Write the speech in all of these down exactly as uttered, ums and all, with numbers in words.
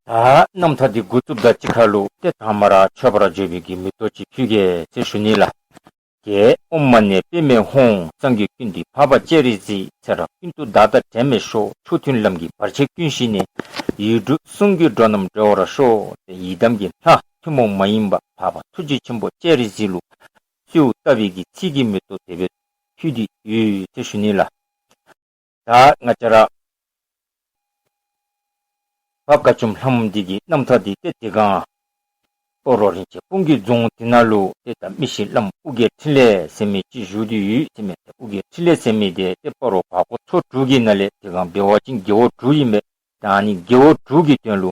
ད་རྣམ་ཐར་འདི་འགོ་བཙུགསཔ་ད་གཅིག་ཁར་ལུ་ཏེ་དང་པ་ར་མཆོད་པར་བརྗོད་པའི་གི་མེ་ཏོག་ཅིག་ཕུལ་གེ་ཟེར་ཞུ་ནི་ལགས། རྒྱལ་ཨོཾ་མ་ཎི་པདྨེ་ཧཱུྃ། སངས་རྒྱས་ཀུན་འདུས་འཕགས་པ་སྤྱན་རས་གཟིགས། ཚེ་རབས་ཀུན་ཏུ་བདག་དང་བྲལ་མེད་ཤོག། མཆོག་ཐུན་ལམ་གྱི་བར་ཆད་ཀུན་ཞི་ནས། ཡིག་དྲུག་གསུང་གི་འགྲོ་རྣམས་སྒྲོལ་བར་ཤོག། ཏེ་ཡི་དམ་གྱི་ལྷ་ཐུན་མོང་མ་ཡིན་པ་འཕགས་པ་ཐུགས་རྗེ་ཆེན་པོ་སྤྱན་རས་གཟིགས་ལུ་གསོལཝ་བཏབ་པའི་གི་ཚིག་གི་མེ་ཏོག་དེ་སྦེ་ཕུལ་ཏེ་ཡོད་ཟེར་ཞུ་ནི་ལགས། ད་ང་བཅས་ར་འབའ་དཀར་ཆུམ་ལྷ་མོ་འདི་གི་རྣམ་ཐར་འདི་ཏེ་དེ་སྒང་སྤ་རོ་རིན་ཆེན་སྤུངས་ཀྱི་རྫོང་དེ་ནང་ལུ་ཏེ་ད་མི་ཤི་བླམ་ཨོ་རྒྱན་འཕྲིན་ལས་ཟེར་མི་ཅིག་བཞུགས་ཏེ་ཡོད་ཟེར་མས། ཏེ་ཨོ་རྒྱན་འཕྲིན་ལས་ཟེར་མི་འདི་ཏེ་སྤ་རོ་བར་སྐོར་ཚོ་དྲུག་གི་ནང་ལས་དེ་སྒང་འབད་བ་ཅིན་རྒེད་འོག་དྲུག་ཨིན་པས། ད་ཨ་ནི་རྒེད་འོག་དྲུག་གི་དོན་ལུ་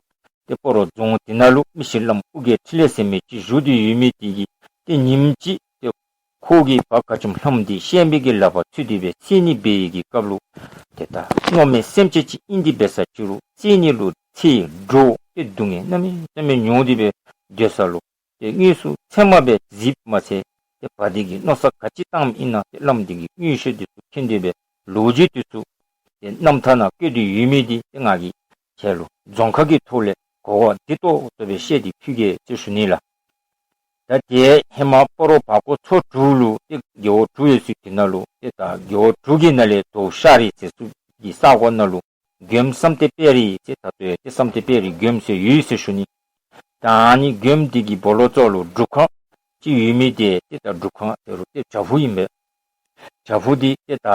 ཏེ་སྤ་རོ་རྫོང་དེ་ནང་ལུ་མི་ཤི་བླམ་ཨོ་རྒྱན་འཕྲིན་ལས་ཟེར་མི་ཅིག་བཞུགས་ཏེ་ཡོད་མི་དེ་གིས་ཏེ་ཉིནམ་ཅིག་ཏེ་ཁོ་གིས་འབའ་དཀར་ཆུམ་ལྷ་མོ་འདི་བཤན་པའི་གི་ལག་པར་ཚུད་དེ་སྦེ་བསད་ནི་འབད་བའི་གི་སྐབས་ལུ་ཏེ་ད་མནོ་མེད་སེམས་ཅན་ཅིག་ཨིན་ཏེ་འབད་ས་ཅིག་རུང་བསད་ནི་ལུ་ཚེ་འགྲོ་ཏེ་སྡུག་བསྔལ་གནམ་མེད་ས་མེད་མྱོང་སྟེ་སྦེ་སྡོད་ས་ལུ་ཏེ་དངོས་སུ་ཚེར་མ་སྦེ་གཟིགསཔ་མ་ཚད་ཏེ་འབའ་འདི་གིས་མནོ་བསམ་ག་ཅི་བཏངམ་ཨིན་ན་ཏེ་བླམ་འདི་གིས་མངོན་ཤེས་འདི་ཚུ་མཁྱེན་ཏེ་སྦེ་ལོ་རྒྱུས་འདི་ཚུ་ཏེ་རྣམ་ཐར་ནང་བཀོད་དེ་ཡོད་མི་འདི་ཏེ་ང་གིས་ཁྱེད་ལུ་རྫོང་ཁ་གི་ཐོག་ལས་གོ་བ་བདེ་ཏོག་ཏོ་སྦེ་བཤད་དེ་ཕུལ་གེ་ཟེར་ཞུ་ནི་ལགས། ད་ཏེ་ཧེ་མ་སྤ་རོ་བར་སྐོར་ཚོ་དྲུག་ལུ་ཏེ་རྒེད་འོག་དྲུག་ཡོད་ས་དེ་ནང་ལུ་ཏེ་ད་རྒེད་འོག་དྲུག་གི་ནང་ལས་དོ་ཤ་རི་ཟེར་ས་གི་ས་གོ་ནང་ལུ་མགྱོནམ་བསམ་གཏན་དཔལ་རི་ཟེར་ད་ལྟོ་ཡང་ཏེ་བསམ་གཏན་དཔལ་རི་མགྱོནམ་ཟེར་ཡོད་ཟེར་ཞུ་ནི། ད་ཨ་ནི་མགྱོནམ་འདི་གི་སྦོ་ལོགས་ཚུ་ལུ་སྒྲུབ་ཁང་ཅིག་ཡོད་མི་འདི་ཏེ་ད་སྒྲུབ་ཁང་ཟེར་རུང་ཏེ་བྱག་ཕུག་ཨིན་པས། བྱག་ཕུག་འདི་ཏེ་ད་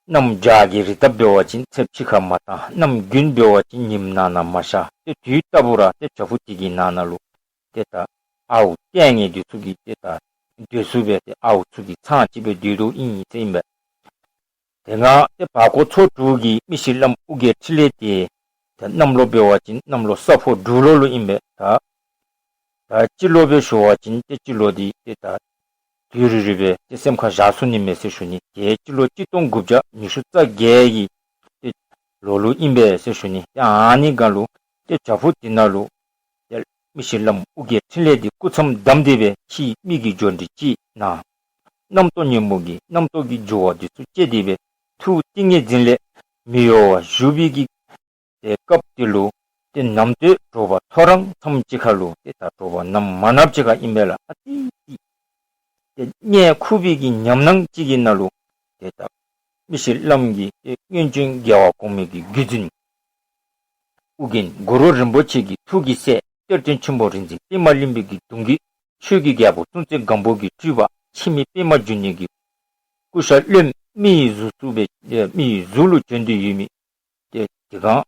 གནམ་བྱཱར་གྱི་རི་ད་འབད་བ་ཅིན་ཚདཔ་ཕྱི་ཁར་མ་བཏང་། གནམ་དགུན་འབད་བ་ཅིན་ཉིམ་ནང་ན་མ་ཤར། ཏེ་དུས་རྟག་བུ་ར་ཏེ་བྱག་ཕུག་འདི་གི་ནང་ན་ལུ་ཏེ་ད་ཨརཝ་ལྟས་ངན་འདི་ཚུ་གིས་ཏེ་ད་སྡོད་ས་སྦེ་ཏེ་ཨརཝ་ཚུ་གི་ཚང་ཅིག་སྦེ་སྡོད་དོ་ཨིན་ཟེར་ཨིན་པས། དེ་སྒང་ཏེ་བར་སྐོར་ཚོ་དྲུག་གི་མི་ཤི་བླམ་ཨོ་རྒྱན་འཕྲིན་ལས་འདི་ཏེ་གནམ་ལོ་འབད་བ་ཅིན་གནམ་ལོ་ས་ཕོ་འབྲུག་ལོ་ལུ་ཨིན་པས། ད་ད་སྤྱི་ལོ་སྦེ་ཞུ་བ་ཅིན་ཏེ་སྤྱི་ལོ་འདི་ཏེ་ད་དུས་རེ་རེ་སྦེ་ཏེ་སེམས་ཁར་བཞག་ཚུགས་ནི་མས་ཟེར་ཞུ་ནི། ཏེ་སྤྱི་ལོ་གཅིག་སྟོང་དགུ་བརྒྱ་ཉི་ཤུ་རྩ་བརྒྱད་ཀྱི་ཏེ་ལོ་ལུ་ཨིན་པས་ཟེར་ཞུ་ནི། ཏེ་ཨ་ནི་སྒང་ལུ་ཏེ་བྱག་ཕུག་འདི་ནང་ལུ་ཏེ་མི་ཤི་བླམ་ཨོ་རྒྱན་འཕྲིན་ལས་འདི་སྐུ་མཚམས་བསྡམས་ཏེ་སྦེ་ཕྱི་མི་གི་འབྱོར་འདི་ཅིག་ནང་རྣམ་རྟོག་ཉོན་མོངས་ཀྱི་རྣམ་རྟོག་གི་རྒྱུ་བ་འདི་ཚུ་བཅད་དེ་སྦེ་ཐུགས་ཏིང་ངེ་འཛིན་ལས་མི་གཡོ་བར་བཞུགས་པའི་གི་ཏེ་སྐབས་དེ་ལུ་ཏེ་ནམ་སྟོད་དྲོ་པ་ཐོ་རངས་མཚམས་ཅིག་ཁར་ལུ་ཏེ་ད་དྲོ་པ་ནམ་མ་ནབ་ཅིག་ཁར་ཨིན་པས་ལགས། ཨ་ཏི་ཏི་ཏེ་གཉིད་ཁུག་པའི་གི་ཉམས་སྣང་ཅིག་གི་ནང་ལུ་ཏེ་ད་མི་ཤི་བླམ་གྱིས་ཏེ་སྔོན་བྱོན་རྒྱལ་བ་གོང་མའི་གི་བརྒྱུད་འཛིན་ཨོ་རྒྱན་གུ་རུ་རིན་པོ་ཆེ་གི་ཐུགས་ཀྱི་སྲས་གཏེར་སྟོན་ཆེན་པོ་རིག་འཛིན་པདྨ་གླིང་པའི་གི་གདུང་བརྒྱུད་ཆོས་ཀྱི་རྒྱལ་པོ་སྲོང་བཙན་སྒམ་པོ་གི་སྤྲུལ་པ་འཆི་མེད་པདྨ་འབྱུང་གནས་ཀྱི་སྐུ་ཤ་རློནམ་མི་ཡི་གཟུགས་སུ་སྦེ་ཨེ་མི་ཡི་གཟུགས་ལུ་བྱོན་ཏེ་ཡོད་མི་ཏེ་དེ་སྒང་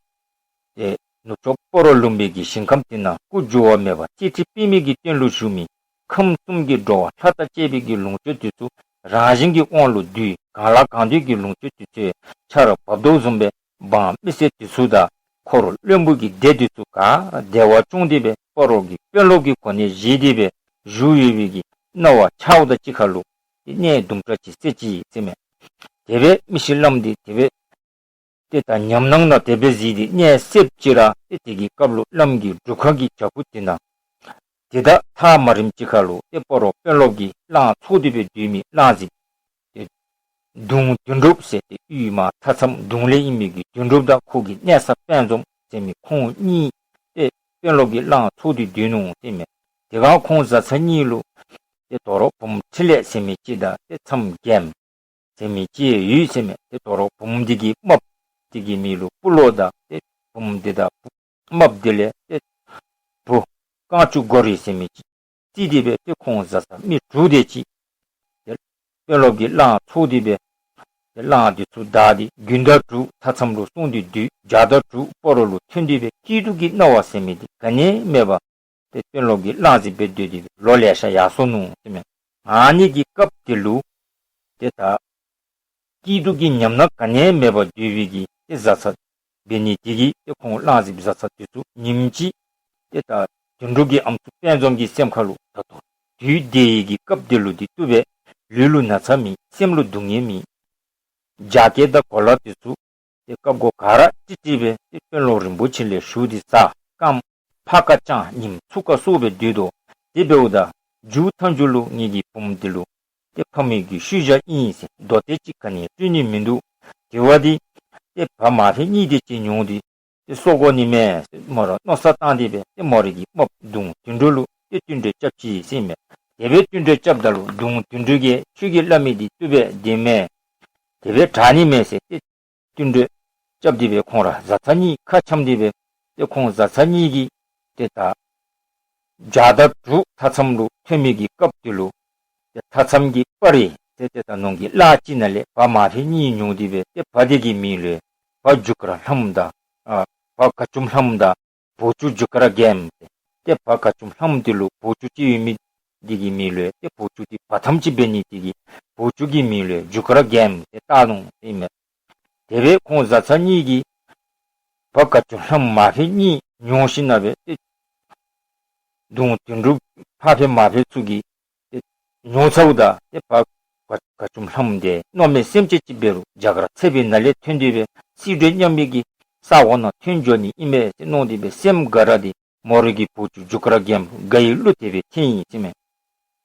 ཏེ་ནུབ་ཕྱོགས་སྤ་རོ་ལུང་པའི་གི་ཞིང་ཁམས་དེ་ནང་སྐུ་འགྱུར་བ་མེད་པ་གཅིག་ཁྲི་པདྨའི་གི་སྟེང་ལུ་བཞུགས་མི་ཁམས་གསུམ་གྱི་འགྲོ་བ་ལྷ་དང་བཅས་པའི་གི་ལོངས་སྤྱོད་དེ་ཚུ་རང་བཞིན་གྱི་དབང་ལུ་བསྡུས། གང་ལ་གང་འདུལ་གྱི་ལོངས་སྤྱོད་དེ་ཚུ་ཆར་འབབ་དོ་བཟུམ་སྦེ་འབངས་མི་སེར་དེ་ཚུ་དང་འཁོར་བློན་པོ་གི་སྡེ་དེ་ཚུ་ག་ར་བདེ་བ་སྐྱོང་སྟེ་སྦེ་སྤ་རོ་གི་དཔོན་སློབ་ཀྱི་གོ་གནས་བཞེས་ཏེ་སྦེ་བཞུགས་ཡོད་པའི་གི་སྣང་བ་འཆརཝ་དང་གཅིག་ཁར་ལུ་ཏེ་གནས་དུམ་གྲ་ཅིག་སད་ཅི་ཟེར་མས། དེ་སྦེ་མི་ཤི་བླམ་འདི་དེ་སྦེ་ཏེ་ད་ཉམས་སྣང་ནང་དེ་སྦེ་གཟིགས་ཏེ་གནས་སདཔ་ཅིག་ར་ཏེ་དེ་གི་སྐབས་ལུ་བླམ་གྱི་སྒྲུབ་ཁང་གི་བྱག་ཕུག་དེ་ནང་དེ་དང་ཐག་མ་རིངམ་ཅིག་ཁར་ལུ་ཏེ་སྤ་རོ་དཔོན་སློབ་ཀྱིས་གླང་འཚོ་སྟེ་སྦེ་སྡོད་མི་གླང་རྫིཔ་ཏེ་གདུང་དོན་གྲུབ་ཟེར་ཏེ་ཡུལ་མ་མཐའ་མཚམས་གདུང་ལས་ཨིན་མི་གི་དོན་གྲུབ་དང་ཁོ་གི་གནས་ཚང་དཔལ་འཛོམས་ཟེར་མི་ཁོང་གཉིས་ཏེ་དཔོན་སློབ་ཀྱིས་གླང་འཚོ་སྟེ་སྡོད་ནུག་ཟེར་མས། དེ་སྒང་ཁོང་བཟའ་ཚང་གཉིས་ལུ་ཏེ་དོ་རུང་བུམོ་འཕྲིན་ལས་ཟེར་མི་ཅིག་དང་ཏེ་མཚམས་རྒྱལམོ་ཟེར་མི་ཅིག་ཡོད་ཟེར་མས། ཏེ་དོ་རུང་བུམོ་འདི་གི་རྨགཔ་འདི་གི་མིང་ལུ་སྤུ་ལོ་དང་ཏེ་བུམོ་འདི་དང་རྨགཔ་འདི་ལས་ཏེ་བུ་རྐང་བཅུ་སྒོ་རི་ཟེར་མི་ཅིག་བརྩིས་ཏེ་སྦེ་ཏེ་ཁོང་བཟའ་ཚང་མི་དྲུག་དེ་ཅིག་ཏེ་དཔོན་སློབ་ཀྱིས་གླང་འཚོ་སྟེ་སྦེ་ཏེ་གླང་འདི་ཚུ་བདའ་སྟེ་དགུན་ཟླ་དྲུག་མཐའ་མཚམས་ལུ་སོང་སྟེ་སྡོད། བྱཱར་ཟླ་དྲུག་སྤ་རོ་ལུ་ཐོན་ཏེ་སྦེ་སྐྱིད་སྡུག་གི་སྣང་བ་ཟེར་མི་འདི་ག་ནི་མེད་པར་ཏེ་དཔོན་སློབ་ཀྱིས་གླང་རྫིཔ་སྦེ་སྡོད་དེ་ལོ་ལེ་ཤ་ཡར་སོ་ནུག་ཟེར་མས། ཨ་ནི་གི་སྐབས་དེ་ལུ་ཏེ་ད་སྐྱིད་སྡུག་གི་ཉམས་སྣང་ག་ནི་མེད་པར་སྡོད་པའི་གི་ཏེ་བཟའ་ཚང་འབད་ནི་དེ་གིས་ཏེ་ཁོང་གླང་རྫིཔ་བཟའ་ཚང་དེ་ཚུ་ཉིནམ་གཅིག་ཏེ་ད་དོན་གྲུབ་ཀྱི་ཨམ་སྲུ་དཔལ་འཛོམས་ཀྱི་སེམས་ཁར་ལུ་ད་ལྟོ་དུས་འདི་ཡི་གི་སྐབས་དེ་ལུ་འདི་བཏུབ་པས། ལུས་ལུ་ན་ཚ་མེད། སེམས་ལུ་སྡུག་བསྔལ་མེད། རྒྱ་སྐྱེགས་དང་གོ་ལ་དེ་ཚུ་ཏེ་སྐབས་འགོ་ག་ར་ཀྲིག་ཀྲི་སྦེ་ཏེ་དཔོན་སློབ་རིན་པོ་ཆེ་ལས་ཞུ་སྟེ་བཟའ། རྐངམ་ཕར་ཁ་བརྐྱངས་ཉིམ་ཚུར་ཁ་སོར་སྦེ་སྡོད་དོ། དེ་འབདཝ་ད་མཇུག་མཐའ་མཇུག་ལུ་ངེ་གི་བུམོ་འདི་ལུ་ཏེ་ཕ་མའི་གི་ཤུལ་བཞག་ཨིན་ཟེར་མདོ་སྡེ་ཅིག་ག་ནི་སྤྲོད་ནི་མིན་འདུག། དེ་བ་འདི་ཏེ་བ་མ་ཕེ་གཉིས་དེ་ཅིག་ཉོ་སྟེ་ ཏེ་གསོ་དགོ་ནི་མས་ཟེར་མོ་ར་མནོ་བསམ་བཏང་སྟེ་སྦེ་ཏེ་མོ་རའི་གི་རྨགཔ་གདོང་དོན་གྲུབ་ལུ་ཏེ་བསྟུན་གྲོས་རྐྱབ་ཅི་ཟེར་ཨིན་མས། དེ་སྦེ་བསྟུན་གྲོས་རྐྱབ་ད་ལུ་གདོང་དོན་གྲུབ་ཀྱིས་ཁྱོད་ཀྱིས་སླབ་མི་འདི་བཏུབ་པས་བདེན་མས། དེ་སྦེ་དྲག་ནི་མས་ཟེར་ཏེ་བསྟུན་གྲོས་རྐྱབ་སྟེ་སྦེ་ཁོང་ར་བཟའ་ཚང་གཉིས་ཁ་འཆམ་སྟེ་སྦེ་ཏེ་ཁོང་བཟའ་ཚང་གཉིས་ཀྱིས་ཏེ་ད་བརྒྱ་དང་དྲུག་མཐའ་མཚམས་ལུ་ཐོན་མི་གི་སྐབས་དེ་ལུ་ཏེ་མཐའ་མཚམས་ཀྱི་སྤ་རི་ཏེ་ཏེ་ད་ནང་གི་གླང་ཅིག་ནང་ལས་བ་མ་ཕེ་གཉིས་ཉུང་སྟེ་སྦེ་ཏེ་བ་དེ་གི་མིང་ལུ་བ་རྒྱུ་སྐར་ལྷམོ་དང་ཨ་བ་ག་ཅུམ་ལྷམོ་དང་བོ་ཅུ་རྒྱུ་སྐར་རྒྱལམོ་ཏེ་ཏེ་བ་ག་ཅུམ་ལྷམོ་དེ་ལུ་བོ་ཅུ་ཅིག་ཡོད་མི་དེ་གི་མིང་ལུ་ཏེ་བོ་ཅུ་དེ་བ་ཐམ་ཅིག་འབད་ནི་དེ་གིས་བོ་ཅུ་གི་མིང་ལུ་རྒྱུ་སྐར་རྒྱལམོ་ཏེ་བཏགས་ནུག་ཟེར་ཨིན་མས། དེ་སྦེ་ཁོང་བཟའ་ཚང་གཉིས་ཀྱིས་བ་ག་ཅུམ་ལྷམོ་མ་ཕེ་གཉིས་ཉོ་ཞིནམ་ལས་ཏེ་གདོང་དོན་གྲུབ་ཕ་ཕེ་མ་ཕེ་ཚུ་གིས་ཏེ་ཉོ་ཚརཝ་ད་ཏེ་བ་ག་ག་ཅུམ་ལྷམོ་དེ་མནོ་མེད་སེམས་ཅན་ཅིག་འབད་རུང་རྒྱ་གར་ཚལ་པའི་ནང་ལས་ཐོན་ཏེ་སྦེ་བསིལ་དྲོད་མཉམ་མི་གི་ས་འོག་ནང་ཐོན་འགྱོ་ནི་ཨིན་མས་ཟེར་མནོ་སྟེ་སྦེ་སེམས་དགའ་ར་སྟེ་མོ་རའི་གི་བོ་ཅུ་རྒྱུ་སྐར་རྒྱལམོ་དགའ་བའི་གླུ་དེ་སྦེ་འཐེན་ཡི་ཟེར་ཨིན་མས།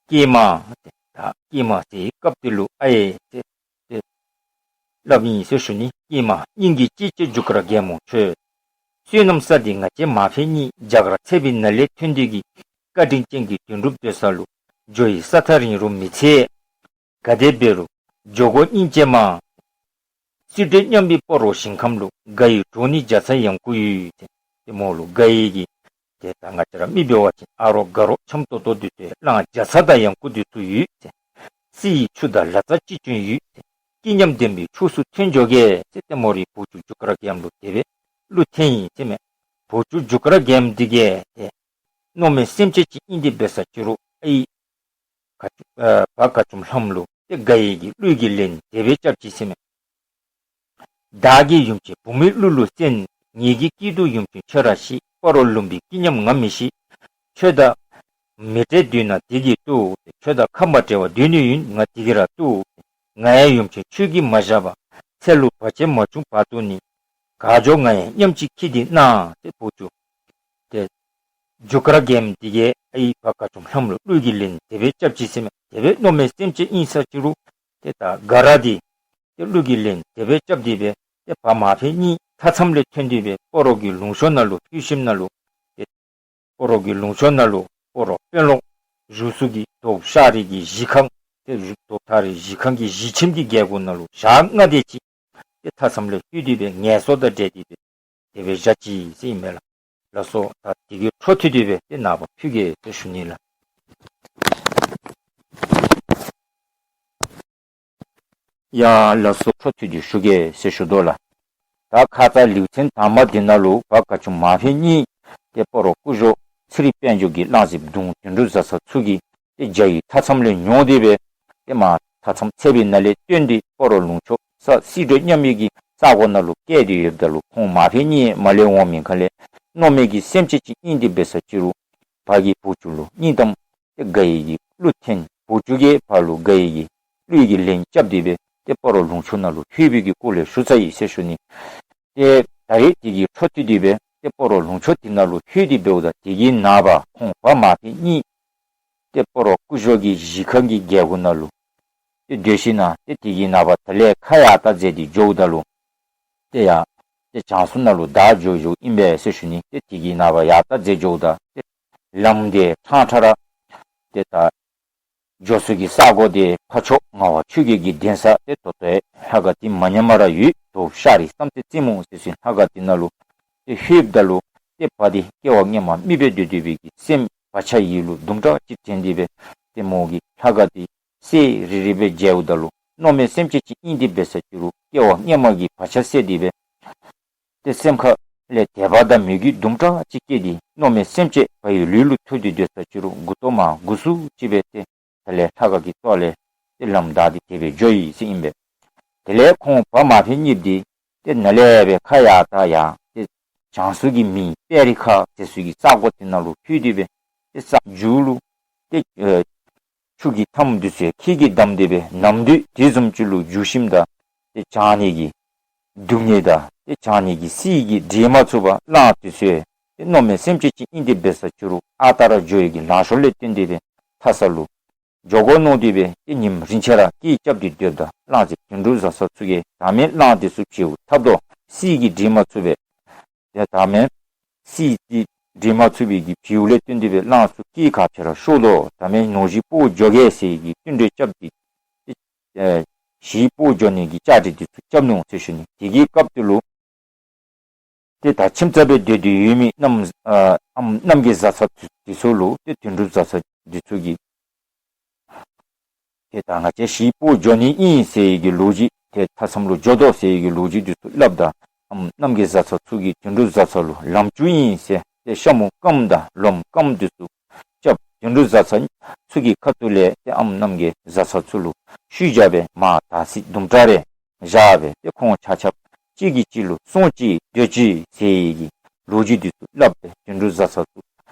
ཀྱེ་མ་ཏེ་ད་ཀྱེ་མ་ཟེར་བའི་སྐབས་དེ་ལུ་ཨའེ་ཟེར་ཏེ་སླབ་ཨིན་ཟེར་ཞུ་ནི། ཀྱེ་མ་སྙིང་གི་གཅེས་ཅན་རྒྱུ་སྐར་རྒྱལམོ་ཁྱོད། བསོད་ནམས་བསགས་ཏེ་ང་བཅས་མ་ཕེ་གཉིས་རྒྱ་གར་ཚལ་པའི་ནང་ལས་ཐོན་ཏེ་གི་བཀའ་དྲིན་ཅན་གྱི་དོན་གྲུབ་སྡོད་ས་ལུ་འགྱོ་བའི་ས་ཐག་རིང་རུང་མི་ཚད། ག་དེ་འབད་རུང་འགྱོ་དགོ་སྙིང་རྗེ་མ། བསིལ་དྲོད་མཉམ་པའི་སྤ་རོ་ཞིང་ཁམས་ལུ། དགའ་བའི་གྲོགས་ནི་བརྒྱ་ཚ་ཡང་སྐུ་ཡོད་ཟེར། ཏེ་མོ་ལུ་དགའ་བའི་གི་ཏེ་ད་ང་བཅས་ར་མི་འབད་བ་ཅིན་ཨ་རོགས་དགའ་རོགས་འཆམ་ཏོག་ཏོ་འདི་ཚུ་གླང་བརྒྱ་ཚ་དང་ཡང་སྐུ་འདི་ཚུ་ཡོད་ཟེར། བསིལ་བའི་ཆུ་དང་ལ་རྩྭ་ཅི་བྱུང་ཡོད་ཟེར། སྐྱིད་ཉམས་ལྡན་པའི་ཕྱོགས་སུ་ཐོན་འགྱོ་གེ་ཟེར་ཏེ་མོ་རའི་བོ་ཅུ་རྒྱུ་སྐར་རྒྱལམོ་ལུ་དེ་སྦེ་གླུ་འཐེན་ཡི་ཟེར་ཨིན་མས། བོ་ཅུ་རྒྱུ་སྐར་རྒྱལམོ་འདི་གིས་ཏེ་མནོ་མེད་སེམས་ཅན་ཅིག་ཨིན་ཏེ་འབད་ས་ཅི་རུང་ཨའི་ག་ཅུམ་ཨ་བ་ག་ཅུམ་ལྷམོ་ལུ་ཏེ་དགའ་བའི་གི་གླུ་གི་ལན་དེ་སྦེ་རྐྱབ་ཅི་ཟེར་ཨིན་མས། བདག་གི་ཡུམ་ཆེན་བུ་མོའི་གླུ་ལུ་གསན། ངེད་ཀྱི་སྐྱིད་སྡུག་ཡུམ་ཆེན་ཁྱོད་རང་ཤེས། སྤ་རོ་ལུང་པའི་སྐྱིད་ཉམས་ང་མི་ཤེས། ཁྱོད་དང་མི་འབྲལ་སྡོད་ན་དེ་གིས་བཏུབ། ཁྱོད་དང་ཁ་མ་བྲལ་བར་སྡོད་ནི་ཡིན་ང་དེ་གིས་ར་བཏུབ། ང་ཡང་ཡུམ་ཆེན་ཁྱོད་ཀྱིས་མ་བཞག་པར། ཚེ་ལུ་བར་ཆད་མ་བྱུང་བར་དུ་ནི། ག་འགྱོ་ང་ཡང་མཉམ་གཅིག་འཁྱིད་དེ་གནང་ཟེར་བོ་ཅུ་ཏེ་རྒྱུ་སྐར་རྒྱལམོ་འདི་གིས་ཨའི་བ་ག་ཅུམ་ལྷམོ་ལུ་གླུ་གི་ལན་དེ་སྦེ་རྐྱབ་ཅི་ཟེར་ཨིན་མས། དེ་སྦེ་མནོ་མེད་སེམས་ཅན་ཨིན་ས་ཅི་རུང་ཏེ་ད་དགའ་ར་སྟེ་ཏེ་གླུ་གི་ལན་དེ་སྦེ་རྐྱབ་སྟེ་སྦེ་ཏེ་བ་མ་ཕེ་གཉིས་མཐའ་མཚམས་ལས་ཐོན་ཏེ་སྦེ་སྤ་རོ་གི་ལུང་ཕྱོགས་ནང་ལུ་ལྷོད་ཞིནམ་ལས་ཏེ་སྤ་རོ་གི་ལུང་ཕྱོགས་ནང་ལུ་སྤ་རོ་དཔོན་སློབ་བཞུགས་ས་གི་རྡོ་ཤ་རི་གི་གཞིས་ཁང་ཏེ་རྡོ་ཐ་རི་གཞིས་ཁང་གི་གཞིས་ཁྱིམ་གྱི་རྒྱལ་སྒོ་ནང་ལུ་ཞག་ལྔ་དེ་ཅིག་ཏེ་མཐའ་མཚམས་ལས་ལྷོད་དེ་སྦེ་ངལ་གསོ་དང་འབྲེལ་ཏེ་སྦེ་དེ་སྦེ་བཞག་ཅི་ཟེར་ཨིན་མས་ལགས། ལགས་སོ། ད་དེ་གི་འཕྲོ་མཐུད་དེ་སྦེ་ཏེ་ནངས་པ་ཕུལ་གེ་ཟེར་ཞུ་ནི་ལགས། ཡ་ལགས་སོ། འཕྲོ་མཐུད་དེ་ཞུ་གེ་ཟེར་ཞུ་དོ་ལགས། ད་ཁ་ཙ་ལེའུ་ཚན་དང་པ་འདི་ནང་ལུ་བ་ག་ཅུམ་མ་ཕེ་གཉིས་ཏེ་སྤ་རོ་སྐུ་གཞོགས་ཚེ་རིང་དཔལ་འབྱོར་གྱི་གླང་རྫིཔ་གདོང་དོན་གྲུབ་བཟའ་ཚང་ཚུ་གིས་ཏེ་རྒྱ་ཡི་མཐའ་མཚམས་ལས་ཉོ་སྟེ་སྦེ་ཏེ་མར་མཐའ་མཚམས་ཚལ་པའི་ནང་ལས་བཏོན་ཏེ་སྤ་རོ་ལུང་ཕྱོགས་ས་བསིལ་དྲོད་མཉམ་མི་གི་ས་གོ་ནང་ལུ་བསྐྱལ་ཏེ་ཡོདཔ་ད་ལུ་ཁོང་མ་ཕེ་གཉིས་མར་ལས་འོང་མི་ཁ་ལས་མནོ་མེད་ཀྱི་སེམས་ཅན་ཅིག་ཨིན་ཏེ་འབད་ས་ཅི་རུང་བ་གིས་བོ་ཅུ་ལུ་སྙིང་གཏམ་ཏེ་དགའ་བའི་གི་གླུ་འཐེན། བོ་ཅུ་གིས་བ་ལུ་དགའ་བའི་གི་གླུ་གི་ལན་རྐྱབ་སྟེ་སྦེ་ཏེ་སྤ་རོ་ལུང་ཕྱོགས་ནང་ལུ་ལྷོད་པའི་གི་སྐོར་ལས་ཞུ་ཚར་ཡི་ཟེར་ཞུ་ནི། ཏེ་ད་རེས་དེ་གི་འཕྲོ་མཐུད་དེ་སྦེ་ཏེ་སྤ་རོ་ལུང་ཕྱོགས་དེ་ནང་ལུ་ལྷོད་དེ་འབདཝ་ད་དེ་གི་ནངས་པ་ཁོང་བ་མ་ཕེ་གཉིས་ཏེ་སྤ་རོ་སྐུ་གཞོགས་ཀྱི་གཞིས་ཁང་གི་རྒྱལ་སྒོ་ནང་ལུ་ཏེ་སྡོད་ཞིནམ་ལས་ཏེ་དེ་གི་ནངས་པ་དེ་ལས་ཁ་ཡར་ལྟ་མཛད་དེ་འགྱོཝ་ད་ལུ་ཏེ་ཡར་ཏེ་བྱང་ཕྱོགས་ནང་ལུ་བདའ་འགྱོ་འགྱོཝ་ཨིན་པས་ཟེར་ཞུ་ནི། ཏེ་དེ་གི་ནངས་པ་ཡར་ལྟ་མཛད་འགྱོཝ་ད་ཏེ་ལམ་འདི་ཕྲང་ཕྲང་ར་ཏེ་ད་འགྱོ་ས་གི་ས་གོ་འདི་ཕ་ཕྱོགས་ངག་དབང་ཆོས་རྒྱལ་གྱི་གདན་ས་ཏེ་ད་ལྟོ་ཡང་ལྷ་ཁང་འདི་མ་ཉམས་པར་ཡོད། རྡོ་ཤ་རི་བསམ་གཏན་རྩེ་མོ་ཟེར་སའི་ལྷ་ཁང་འདི་ནང་ལུ་ཏེ་ལྷོདཔ་ད་ལུ་ཏེ་བ་འདི་སྐྱེ་བ་སྔོན་མ་མི་སྦེ་སྡོད་སྡོད་པའི་གི་སེམས་བག་ཆགས་ཡིད་ལུ་དུམ་གྲ་ཅིག་དྲན་ཏེ་སྦེ་ཏེ་མོ་གིས་ལྷ་ཁང་འདི་གསལ་རི་རི་སྦེ་མཇལཝ་ད་ལུ་མནོ་མེད་སེམས་ཅན་ཅིག་ཨིན་ཏེ་འབད་ས་ཅི་རུང་སྐྱེ་བ་སྔོན་མ་གི་བག་ཆགས་སད་དེ་སྦེ་ཏེ་སེམས་ཁ་ལས་དད་པ་དང་མོས་གུས་དུམ་གྲ་ཅིག་སྐྱེས་ཏེ་མནོ་མེད་སེམས་ཅན་བ་ཡི་ལུས་ལུ་ཐུག་སྟེ་སྡོད་ས་ཅི་རུང་མགུ་ཏོ་མར་མགུ་སུ་ཅིག་སྦེ་ཏེ་དེ་ལས་ལྷ་ཁང་གི་ཐོག་ལས་ཏེ་ལམ་བདའ་སྟེ་དེ་སྦེ་འགྱོ་ཡི་ཟེར་ཨིན་པས། དེ་ལས་ཁོང་བ་མ་ཕེ་གཉིས་འདི་ཏེ་ནཱ་ལས་སྦེ་ཁ་ཡར་ལྟ་ཡར་ཏེ་བྱང་ཕྱོགས་ཀྱི་མི་དཔལ་རི་ཁ་ཟེར་སའི་གི་ས་གོ་དེ་ནང་ལུ་ལྷོད་དེ་སྦེ་ཏེ་ས་མཇུག་ལུ་ཏེ་ཨེ་ཆུ་གི་མཐའམ་འདི་ཚུ་ཁྱེགས་ཀྱིས་བསྡམས་ཏེ་སྦེ་ནམ་དུས་དེ་བཟུམ་ཅིག་ལུ་འགྱོ་ཞིནམ་ད་ཏེ་བྱང་ནི་གི་སྡུག་བསྔལ་དང་ཏེ་བྱང་ནི་གི་བསིལ་གྱིས་འདྲེས་མ་ཚུགས་པར་གླང་འདི་ཚུ་ཏེ་མནོ་མེད་སེམས་ཅན་ཅིག་ཨིན་ཏེ་འབད་ས་ཅི་རུང་ཨ་རྟག་ར་འགྱོ་ཡི་གི་ལང་ཤོར་ལས་བརྟེན་ཏེ་སྦེ་མཐའ་ས་ལུ་འགྱོ་དགོ་མནོ་སྟེ་སྦེ་ཏེ་ཉིནམ་རིང་ཆེ་ར་སྐད་རྐྱབ་སྟེ་སྡོདཔ་ད་གླང་རྫིཔ་དོན་གྲུབ་བཟའ་ཚང་ཚུ་གིས་ད་མེན་གླང་འདི་ཚུ་བྱེལཝ་ཐབས་དོ་བསིལ་གྱིས་འདྲེས་མ་ཚུགས་པས། ཏེ་ད་མེན་གསེར་འདི་སྒྲིལ་མ་ཚུགས་པའི་གི་བེའུ་ལས་བརྟེན་ཏེ་སྦེ་གླང་ཚུ་སྐད་ག་ཕྱི་ར་ཤོར་དོ། ད་མེན་ནོར་གཞི་སྤོ་འགྱོ་གེ་ཟེར་གྱི་བསྟུན་གྲོས་རྐྱབ་སྟེ་ཏེ་ཨེ་གཞི་སྤོ་འགྱོ་ནི་གི་བཅའ་སྒྲིག་འདི་ཚུ་རྐྱབ་ནུག་ཟེར་ཞུ་ནི། དེ་གི་སྐབས་དེ་ལུ་ཏེ་ད་ཁྱིམ་ཚང་སྦེ་སྡོད་དེ་ཡོད་མི་གནམ་ཨ་ཨམ་གནམ་གྱི་བཟའ་ཚང་འདི་ཚུ་ལུ་ཏེ་དོན་གྲུབ་བཟའ་ཚང་འདི་ཚུ་གིས་ཏེ་ད་ང་བཅས་གཞི་སྤོ་འགྱོ་ནི་ཨིན་ཟེར་གྱི་ལོ་རྒྱུས་ཏེ་མཐའ་མཚམས་ལུ་འགྱོ་དོ་ཟེར་གྱི་ལོ་རྒྱུས་འདི་ཚུ་སླབ་ད་ཨམ་གནམ་གྱི་བཟའ་ཚང་ཚུ་གིས་དོན་གྲུབ་བཟའ་ཚང་ལུ་ལམ་རྒྱུ་ཨིན་ཟེར་ཏེ་ཤ་མུ་རྐངམ་དང་ལོམ་རྐངམ་འདི་ཚུ་རྐྱབ། དོན་གྲུབ་བཟའ་ཚང་ཚུ་གི་ཁ་ཐུག་ལས་ཏེ་ཨམ་གནམ་གྱི་བཟའ་ཚང་ཚུ་ལུ་ཤུལ་བཞག་སྦེ་མར་དར་ཚིལ་དུམ་གྲ་རེ་བཞག་སྦེ་ཏེ་ཁོང་ཆ་ཁྱབ་གཅིག་གིས་གཅིག་ལུ་སྲུང་ཅི་སྡོད་ཅི་ཟེར་གྱི་ལོ་རྒྱུས་འདི་ཚུ་སླབ་སྦེ་དོན་གྲུབ་བཟའ་ཚང་ཚུ་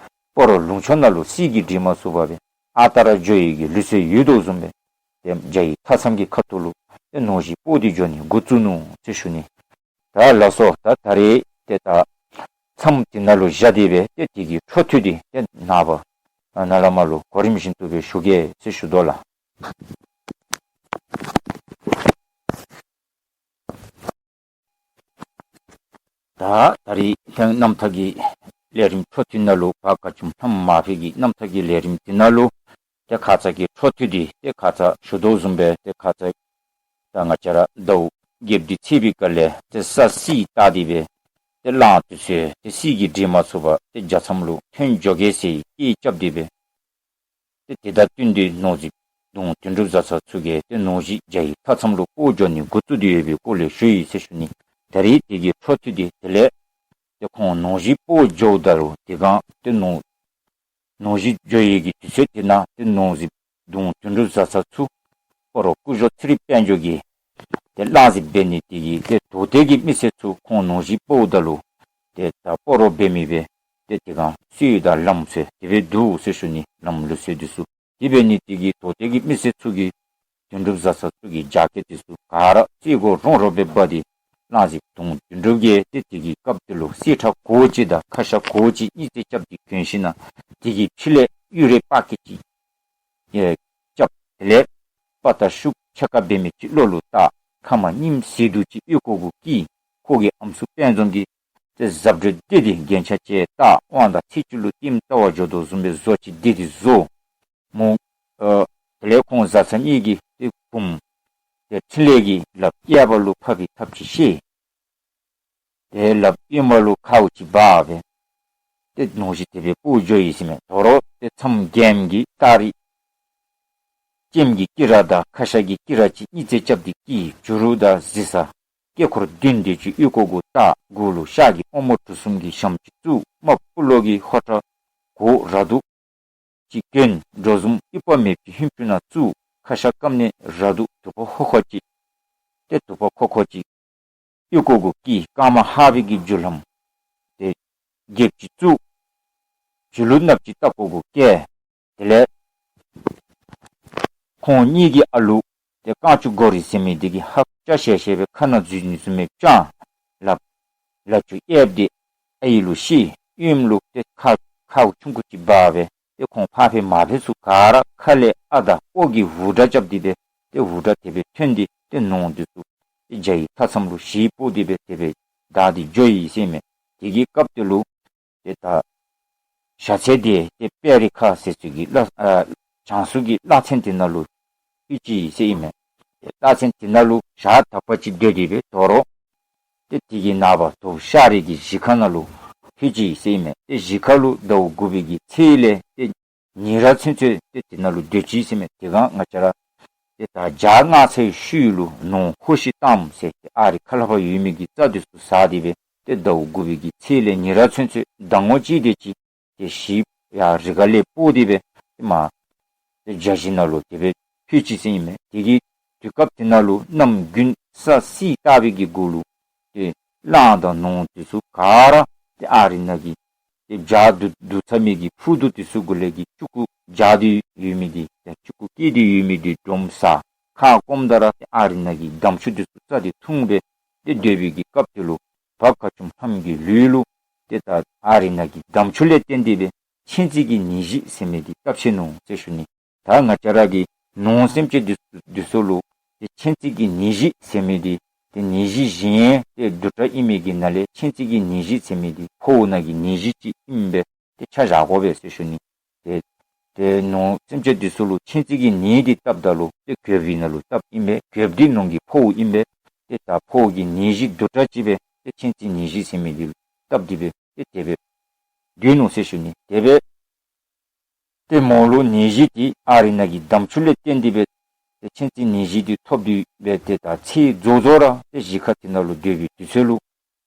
སྤ་རོ་ལུང་ཕྱོགས་ནང་ལུ་གསེར་གྱི་སྒྲིལ་མ་ཚུགས་པར་སྦེ་ཨ་རྟག་ར་འགྱོ་ནི་གི་ལུགས་སྲོལ་ཡོད་དོ་བཟུམ་སྦེ་ཏེ་རྒྱ་ཡི་མཐའ་མཚམས་ཀྱི་ཁ་ཐུག་ལུ་ཏེ་ནོར་གཞི་སྤོ་སྟེ་འགྱོ་ནི་འགོ་བཙུགས་ནུག་ཟེར་ཞུ་ནི། ད་ལགས་སོ། ད་ད་རེས་ཏེ་ད་མཚམས་འདི་ནང་ལུ་བཞག་སྟེ་སྦེ་ཏེ་དེ་གི་འཕྲོ་མཐུད་དེ་ཏེ་ནངས་པ་ནངས་ལས་མར་ལུ་གོ་རིམ་བཞིན་དུ་སྦེ་ཞུ་གེ་ཟེར་ཞུ་དོ་ལགས། ད་ད་རེས་ཐེངས་རྣམ་ཐར་གྱི་ལས་རིམ་འཕྲོ་མཐུད་ནང་ལུ་བ་དགའ་ཅུམ་ལྷམོ་མ་ཕེ་གི་རྣམ་ཐར་གྱི་ལས་རིམ་འདི་ནང་ལུ་ཏེ་ཁ་ཙ་གི་འཕྲོ་མཐུད་དེ་ཏེ་ཁ་ཙ་ཞུ་དོ་བཟུམ་སྦེ་ཏེ་ཁ་ཙ་ད་ང་བཅས་ར་ཟླཝ་བརྒྱད་པ་འདི་ཚེས་པའི་སྐབས་ལས་ཏེ་ས་གསེར་བཏགས་ཏེ་སྦེ་ཏེ་གླང་འདི་ཚུ་ཏེ་གསེར་གྱི་སྒྲིལ་མ་ཚུགས་པར་ཏེ་རྒྱ་མཚམས་ལུ་ཐོན་འགྱོ་གེ་ཟེར་སྐད་རྐྱབ་སྟེ་སྦེ་ཏེ་དེ་དང་བསྟུན་ཏེ་ནོར་གཟིགས་གདོང་དོན་གྲུབ་བཟའ་ཚང་ཚུ་གིས་ཏེ་ནོར་གཞི་རྒྱ་ཡི་མཐའ་མཚམས་ལུ་སྤོ་འགྱོ་ནི་འགོ་བཙུགས་ཏེ་ཡོད་པའི་སྐོར་ལས་ཞུ་ཡི་ཟེར་ཞུ་ནི། ད་རེས་དེ་གི་འཕྲོ་མཐུད་དེ་དེ་ལས་ཏེ་ཁོང་ནོར་གཞི་སྤོ་འགྱོཝ་ད་ལུ་དེ་སྒང་ཏེ་ནོར་ནོར་གཞི་འགྱོ་ནི་གི་དུས་ཚོད་དེ་ནང་ཏེ་ནོར་གཟིགས་གདོང་དོན་གྲུབ་བཟའ་ཚང་ཚུ་སྤ་རོ་སྐུ་གཞོགས་ཚེ་རིང་དཔལ་འབྱོར་གྱི་ཏེ་གླང་རྫས་འབད་ནི་དེ་གིས་ཏེ་དོ་སྟོད་ཀྱི་མི་སེར་ཚུ་ཁོང་ནོར་གཞི་སྤོཝ་ད་ལུ་ཏེ་ད་སྤ་རོ་འབད་མི་སྦེ་ཏེ་དེ་སྒང་གསོལ་དང་ལམ་སྲོལ་དེ་སྦེ་འདུག་ཟེར་ཞུ་ནི། ལམ་ལུགས་སྲོལ་འདི་ཚུ་དེ་འབད་ནི་དེ་གིས་དོ་སྟོད་ཀྱི་མི་སེར་ཚུ་གིས་དོན་གྲུབ་བཟའ་ཚང་ཚུ་གི་རྒྱབ་སྐྱོར་འདི་ཚུ་ག་ར་རྩིས་སྒོ་རོང་རོ་སྦེ་འབག་སྟེ་གླང་རྫས་གདོང་དོན་གྲུབ་ཀྱིས་ཏེ་དེ་གི་སྐབས་དེ་ལུ་གསེར་ཁྲབ་གོ་ཅིག་དང་ཁ་ཤ་གོ་ཅིག་གཉིས་རྩེ་རྐྱབ་སྟེ་གྱོན་ཞིན་ན་དེ་གི་ཕྱི་ལས་གཡུ་རལ་པགས་ཀི་ཅིག་ཨེ་རྐྱབ། དེ་ལས་དཔའ་རྟགས་ཤུགས་ཕྱེད་ཀ་འབད་མི་ཅིག་བློ་ལུ་བཏགས། ཁ་མར་རྙིངམ་ཟེ་དུག་ཅིག་ཨོལ་ལྐོག་གུ་བཀལ། ཁོ་གི་ཨམ་སྲུ་དཔལ་འཛོམས་ཀྱིས་ཏེ་གཟབ་སྦྲེལ་སྡོད་དེ་རྒྱན་ཆ་བཅས་བཏགས། དབང་དང་ཚེས་བཅུ་ལུ་ལྟདམོ་ལྟ་བར་འགྱོ་དོ་བཟུམ་སྦེ་བཟོ་ཅིག་སྟེ་དེ་བཟོ། མོ་ཨ་དེ་ལས་ཁོང་བཟའ་ཚང་གཉིས་ཀྱིས་ཏེ་བུམོ་ཏེ་འཕྲིན་ལས་ཀྱིས་ལགཔ་གཡས་པ་ལུ་ཕགཔ་གི་ཐགཔ་ཅིག་བཤེད། ཏེ་ལགཔ་གཡོན་མ་ལུ་ཁཝ་ཅིག་འབག་སྦེ་ཏེ་ནོར་གཞི་དེ་སྦེ་སྤོ་འགྱོ་ཡི་ཟེར་མས། དོ་རུང་ཏེ་མཚམས་རྒནམ་གྱི་སྟ་རེ་ལྕེམ་གྱི་དཀྱི་ར་དང་ཁ་ཤ་གི་དཀྱི་ར་ཅིག་གཉིས་རྩེ་རྐྱབ་སྟེ་བཀལ། བྱུ་རུ་དང་གཟི་ས་སྐེ་འཁོར་བདུན་དེ་ཅིག་ཨོལ་ལྐོག་གུ་བཏགས། མགུ་ལུ་ཤར་གྱི་དབང་མོ་གྲུ་གསུམ་གྱི་ཞྭམོ་ཅིག་བཙུགས། རྨགཔ་སྤུ་ལོ་གི་ཧོ་ཁྲ་གོ་ར་དུག་ཅིག་གྱོན། སྒྲོ་བཟུམ་ཨི་པ་མེདཔ་ཅིག་ཧིམ་ཆུ་ནང་བཙུགས། ཁ་ཤ་སྐམ་ནི་ར་དུག་དུ་པ་ཧོ་ཁ་ཅིག་ཏེ་དུ་པ་ཁོ་ཁོ་ཅིག་ཨོལ་ལྐོག་གུ་བཀལ། རྐངམ་ཧ་བི་གི་རྒྱུ་ལྷམ་ཏེ་རྒྱེབ་ཅིག་བཙུགས། རྒྱུ་ལུ་ནགཔ་ཅིག་ལྟག་ཀོ་གུ་བཀལ། དེ་ལས་ཁོང་གཉིས་ཀྱི་ཨ་ལུ་ཏེ་རྐང་ཅུ་གོ་རི་ཟེར་མི་དེ་གིས་ཧབ་ཅ་ཤེ་ཤེ་སྦེ་ཁ་ནང་འཛུལ་ནི་བཟུམ་སྦེ་དཔྱང་། ལགཔ་ལགཔ་ཅུ་གཡསཔ་དེ་ཨའི་ལུ་བཤེད། གཡོནམ་ལུ་ཏེ་ཁ་ཁཝ་ཆུང་ཀུ་ཅིག་འབག་སྦེ་ཏེ་ཁོང་ཕ་ཕེ་མ་ཕེ་ཚུ་ག་ར་ཁ་ལས་ཨ་དང་ཨོ་གིས་འུར་སྒྲ་རྐྱབ་སྟེ་སྦེ་ཏེ་འུར་སྒྲ་དེ་སྦེ་ཐོན་ཏེ་ཏེ་ནོར་འདི་ཚུ་ཏེ་རྒྱ་ཡི་མཐའ་མཚམས་ལུ་གཞི་སྤོ་སྟེ་སྦེ་དེ་སྦེ་བདའ་སྟེ་འགྱོ་ཡི་ཟེར་མས། དེ་གི་སྐབས་དེ་ལུ་ཏེ་ད་ཞྭ་ཚལ་དེ་ཏེ་དཔལ་རི་ཁ་ཟེར་ཚུལ་གྱི་བླ་ཨ་བྱང་སུ་གི་བླ་ཚན་དེ་ནང་ལུ་ཕུལ་ཅི་ཟེར་ཨིན་མས། ཏེ་བླ་ཚན་དེ་ནང་ལུ་ཞག་དག་པ་ཅིག་སྡོད་དེ་སྦེ་དོ་རུང་ཏེ་དེ་གི་ནངས་པ་དོ་ཤར་རི་གི་གཞིས་ཁ་ནང་ལུ་ཕུལ་ཅི་ཟེར་ཨིན་མས། ཏེ་གཞིས་ཁ་ལུ་ཟླཝ་དགུ་པའི་གི་ཚེས་ལས་ཏེ་ཉེ་རབས་ཚུན་ཚོད་ཏེ་དེ་ནང་ལུ་སྡོད་ཅི་ཟེར་མས། དེ་སྒང་ང་བཅས་ར་ཏེ་ད་བྱཱར་སྔ་ཚེས་ཤུལ་ལུ་ནོར་ཧོ་ཤི་བཏངམ་ཟེར་ཏེ་ཨ་རི་ཁ་ལས་ཕར་ཡོད་མི་གི་རྩྭ་འདི་ཚུ་ཟ་སྟེ་སྦེ་ཏེ་ཟླཝ་དགུ་པའི་གི་ཚེས་ལས་ཉེ་རབས་ཚུན་ཚོད་ཟླ་ངོ་གཅིག་དེ་ཅིག་ཏེ་གཞི་ཡར་རི་ཁ་ལས་སྤོ་སྟེ་སྦེ་ཏེ་མར་ཏེ་རྒྱ་གཞིས་ནང་ལུ་དེ་སྦེ་ཕུལ་ཅི་ཟེར་ཨིན་མས། དེ་གི་དུས་སྐབས་དེ་ནང་ལུ་གནམ་དགུན་ས་གསེར་བཏགས་པའི་གི་གུ་ལུ་ཏེ་གླང་དང་ནོར་འདི་ཚུ་ག་ར་ཏེ་ཨ་རི་ནང་གི་ཏེ་བྱཱར་བསྡུ་བསྡུ་ཚར་མི་གི་ཕུག་རྡོ་འདི་ཚུ་གུ་ལས་ཀྱི་ལྕུག་གུ་བྱཱར་ཏེ་ཡོད་མི་འདི་ཏེ་ལྕུག་གུ་བཀལ་ཏེ་ཡོད་མི་འདི་སྒྲོམ་ཟ། ཁ་སྐོམ་ད་ར་ཏེ་ཨ་རི་ནང་གི་འདམ་ཆུ་འདི་ཚུ་རྩ་འདི་འཐུང་སྦེ་ཏེ་སྡོད་པའི་གི་སྐབས་དེ་ལུ་བ་དགའ་ཅུམ་ལྷམོ་གི་ལུས་ལུ་ཏེ་ད་ཨ་རི་ནང་གི་འདམ་ཆུ་ལས་བརྟེན་ཏེ་སྦེ་མཆིན་ཚད་ཀྱི་ནད་གཞི་ཟེར་མི་འདི་བཏབ་ཆི་ནུག་ཟེར་ཞུ་ནི། ད་ང་བཅས་ར་གི་ནོར་སེམས་ཅན་འདི་འདི་ཚུ་ལུ་ཏེ་མཆིན་ཚད་ཀྱི་ནད་གཞི་ཟེར་མི་འདི་ ཏེ་ནད་གཞི་གཞན་ཏེ་བདུན་ཕྲག་ཨིན་མི་གི་ནང་ལས་མཆིན་ཚད་ཀྱི་ནད་གཞི་ཟེར་མི་འདི་ཕོཝ་ནང་གི་ནད་གཞི་ཅིག་ཨིན་པས། ཏེ་ཆ་བཞག་དགོ་པས་ཟེར་ཞུ་ནི། ཏེ་ཏེ་ནོར་སེམས་ཅན་འདི་ཚུ་ལུ་མཆིན་ཚད་ཀྱི་ནད་འདི་བཏབ་ད་ལུ་ཏེ་གོསཔ་འདི་ནང་ལུ་བཏབ་ཨིན་པས། གོསཔ་འདི་ནང་གི་ཕོཝ་ཨིན་པས། ཏེ་ད་ཕོཝ་གི་ནད་གཞི་བདུན་ཕྲག་ཅིག་སྦེ་ཏེ་མཆིན་ཚད་ནད་གཞི་ཟེར་མི་འདི་ལུ་བཏབ་སྟེ་སྦེ་ཏེ་དེ་སྦེ་སྡོད་ནུག་ཟེར་ཞུ་ནི། དེ་སྦེ་ཏེ་མོ་ལུ་ནད་གཞི་འདི་ཨ་རི་ནང་གི་དམ་ཆུ་ལས་བརྟེན་ཏེ་སྦེ་ཏེ་མཆིན་ཚད་ནད་གཞི་འདི་ཐོབ་སྟེ་སྦེ་ཏེ་ད་ཚེ་རྫོགས་རྫོགས་ར་ཏེ་གཞིས་ཁ་འདི་ནང་ལུ་སྡོད་པའི་དུས་ཚོད་ལུ་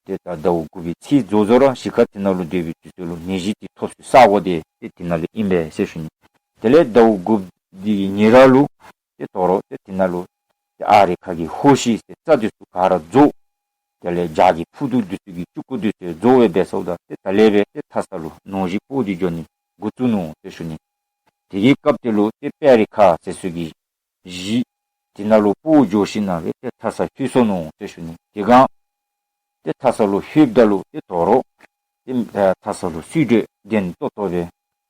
ཏེ་ད་ཟླཝ་དགུ་པའི་ཚེ་རྫོགས་རྫོགས་ར་གཞིས་ཁ་འདི་ནང་ལུ་སྡོད་པའི་དུས་ཚོད་ལུ་ནད་གཞི་འདི་ཐོབ་སའི་ས་གོ་འདི་ཏེ་འདི་ནང་ལས་ཨིན་པས་ཟེར་ཞུ་ནི། དེ་ལས་ཟླཝ་དགུ་པའི་ཉེ་རང་ལུ་ཏེ་དོ་རུང་ཏེ་འདི་ནང་ལུ་ཏེ་ཨ་རི་ཁ་གི་ཧོ་ཤི་ཟེར་རྩྭ་འདི་ཚུ་ག་ར་རྫོགས། དེ་ལས་བྱག་གི་ཕུག་རྡོག་འདི་ཚུ་གི་ཅུང་ཀུ་འདི་ཚུ་རྫོགས་སྦེ་འབད་སོཝ་ད་ཏེ་ད་ལས་སྦེ་ཏེ་ཐ་ས་ལུ་ནད་གཞི་སྤོ་སྟེ་འགྱོ་ནི་འགོ་བཙུགས་ནུག་ཟེར་ཞུ་ནི། དེ་གི་སྐབས་དེ་ལུ་ཏེ་པེ་རི་ཁ་ཟེར་སའི་གི་གཞིས་འདི་ནང་ལུ་སྤོ་འགྱོ་ཞིནམ་ལས་ཏེ་ཐ་ས་ལྷོད་སོ་ནུག་ཟེར་ཞུ་ནི། དེ་སྒང་ཏེ་ཐ་ས་ལུ་ལྷོདཔ་ད་ལུ་ཏེ་དོ་རུང་ཏེ་ཐ་ས་ལུ་བསིལ་དྲོད་ལྡན་ཏོག་ཏོ་སྦེ་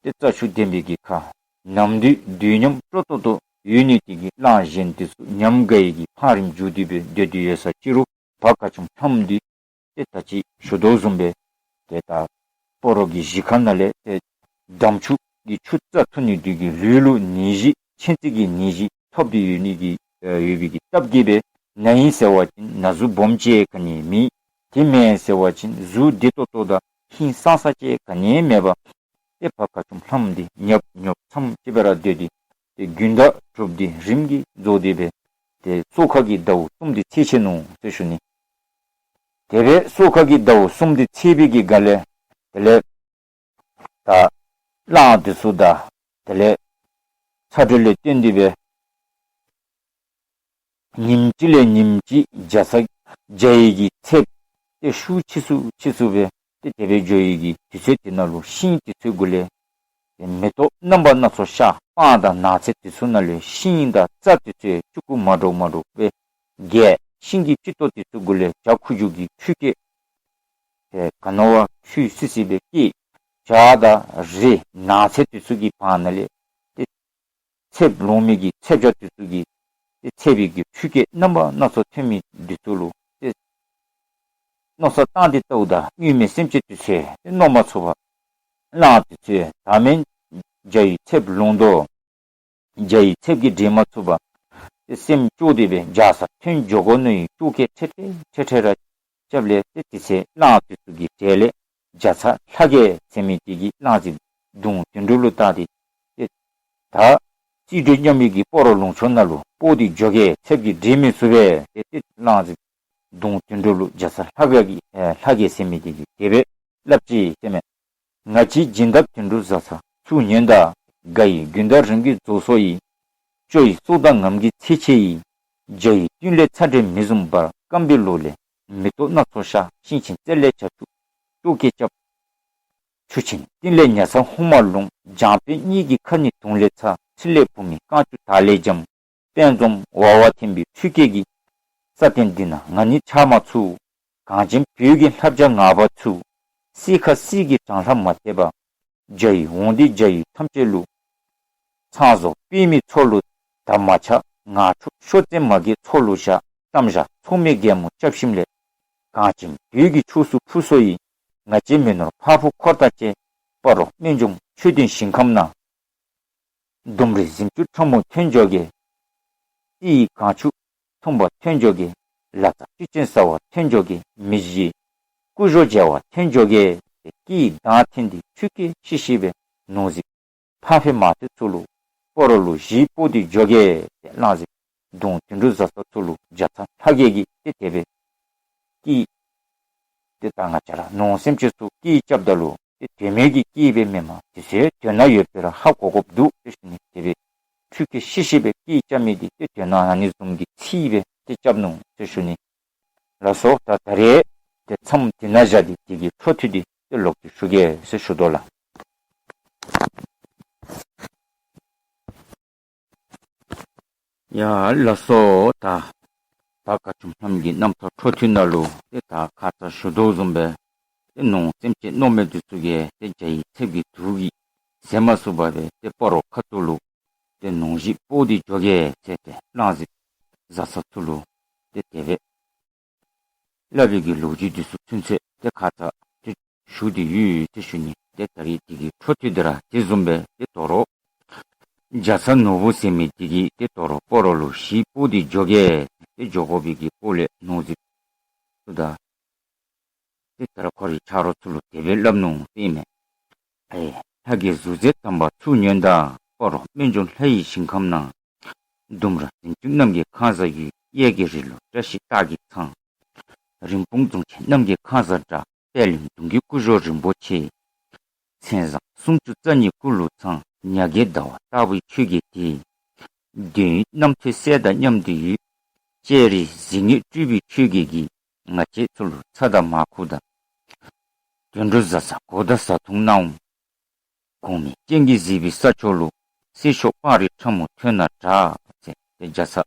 ཏེ་རྩྭ་ཆུ་ལྡན་པའི་གི་ཁ། ནམ་དུས་དུས་མཉམ་སྤྲོ་ཏོག་ཏོ་ཡོད་ནི་དེ་གིས་གླང་གཞན་འདི་ཚུ་ཉམས་དགའ་བའི་གི་འཕང་རིམ་འགྱོ་སྟེ་སྦེ་སྡོད་དེ་ཡོད་ས་ཅི་རུང་བ་ཁ་ཆུམ་ལྷམོ་འདི་ཏེ་ད་ཅི་ཞུ་དོ་བཟུམ་སྦེ་ཏེ་ད་སྤ་རོ་གི་གཞིས་ཁ་ནང་ལས་ཏེ་དམ་ཆུ་གི་ཆུ་རྩ་འཐུང་ནི་དེ་གིས་ལུས་ལུ་ནད་གཞི་མཆིན་ཚད་ཀྱི་ནད་གཞི་ཐོབ་སྟེ་ཡོད་ནི་གི་ཡོད་པའི་གི་སྟབས་ཀྱིས་སྦེ་ན་ཡི་ཟེར་བ་ཅིན་ན་ཟུག་སྦོམ་ཅིག་ག་ནི་མེད། དེ་མེན་ཟེར་བ་ཅིན་གཟུགས་བདེ་ཏོག་ཏོ་དང་ཧིང་སངས་ས་ཅིག་ག་ནི་མེད་པར་ཏེ་བ་ཁ་ཆུམ་ལྷམོ་འདི་ཉབ་ཉོབ་ཙམ་ཅིག་སྦེ་ར་སྡོད་དེ་ཏེ་དགུན་ཟླ་དྲུག་པ་འདི་རིམ་གྱིས་རྫོགས་ཏེ་སྦེ་ཏེ་སོ་ཁ་གི་ཟླཝ་གསུམ་འདི་ཚེས་ཆད་ནུག་ཟེར་ཞུ་ནི། དེ་སྦེ་སོ་ཁ་གི་ཟླཝ་གསུམ་འདི་ཚེས་པའི་གི་སྒང་ལས་དེ་ལས་ད་གླང་འདི་ཚུ་དང་དེ་ལས་ཚ་དྲོད་ལས་བརྟེན་ཏེ་སྦེ་ཉིནམ་གཅིག་ལས་ཉིནམ་གཅིག་རྒྱ་ཚ་རྒྱ་ཡི་གི་ཚདཔ་ཏེ་ཤུགས་ཆེ་སུ་ཆེ་སུ་སྦེ་ཏེ་དེ་སྦེ་འགྱོ་བའི་གི་དུས་ཚོད་དེ་ནང་ལུ་ཤིང་འདི་ཚུ་གུ་ལས་ཏེ་མེ་ཏོག་རྣམ་པ་སྣ་ཚོགས་ཤར། སྤང་དང་ནགས་ཚལ་འདི་ཚུ་ནང་ལས་ཤིང་དང་རྩྭ་འདི་ཚུ་ཡང་ཅུང་ཀུ་མ་འདྲཝ་མ་འདྲཝ་སྦེ་རྒྱས། ཤིང་གི་སྤྱི་ཏོག་འདི་ཚུ་གུ་ལས་བྱ་ཁུ་བྱུག་གི་ཁྲུས་སྐད་ཏེ་ག་ནི་བ་ཁྲུས་སི་སི་སྦེ་སྐད། བྱ་དང་རི་ནགས་ཚལ་འདི་ཚུ་གི་བར་ན་ལས་ཏེ་ཚདཔ་ལོང་མི་གི་ཚདཔ་བྱ་འདི་ཚུ་གི་ཏེ་ཚདཔ་གི་ཁྲུས་སྐད་རྣམ་པ་སྣ་ཚོགས་ཐོན་མི་འདི་ཚུ་ལུ་ཏེ་མནོ་བསམ་བཏང་སྟེ་བལྟཝ་ད་སྔོན་མའི་སེམས་ཅན་འདི་ཚུ་ཡང་ཏེ་མནོ་མ་ཚུགས་པར་གླང་འདི་ཚུ་ཡང་ད་མེན་རྒྱ་ཡི་ཚདཔ་ལོང་དོ། རྒྱ་ཡི་ཚདཔ་གིས་འདྲེན་མ་ཚུགས་པར་ཏེ་སེམས་སྐྱོ་སྟེ་སྦེ་རྒྱ་ཚ་ཐོན་འགྱོ་དགོ་མནོ་བའི་སྐྱོ་སྐད་ཁྲེ་ཁྲེ་ཁྲེ་ཁྲེ་ར་རྐྱབ་ལས་ཏེ་དེ་ཚེ་གླང་འདི་ཚུ་གི་གྲལ་ལས་རྒྱ་ཚ་ལྷ་རྒྱལ་ཟེར་མི་དེ་གིས་གླང་རྫི་གདོང་དོན་གྲུབ་ལུ་བལྟ་སྟེ་ཏེ་ད་རྩིས་སྤྲོད་མཉམ་མི་གི་སྤ་རོ་ལུང་ཕྱོགས་ནང་ལུ་སྤོ་སྟེ་འགྱོ་གེ། ཚདཔ་གིས་འདྲེན་མི་ཚུགས་པས་ཟེར་ཏེ་གླང་རྫི་གདོང་དོན་གྲུབ་ལུ་རྒྱ་ཚ་ལྷ་རྒྱལ་གྱིས་ཨེ་ལྷ་རྒྱལ་ཟེར་མི་དེ་གིས་དེ་སྦེ་སླབ་ཅི་ཟེར་མས། ང་བཅས་སྦྱིན་བདག་དོན་གྲུབ་བཟའ་ཚང་ཚུར་ཉོན་དང་། དགའ་ཡི་དགུན་ཟླ་རིམ་གྱིས་རྫོགས་སོ་ཡི། སྐྱོ་ཡི་སྲོག་དང་ངམ་གྱི་ཚེ་ཆད་ཡི། རྒྱ་ཡི་གཏིང་ལས་ཚ་དྲོད་མེ་བཟུམ་འབར། སྐམ་པའི་ལོ་ལས་མེ་ཏོག་སྣ་ཚོགས་ཤར། ཤིང་ཆེན་རྩེ་ལས་བྱ་ཁྱུ་སྐྱོ་སྐད་རྐྱབ། ཆུ་ཆེན་གཏིང་ལས་ཉ་ཚ་ཧུ་མ་ལོང་། འཇམ་དཔལ་གཉིས་ཀྱི་ཁ་གཉིས་དུང་ལས་ཚ། ཚི་ལས་བུ་མོའི་རྐང་ཆུང་དར་ལས་འཇམ། དཔལ་འཛོམས་ཝ་ཝ་འཐེན་པའི་ཁྲུས་སྐད་ཀྱིས། ས་སྟེང་འདི་ན་ང་ནི་ཆགས་མ་ཚུགས། གངས་ཅན་བོད་ཀྱི་ལྷ་བྱ་ངར་བ་ཚུ། སྲིད་ཁ་སྲིད་ཀྱི་གྲང་ལྷགས་མ་ཐེག་པ། རྒྱ་ཡི་འོང་སྟེ་རྒྱ་ཡི་ཐམས་ཅད་ལུ། ཚང་བཟོ་པདྨའི་མཚོ་ལུ་དར་མ་ཆགས། ངར་ཕྱུག་ཤོ་རྩེ་མ་གི་མཚོ་ལུ་བཞག། གཏམ་བཞག་ཚོགས་མའི་རྒྱལ་མོ་སྐྱབས་ཤིང་ལས། གངས་ཅན་བོད་ཀྱི་ཕྱོགས་སུ་འཕུར་སོ་ཡི། ང་བཅས་མི་ནོར་ཕ་བུ་འཁོར་དང་བཅས། སྤ་རོ་སྨན་ལྗོངས་ཆོས་ལྡན་ཞིང་ཁམས་ན། ལྡུམ་རའི་གཟིམ་ཆུང་ཁྲ་མོ་ཐོན་འགྱོ་གེ། རྩི་ཡི་གངས་ཆུ་འཐུང་བར་ཐོན་འགྱོ་གེ། ལ་རྩྭ་བཅུད་ཅན་ཟ་བར་ཐོན་འགྱོ་གེ། མི་བཞིའི་སྐུ་གཞོགས་མཇལ་བར་ཐོན་འགྱོ་གེ། ཟེར་སྐད་གདངས་འཐེན་ཏེ་ཁྲུས་སྐད་ཤིག་ཤིག་སྦེ་ནོར་རྫི་ཕ་ཕེ་མ་ཐེ་ཚུ་ལུ་སྤ་རོ་ལུ་གཞིས་སྤོ་སྟེ་འགྱོ་གེ་ཟེར་གླང་རྫི་གདོང་དོན་གྲུབ་བཟའ་ཚང་ཚུ་ལུ་རྒྱ་ཚ་ལྷ་རྒྱལ་གྱིས་ཏེ་དེ་སྦེ་སྐད་ཏེ་ད་ང་བཅས་ར་ནོར་སེམས་ཅན་ཚུ་སྐད་རྐྱབ་ད་ལུ་ཏེ་དོན་མེད་ཀྱི་སྐད་སྦེ་མེན་པར་དེ་ཚུ་དོན་སྣ་ཡོད་པའི་ར་ཧ་གོ་དགོཔ་འདུག་ཟེར་ཞུ་ནི། དེ་སྦེ་ཁྲུས་སྐད་ཤིག་ཤིག་སྦེ་སྐད་རྐྱབ་མི་འདི་ཏེ་དོན་སྣ་ཨ་ནི་བཟུམ་གྱི་ཚིག་སྦེ་ཏེ་རྐྱབ་ནུག་ཟེར་ཞུ་ནི། ལགས་སོ། ད་ད་རེས་ཏེ་མཚམས་འདི་ནང་བཞག་སྟེ་དེ་གི་འཕྲོ་མཐུད་དེ་ཏེ་ལོག་སྟེ་ཞུ་གེ་ཟེར་ཞུ་དོ་ལགས། ཡ་ལགས་སོ། ད་བ་ཁ་ཆུམ་ལྷམོ་གི་རྣམ་ཐར་འཕྲོ་མཐུད་ནང་ལུ་ཏེ་ད་ཁ་ཙ་ཞུ་དོ་བཟུམ་སྦེ་ཏེ་ནོར་སེམས་ཅན་མནོ་མེད་འདི་ཚུ་གིས་ཏེ་རྒྱ་ཡི་ཚདཔ་གི་དུག་གིས་བཟོད་མ་ཚུགས་པར་སྦེ་ཏེ་སྤ་རོ་ཁ་ཐུག་ལུ་ཏེ་ནོར་གཞི་སྤོ་སྟེ་འགྱོ་གེ་ཟེར་ཏེ་གླང་རྫི་བཟའ་ཚང་ཚུ་ལུ་ཏེ་དེ་སྦེ་ སླབ་པའི་གི་ལོ་རྒྱུས་འདི་ཚུ་ཚུན་ཚོད་ཏེ་ཁ་ཙ་ཏེ་ཞུ་སྟེ་ཡོད་ཟེར་ཞུ་ནི། ཏེ་ད་རིས་འདི་གི་འཕྲོ་མཐུད་དེ་ར་དེ་བཟུམ་སྦེ་ཏེ་དོ་རུང་རྒྱ་ཚ་ནོར་བུ་ཟེར་མི་འདི་གིས་ཏེ་དོ་རུང་སྤ་རོ་ལུ་གཞིས་སྤོ་སྟེ་འགྱོ་གེ་ཏེ་འགྱོ་དགོ་པའི་གི་སྐོར་ལས་ནོར་རྫིཔ་ཚུ་དང་ཏེ་ད་རུང་ཁོ་རའི་ཆ་རོགས་ཚུ་ལུ་དེ་སྦེ་སླབ་ནུག་ཟེར་ཨིན་མས། ཨེ། ལྷ་གི་གཟུགས་མཛེས་དམ་པ་ཚུར་ཉོན་དང་། སྤ་རོ་སྨན་ལྗོངས་ལྷ་ཡི་ཞིང་ཁམས་ན། ལྡུམ་ར་ཟིང་ཆུ་གནམ་གྱི་ཁང་བཟང་ཡོད། གཡས་ཀྱི་རི་ལུ་བཀྲ་ཤིས་རྟགས་ཀྱིས་ཚང་། རིན་སྤུངས་རྫོང་ཆེན་གནམ་གྱི་ཁང་བཟང་འདྲ། པད་གླིང་གདུང་གི་སྐུ་གཞོགས་རིན་པོ་ཆེ། མཚན་བཟང་སུམ་ཅུ་རྩ་གཉིས་སྐུ་ལུ་ཚང་། ཉ་རྒོད་ཟླ་བ་ལྟ་བུའི་ཆོས་རྒྱལ་དེ། འདོད་ཡོན་རྣམ་ཐོས་སྲས་དང་མཉམ་དུ་ཡོད། ལྕགས་རི་གཟི་ངད་སྤྲུལ་པའི་ཆོས་རྒྱལ་གྱིས། ང་བཅས་ཚུ་ལུ་ཚྭ་དང་མར་ཁུ་དང་། དོན་གྲུབ་བཟའ་ཚང་གོ་དང་བཟའ་འཐུང་གནང་། གོང་མའི་སྤྱན་གྱིས་གཟིགས་པའི་ས་ཕྱོགས་ལུ། གསེར་ཤོག་སྤང་རི་ཁྲ་མོ་ཐོན་ན་འདྲ། ཟེར་ཏེ་རྒྱ་ཚ་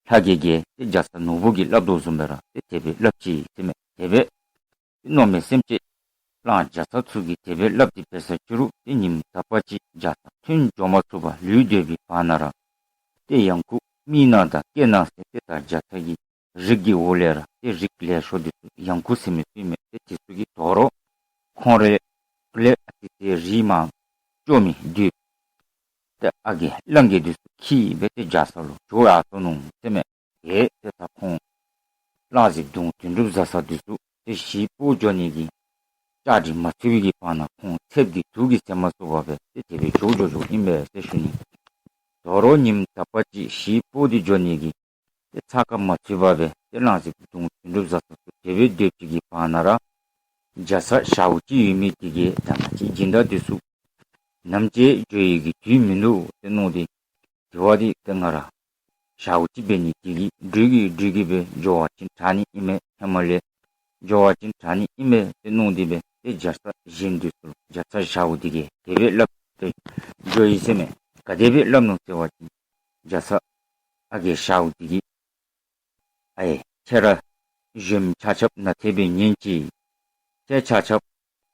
ལྷ་གིས་གིས་ཏེ་རྒྱ་ཚ་ནོར་བུ་གིས་སླབ་དོ་བཟུམ་སྦེ་ར་ཏེ་དེ་སྦེ་སླབ་ཅི་ཟེར་མས། དེ་སྦེ་ཏེ་མནོ་མེད་སེམས་ཅན་གླང་རྒྱ་ཚ་ཚུ་གིས་དེ་སྦེ་སླབ་སྟེ་འབད་ས་ཅི་རུང་ཏེ་ཉིནམ་དག་པ་ཅིག་རྒྱ་ཚ་ཐོན་འགྱོ་མ་ཚུགས་པར་ལུས་སྡོད་པའི་བར་ན་ར་ཏེ་ཡང་ཁུ་མི་ནག་དང་སྐེ་ནག་ཟེར་ཏེ་ད་རྒྱ་ཚ་གི་རིགས་ཀྱི་འོག་ལས་ར་ཏེ་རིགས་ལེགས་ཤོམ་འདི་ཚུ་ཡང་ཁུ་ཟེར་མི་ཚུ་ཨིན་མས། ཏེ་དེ་ཚུ་གིས་དོ་རུང་ཁོང་རའི་ལས་ཨ་ཙི་ཙི་རིགས་མ་ལྕོགས་མི་འདི་ཏེ་ཨ་རྒས་གླང་རྒས་འདི་ཚུ་འཁྱིད་སྦེ་ཏེ་རྒྱ་ཚ་ལུ་བྱོག་ཡར་སོ་ནུག་ཟེར་མས། ཏེ་ཏེ་ད་ཁོང་གླང་རྫིཔ་གདོང་དོན་གྲུབ་བཟའ་ཚང་འདི་ཚུ་ཏེ་གཞིས་སྤོ་འགྱོ་ནི་གི་བཅའ་སྒྲིག་མ་ཚུད་པའི་གི་བར་ན་ཁོང་ཚདཔ་གིས་དུག་གིས་བཟའ་མ་ཚུགས་པར་སྦེ་ཏེ་དེ་སྦེ་བྱོག་བྱོག་བྱོགཔ་ཨིན་པས་ཟེར་ཞུ་ནི། དོ་རུང་ཉིནམ་དག་པ་ཅིག་གཞིས་སྤོ་སྟེ་འགྱོ་ནི་གི་ཏེ་ཚ་ཁ་མ་ཚུད་པར་སྦེ་ཏེ་གླང་རྫིཔ་གདོང་དོན་གྲུབ་བཟའ་ཚང་ཚུ་དེ་སྦེ་སྡོད་པའི་གི་བར་ན་ར་རྒྱ་ཚ་ཞའོ་ཅི་ཡོད་མི་དེ་གིས་ད་ང་བཅས་སྦྱིན་བདག་འདི་ཚུ་ནམ་ཅིག་འགྱོ་ཡི་གི་དུས་མིན་འདུག་ཟེར་མནོ་སྟེ་དེ་བ་འདི་ཏེ་ང་ར་ཞའོ་ཅི་འབད་ནི་དེ་གིས་འགྲུལ་གྱི་འགྲུལ་གྱི་སྦེ་འགྱོ་བ་ཅིན་དྲག་ནི་ཨིན་མས། ཧེ་མ་ལས་འགྱོ་བ་ཅིན་དྲག་ནི་ཨིན་མས་ཟེར་མནོ་སྟེ་སྦེ་ཏེ་རྒྱ་ཚ་གཞན་འདི་ཚུ་ལུ་རྒྱ་ཚ་ཞའོ་འདི་གིས་དེ་སྦེ་སླབ་སྟེ་འགྱོ་ཡི་ཟེར་མས། ག་དེ་སྦེ་སླབ་ནུག་ཟེར་བ་ཅིན་རྒྱ་ཚ་ཨ་རྒས་ཞའོ་འདི་གིས་ཨའེ་ཁྱེད་ར་གཞོནམ་ཆ་ཁྱབ་ནཱ་ཐེབས་སྦེ་ཉན་ཅིག། ཁྱེད་ཆ་ཁྱབ་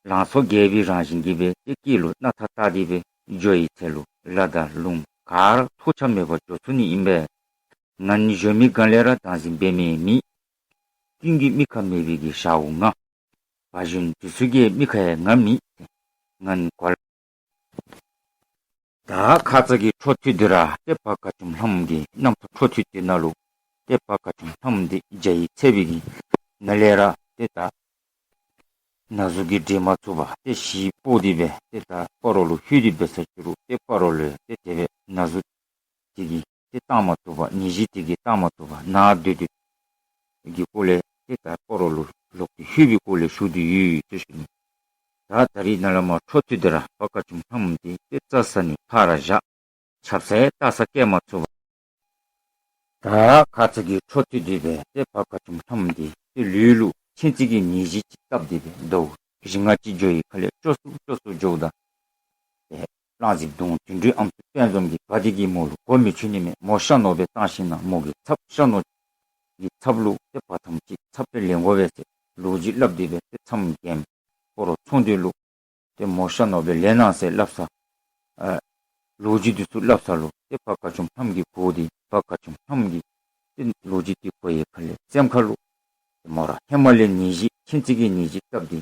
ལང་ཚོ་རྒྱས་པའི་རང་བཞིན་གྱིས་སྦེ་ཏེ་སྐེ་ལུ་སྣ་ཐག་བཏགས་ཏེ་སྦེ་འགྱོ་བའི་ཚེ་ལུ་ལ་དང་ལུངམ་ག་ར་ཐོགས་ཆགས་མེད་པར་འགྱོ་ཚུགས་ནི་ཨིན་པས། ང་ནི་གཞོན་མི་གང་ལས་ར་བདག་འཛིན་འབད་མི་མེད། ཀུན་གྱི་མིག་ཁར་མེད་པའི་གི་ཞའོ་ང་། བ་གཞོན་འདི་ཚུ་གི་མིག་ཁར་ཡང་ང་མེད། ང་ནི་གོ་ལ། ད་ཁ་ཙ་གི་འཕྲོ་མཐུད་འདི་ར་ཏེ་བ་དགའ་ཅུམ་ལྷམོ་གི་རྣམ་ཐར་འཕྲོ་མཐུད་འདི་ནང་ལུ་ཏེ་བ་དགའ་ཅུམ་ལྷམོ་འདི་རྒྱ་ཡི་ཚད་པའི་གི་ནང་ལས་ར་ཏེ་ད་ན་ཟུག་གིས་འགྲིལ་མ་ཚུགས་པར་ཏེ་གཞིས་སྤོ་སྟེ་སྦེ་ཏེ་ད་སྤ་རོ་ལུ་ལྷོད་དེ་འབད་ས་ཅི་རུང་ཏེ་སྤ་རོ་ལུ་ཏེ་དེ་སྦེ་ན་ཟུག་དེ་གིས་ཏེ་བཏང་མ་ཚུགས་པར་ནད་གཞི་དེ་གིས་བཏང་མ་ཚུགས་པར་ནཱ་སྡོད་སྡོད་ཀྱི་སྐོར་ལས་ཏེ་ད་སྤ་རོ་ལུ་ལོག་སྟེ་ལྷོད་པའི་སྐོར་ལས་ཞུ་སྟེ་ཡོད་ཟེར་ཞུ་ནི། ད་ད་རིས་ནཱ་ལས་མར་འཕྲོ་མཐུད་འདི་ར་བ་དགའ་ཅུམ་ལྷམོ་འདི་ཏེ་རྩྭ་ཟ་ནི་ཕར་བཞག། ཆབ་གསང་ལྟ་ས་བསྐྱལ་མ་ཚུགས་པར་ད་ཁ་ཙ་གི་འཕྲོ་མཐུད་དེ་སྦེ་ཏེ་བ་དགའ་ཅུམ་ལྷམོ་འདི་ཏེ་ལུས་ལུ་མཆིན་ཚད་ཀྱི་ནད་གཞི་ཅིག་བཏབ་སྟེ་སྦེ་ཟླཝ་བཞི་ལྔ་ཅིག་འགྱོ་བའི་ཁ་ལས་སྐྱོ་སུ་སྐྱོ་སུ་འགྱོཝ་ད་ཏེ་གླང་རྫིཔ་གདོང་དོན་གྲུབ་ཨམ་སྲུ་དཔལ་འཛོམས་ཀྱིས་ག་དེ་གིས་མོ་ལུ་མགུ་མི་ཆུད་ནི་མས། མོ་ཤ་ནོར་སྦེ་བཏང་ཞིན་ན་མོ་གི་ཚབ་ཤ་ནོར་གྱི་ཚབ་ལུ་ཏེ་བ་ཐམ་ཅིག་ཚབ་སྦེ་ལེན་དགོ་པས་ཟེར་ལོ་རྒྱུས་སླབ་སྟེ་སྦེ་ཏེ་མཚམས་རྒནམ་སྤ་རོ་ཚོང་འདུས་ལུ་ཏེ་མོ་ཤ་ནོར་སྦེ་ལེན་གནང་ཟེར་སླབ་ས་ཨ་ལོ་རྒྱུས་འདི་ཚུ་སླབ་ས་ལུ་ཏེ་བ་དགའ་ཅུམ་ལྷམོ་གིས་གོ་སྟེ་བ་དགའ་ཅུམ་ལྷམོ་གིས་ཏེ་ལོ་རྒྱུས་འདི་གོ་བའི་ཁ་ལས་སེམས་ཁ་ལུ་ཏེ་མོ་ར་ཧེ་མ་ལས་ནད་གཞི་མཆིན་ཚད་ཀྱི་ནད་གཞི་བཏབ་སྟེ་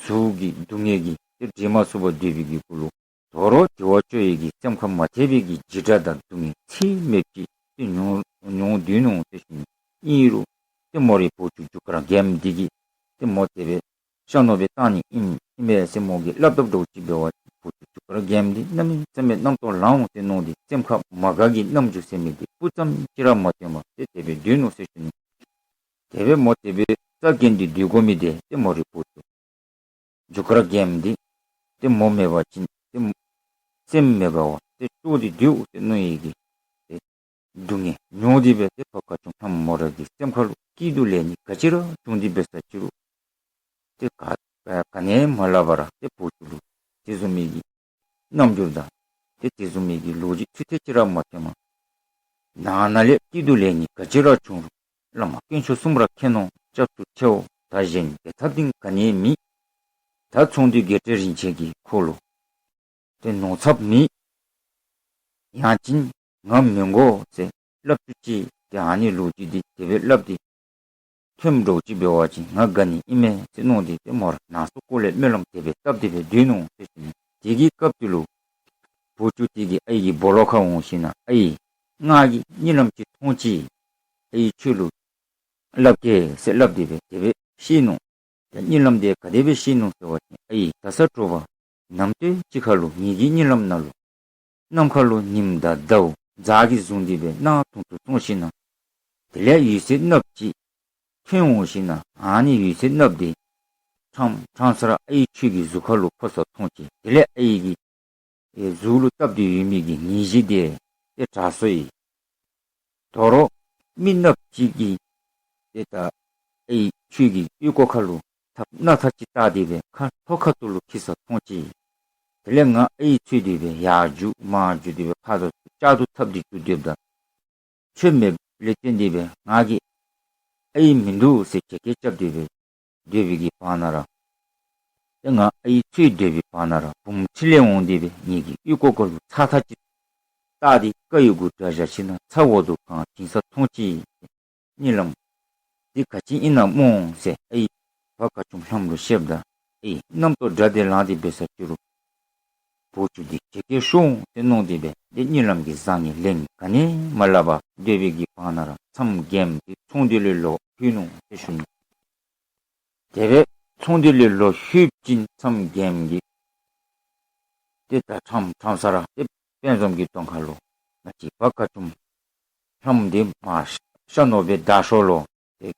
ཟུག་གི་སྡུག་བསྔལ་གྱིས་ཏེ་འགྲིལ་མ་ཚུགས་པར་སྡོད་པའི་གི་གུ་ལུ་དོ་རུང་དེ་བ་ཅོ་ཡི་གི་སེམས་ཁར་མ་ཐེག་པའི་གི་འཇིགས་སྐྲག་དང་སྡུག་བསྔལ་ཚད་མེདཔ་ཅིག་ཏེ་མྱོང་མྱོང་སྡོད་ནུག་ཟེར་ཞུ་ནི། ཨིན་རུང་ཏེ་མོ་རའི་བུ་ཆུང་རྒྱུ་སྐར་རྒནམ་འདི་གིས་ཏེ་མོ་དེ་སྦེ་ཤ་ནོར་སྦེ་བཏང་ནི་ཨིན་ཨིན་མས་ཟེར་མོ་གིས་སླབ་སྟབས་འདྲཝ་ཅིག་འབད་བ་ཅིན་བུ་ཆུང་རྒྱུ་སྐར་རྒནམ་འདི་གནམ་མེད་ས་མེད་རྣམ་རྟོག་ལང་འོང་ཟེར་མནོ་སྟེ་སེམས་ཁར་མ་དགའ་གི་རྣམ་འགྱུར་ཟེར་མི་འདི་སྤུ་ཙམ་ཅིག་ར་མ་སྟོན་པར་ཏེ་དེ་སྦེ་སྡོད་ནུག་ཟེར་ཞུ་ནི། དེ་སྦེ་མོ་དེ་སྦེ་རྩྭ་རྒན་ཏེ་སྡོད་དགོ་མི་འདི་ཏེ་མོ་རའི་བུ་ཆུང་རྒྱུ་སྐར་རྒནམ་འདི་ཏེ་མོ་མེད་པ་ཅིན་ཏེ་སེམས་མི་དགའ་བར་ཏེ་སྐྱོ་སྟེ་སྡོད་འོང་ཟེར་མནོ་ཡི་གི་ཏེ་སྡུག་བསྔལ་མྱོང་སྟེ་སྦེ་ཏེ་བ་དགའ་ཅུམ་ལྷམོ་མོ་ར་གི་སེམས་ཁ་ལུ་སྐྱིད་སྡུག་ལེན་ནི་ག་ཅི་ར་བྱུང་སྟེ་འབད་ས་ཅི་རུང་ཏེ་ག་ག་ནི་མ་སླབ་པར་ཏེ་བུ་ཆུང་ལུ་དེ་བཟུམ་མའི་གི་རྣམ་འགྱུར་དང་ཏེ་དེ་བཟུམ་མའི་གི་ལོ་རྒྱུས་ཚུ་ཏེ་ཅིག་ར་མ་སྟོན་པར་ནང་ན་ལས་སྐྱིད་སྡུག་ལེན་ནི་ག་ཅི་ར་བྱུང་རུང་བླ་མ་དཀོན་མཆོག་གསུམ་ར་མཁྱེན་ནོ། སྐྱབས་སུ་མཆིའོ། ད་གཞན་འབད་ཐབས་འདི་ག་ནི་མེད། ད་ཚོང་འདུས་དགེ་བཀྲིས་རིན་ཆེན་གྱིས་ཁོ་ལུ་ཏེ་ནོར་ཚབ་མེད། ཡང་ཅིན་ང་མི་དགོ་ཟེར་སླབ་བཅུག་ཅི། ཏེ་ཨ་ནི་ལོ་རྒྱུས་འདི་དེ་སྦེ་སླབ་སྟེ་ ཐོནམ་འདྲཝ་ཅིག་འབད་བ་ཅིན་ང་དགའ་ནི་ཨིན་མས་ཟེར་མནོ་སྟེ་ཏེ་མོ་ར་ནང་སོ་ཀོ་ལས་སྨོན་ལམ་དེ་སྦེ་བཏབ་སྟེ་སྦེ་སྡོད་ནུག་ཟེར་ཞུ་ནི། དེ་གི་སྐབས་དེ་ལུ་བུ་ཆུང་དེ་གིས་ཨའི་གི་སྦོ་ལོགས་ཁར་འོང་ཞིན་ན་ཨའི་ང་གིས་གཉིད་ལམ་ཅིག་མཐོང་ཅི། ཨའི་ཁྱོད་ལུ་སླབ་གེ་ཟེར་སླབ་སྟེ་སྦེ་དེ་སྦེ་བཤད་ནུག། ད་གཉིད་ལམ་དེ་ག་དེ་སྦེ་བཤད་ནུག་ཟེར་བ་ཅིན་ཨའི་ད་ས་དྲོ་པ་ནམ་སྟོད་ཅིག་ཁར་ལུ་ངེ་གི་གཉིད་ལམ་ནང་ལུ་ནམ་མཁའ་ལུ་ཉིམ་དང་ཟླཝ་ཛ་གིས་བཟུང་སྟེ་སྦེ་གནག་དུང་དུང་སོང་ཞིན་ན་དེ་ལས་འོད་ཟེར་གནགཔོ་ཅིག་ཐོན་འོང་ཞིན་ན་ཨ་ནི་འོད་ཟེར་གནགཔོ་དེ་ཁྲམ་ཁྲམ་ས་ར་ཨའི་ཁྱོད་ཀྱི་གཟུགས་ཁར་ལུ་ཕོག་སོ་མཐོང་ཅི། དེ་ལས་ཨའི་གི་ཨེ་གཟུགས་ལུ་བཏབ་སྟེ་ཡོད་མི་གི་ནད་གཞི་དེ་ཏེ་དྲག་སོ་ཡི། དོ་རུང་མི་གནགཔོ་ཅིག་གིས་ཏེ་ད་ཨའི་ཁྱོད་ཀྱི་ཨོལ་ཀོ་ཁར་ལུ་ཐགཔ་སྣ་ཐག་ཅིག་བཏགས་ཏེ་སྦེ་ཁ་ལྷོ་ཁ་ཐུག་ལུ་འཁྱིད་སོ་མཐོང་ཅི། དེ་ལས་ང་ཨའི་འཚོལ་ཏེ་སྦེ་ཡར་རྒྱུག་མར་རྒྱུག་སྟེ་སྦེ་ཁ་དོག་ལྕགས་དུ་འཐག་སྟེ་རྒྱུག་སྡོདཔ་ད་ཁྱོད་མེདཔ་ལས་བརྟེན་ཏེ་སྦེ་ང་གིས་ཨའི་མིན་འདུག་ཟེར་བྱེད་སྐད་རྐྱབ་སྟེ་སྦེ་སྡོད་པའི་གི་བར་ན་ར་ཏེ་ང་ཨའི་འཚོལ་སྡོད་པའི་བར་ན་ར་བུམོ་འཕྲིན་ལས་འོང་སྟེ་སྦེ་ངེ་གི་ཨོལ་ཀོ་ཁར་ལུ་ཚགས་ཐག་ཅིག་བཏགས་ཏེ་དཀར་ཡོལ་གུ་དྲངས་བཞག་ཞིན་ན་ཚ་འོག་ཏུ་གང་བྱིང་ས་མཐོང་ཅི། གཉིད་ལམ་འདི་ག་ཅི་ཨིན་ན་སྨོ་ཟེར་ཨའི་བ་དགའ་ཅུམ་ལྷམོ་ལུ་བཤདཔ་ད་ཨའི་རྣམ་རྟོག་དགྲ་དེ་ལངས་ཏེ་འབད་ས་ཅི་རུང་བུ་ཆུང་འདི་བྱེད་སྐད་ཤོར་འོང་ཟེར་མནོ་སྟེ་སྦེ་ཏེ་གཉིད་ལམ་གྱི་བཟང་ངན་ལན་ག་ནི་མ་སླབ་པར་སྡོད་པའི་གི་བར་ན་ར་མཚམས་རྒནམ་འདི་ཚོང་འདུས་ལས་ལོག་ལྷོད་ནུག་ཟེར་ཞུ་ནི། དེ་སྦེ་ཚོང་འདུས་ལས་ལོག་ལྷོད་ཅིན་མཚམས་རྒནམ་གིས་ཏེ་ད་ཁྲམ་ཁྲམ་ས་ར་ཏེ་དཔལ་འཛོམས་ཀྱི་གདོང་ཁར་ལུ་ང་བཅས་བ་དགའ་ཅུམ་ལྷམོ་འདི་མར་ཤ་ནོར་སྦེ་བདའ་ཤོག་ལོ། ཏེ་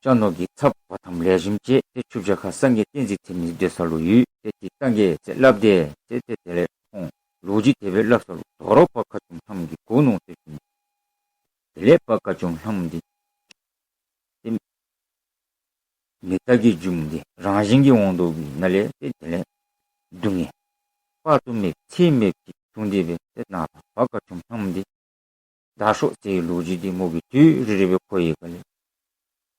ཤ་ནོར་གྱི་ཚབ་བ་ཐམ་ལེགས་ཤོམ་ཅིག་ཏེ་ཆུ་བྱ་ཁ་སངས་རྒྱས་བསྟན་འཛིན་ཐེན་མི་སྡོད་ས་ལུ་ཡོད། ཏེ་དེ་བཏང་གེ་ཟེར་སླབ་སྟེ་ཏེ་ཏེ་དེ་ལས་ཁོང་ལོ་རྒྱུས་དེ་སྦེ་སླབ་ས་ལུ་དོ་རུང་བ་དགའ་ཅུམ་ལྷམོ་གིས་གོ་ནུག་ཟེར་ཞུ་ནི། དེ་ལས་བ་དགའ་ཅུམ་ལྷམོ་འདི་ཏེ་མི་རྟག་གི་རྒྱུ་འདི་རང་བཞིན་གྱིས་འོང་དོ་གི་ནང་ལས་ཏེ་དེ་ལས་སྡུག་བསྔལ་དཔག་ཏུ་མེད་ཚད་མེདཔ་ཅིག་བྱུང་སྟེ་སྦེ་ཏེ་ནཱ་བ་དགའ་ཅུམ་ལྷམོ་འདི་བདའ་ཤོག་ཟེར་བའི་ལོ་རྒྱུས་འདི་མོ་གིས་དུས་རེ་རེ་སྦེ་གོ་བའི་སྒང་ལས་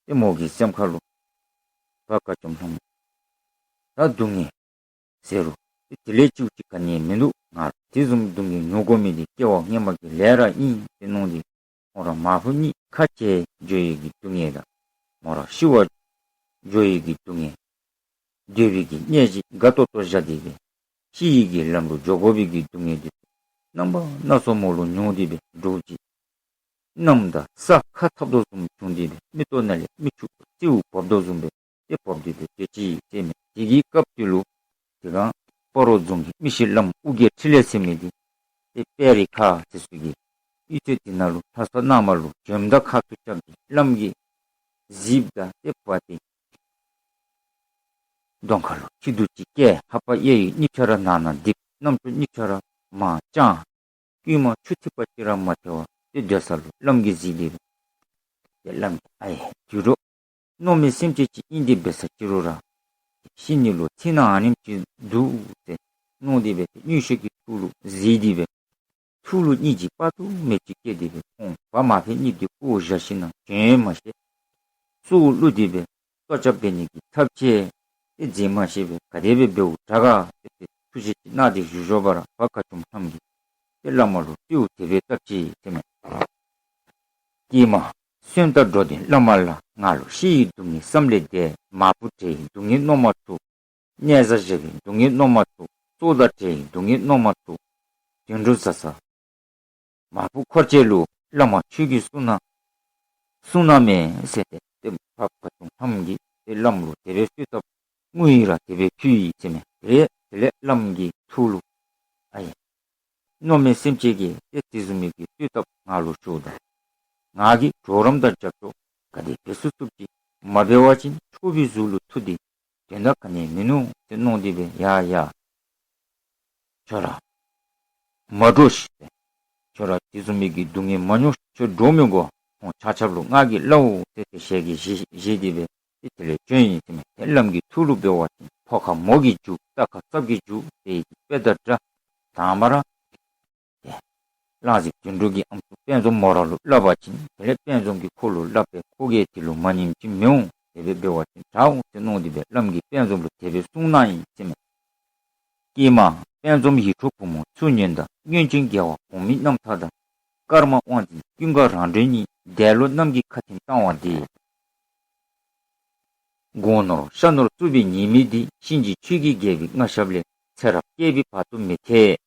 ཏེ་མོ་གི་སེམས་ཁར་ལུ་བ་དགའ་ཅུམ་ལྷམོ་ད་སྡུག་བསྔལ་ཟེར་རུང་ཏེ་དེ་ལས་སྐྱིདཔ་ཅིག་ག་ནི་མིན་འདུག། ང་ར་དེ་བཟུམ་སྡུག་བསྔལ་མྱོང་དགོ་མི་འདི་སྐྱེ་བ་སྔོན་མ་གི་ལས་ར་ཨིན་ཟེར་མནོ་སྟེ་ཁོང་ར་མ་བུ་གཉིས་ཁ་གྱེས་འགྱོ་བའི་གི་སྡུག་བསྔལ་དང་མོ་ར་ཤི་བར་འགྱོ་བའི་གི་སྡུག་བསྔལ། སྡོད་པའི་གི་གནས་གཞི་དགའ་ཏོག་ཏོ་བཞག་སྟེ་སྦེ་ཤི་བའི་གི་ལམ་ལུ་འགྱོ་དགོ་པའི་གི་སྡུག་བསྔལ་འདི་རྣམ་པ་སྣ་ཚོགས་མོ་ལུ་མྱོང་སྟེ་སྦེ་འདྲོག་ཅི། གནམ་དང་ས་ཁ་འཐབ་དོ་བཟུམ་བྱུང་སྟེ་སྦེ་མིག་ཏོ་ནང་ལས་མིག་ཆུ་རྩེའུ་བབས་དོ་བཟུམ་སྦེ་ཏེ་བབས་ཏེ་སྦེ་སྡོད་ཅི་ཟེར་མས། དེ་གི་སྐབས་དེ་ལུ་དེ་སྒང་སྤ་རོ་རྫོང་གི་མི་ཤི་བླམ་ཨོ་རྒྱན་འཕྲིན་ལས་ཟེར་མི་འདི་ཏེ་དཔལ་རི་ཁ་ཟེར་སུ་གི་ཡུལ་ཚོད་དེ་ནང་ལུ་ལྷ་ས་ནང་མ་ལུ་བྱོནམ་ད་ཁ་ཐུག་རྐྱབ་སྟེ་བླམ་གིས་གཟིགསཔ་ད་ཏེ་བ་ཏེ་གདོང་ཁ་ལུ་ཁྱི་དུག་ཅིག་བཀལ། ལྷ་པ་གཡས་གཡོན་གཉིས་ཆ་ར་ནང་ན་རྡིབ། རྣམ་ཅོ་གཉིས་ཆ་ར་མར་དཔྱང་། རྐུན་མ་ཆུ་ཐིགས་པ་ཅིག་ར་མ་ཐལ་བར་ཏེ་སྡོད་ས་ལུ་བླམ་གིས་གཟིགས་ཏེ་སྦེ་ཏེ་བླམ་གིས་ཨའེ་དུད་འགྲོ་གནོད་མེད་སེམས་ཅན་ཅིག་ཨིན་ཏེ་འབད་ས་ཅི་རུང་ར་ཤི་ནི་ལུ་ཚེར་སྣང་ཨ་ནེམ་ཅིག་འདུག་ཟེར་མནོ་སྟེ་སྦེ་ཏེ་མངོན་ཤེས་ཀྱིས་ཐུགས་ལུ་གཟིགས་ཏེ་སྦེ་ཐུགས་ལུ་སྙིང་རྗེ་དཔག་ཏུ་མེདཔ་ཅིག་སྐྱེས་ཏེ་སྦེ་ཁོང་བ་མ་ཕེབས་གཉིས་འདི་བཀོ་བཞག་ཞིན་ན་བྱོན་མ་ཤེས། སྲོག་བླུ་སྟེ་སྦེ་ལྟོ་ཆས་འབད་ནི་གི་ཐབས་ཅིག་ཏེ་མཛད་མ་ཤེས་པས། ག་དེ་སྦེ་འབདཝ་དྲག་ག་ཟེར་ཏེ་ཐུགས་བཞེད་ཅིག་གནང་སྟེ་བཞུགས་བཞུགས་པ་ར་བ་དགའ་ཅུམ་ལྷམོ་གིས་ཏེ་བླ་མ་ལུ་གསོལཝ་དེ་སྦེ་བཏབ་ཅི་ཟེར་མས། ཀྱེ་མ་གསོན་དང་འགྲོ་དོན་བླ་མ་ལགས། ང་ལུ་ཤི་ཡི་སྡུག་བསྔལ་བསམ་ལས་འདས། མ་བུ་བྲལ་ཡི་སྡུག་བསྔལ་མནོ་མ་ཚུགས། གཉེན་བཟའ་བཞག་པའི་སྡུག་བསྔལ་མནོ་མ་ཚུགས། སྲོག་དང་བྲལ་བའི་སྡུག་བསྔལ་མནོ་མ་ཚུགས། དུད་འགྲོ་བཟའ་ས་མ་བུ་འཁོར་བཅས་ལུ་བླ་མ་ཁྱོད་ཀྱིས་གསུང་གནང་གསུང་གནང་མས་ཟེར་ཏེ་ཏེ་བ་དགའ་ཅུམ་ལྷམོ་གིས་ཏེ་བླམ་ལུ་དེ་སྦེ་གསོལཝ་བཏབ། དངུལ་ཡིག་ར་དེ་སྦེ་ཕུལ་ཡི་ཟེར་མས། དེ་དེ་ལས་བླམ་གིས་ཐུགས་ལུ་ཨའེ་གནོད་མེད་སེམས་ཅན་གྱིས་ཏེ་དེ་བཟུམ་མའི་གི་གསོལཝ་བཏབ་ང་ལུ་ཞུཝ་ད་ང་གིས་གྲོགས་རམ་དང་རྒྱབ་སྐྱོར་ག་དེ་འབད་ཚུགས་ཚུགསཔ་ཅིག་མ་འབད་བ་ཅིན་ཁྱོད་པའི་གཟུགས་ལུ་ཐུག་སྟེ་དོན་དག་ག་ནི་མིན་ནུག་ཟེར་མནོ་སྟེ་སྦེ་ཡ་ཡ་ཁྱོད་ར་མ་འདྲོགས་ཤིག་ཟེར། ཁྱོད་ར་དེ་བཟུམ་མའི་གི་སྡུག་བསྔལ་མ་མྱོང་། ཁྱོད་འདྲོག་མི་དགོ། ཁོང་ཆ་ཁྱབ་ལུ་ང་གིས་སླབ་འོང་ཟེར་ཏེ་ཞལ་གྱིས་བཞེས་བཞེས་ཏེ་སྦེ་ཏེ་དེ་ལས་བྱོན་ཡི་ཟེར་མས། ཏེ་བླམ་གི་ཐུགས་ལུ་འབད་བ་ཅིན་ཕོ་ཁ་མོ་གི་རྒྱུག་རྟ་ཁ་སྲབ་ཀྱི་རྒྱུག་ཟེར་གྱི་དཔེ་དང་འདྲ། དང་པ་ར་ཏེ་གླང་རྫི་དུད་འགྲོ་གི་ཨམ་སྲུ་དཔལ་འཛོམས་མོ་ར་ལུ་སླབ་པ་ཅིན་དེ་ལས་དཔལ་འཛོམས་ཀྱིས་ཁོ་ལུ་སླབ་པས། ཁོ་གིས་དེ་ལུ་མ་ཉནམ་ཅིག་མི་འོང་། དེ་སྦེ་འབད་བ་ཅིན་དྲག་འོང་ཟེར་མནོ་སྟེ་སྦེ་བླམ་གིས་དཔལ་འཛོམས་ལུ་དེ་སྦེ་གསུང་གནང་ཡི་ཟེར་མས། ཀྱེ་མ་དཔལ་འཛོམས་ཡིད་འཕྲོག་བུ་མོ་ཚུར་ཉོན་དང་། སྔོན་བྱོན་རྒྱལ་བ་གོང་མའི་རྣམ་ཐར་དང་། ཀརྨ་དབང་འཛིན་ཀུན་དགའ་རང་གྲོལ་གཉིས། འདས་ལོག་རྣམས་ཀྱིས་ཁ་འཐེན་བཏང་བ་འདི། དགུང་ནོར་ཤ་ནོར་བཙུགས་པའི་ཉེས་དམིགས་འདི། གཤིན་རྗེ་ཆོས་ཀྱི་རྒྱལ་པོའི་མངའ་ཞབས་ལས། ཚེ་རབས་བསྐལ་པའི་བར་དུ་མི་ཐེག།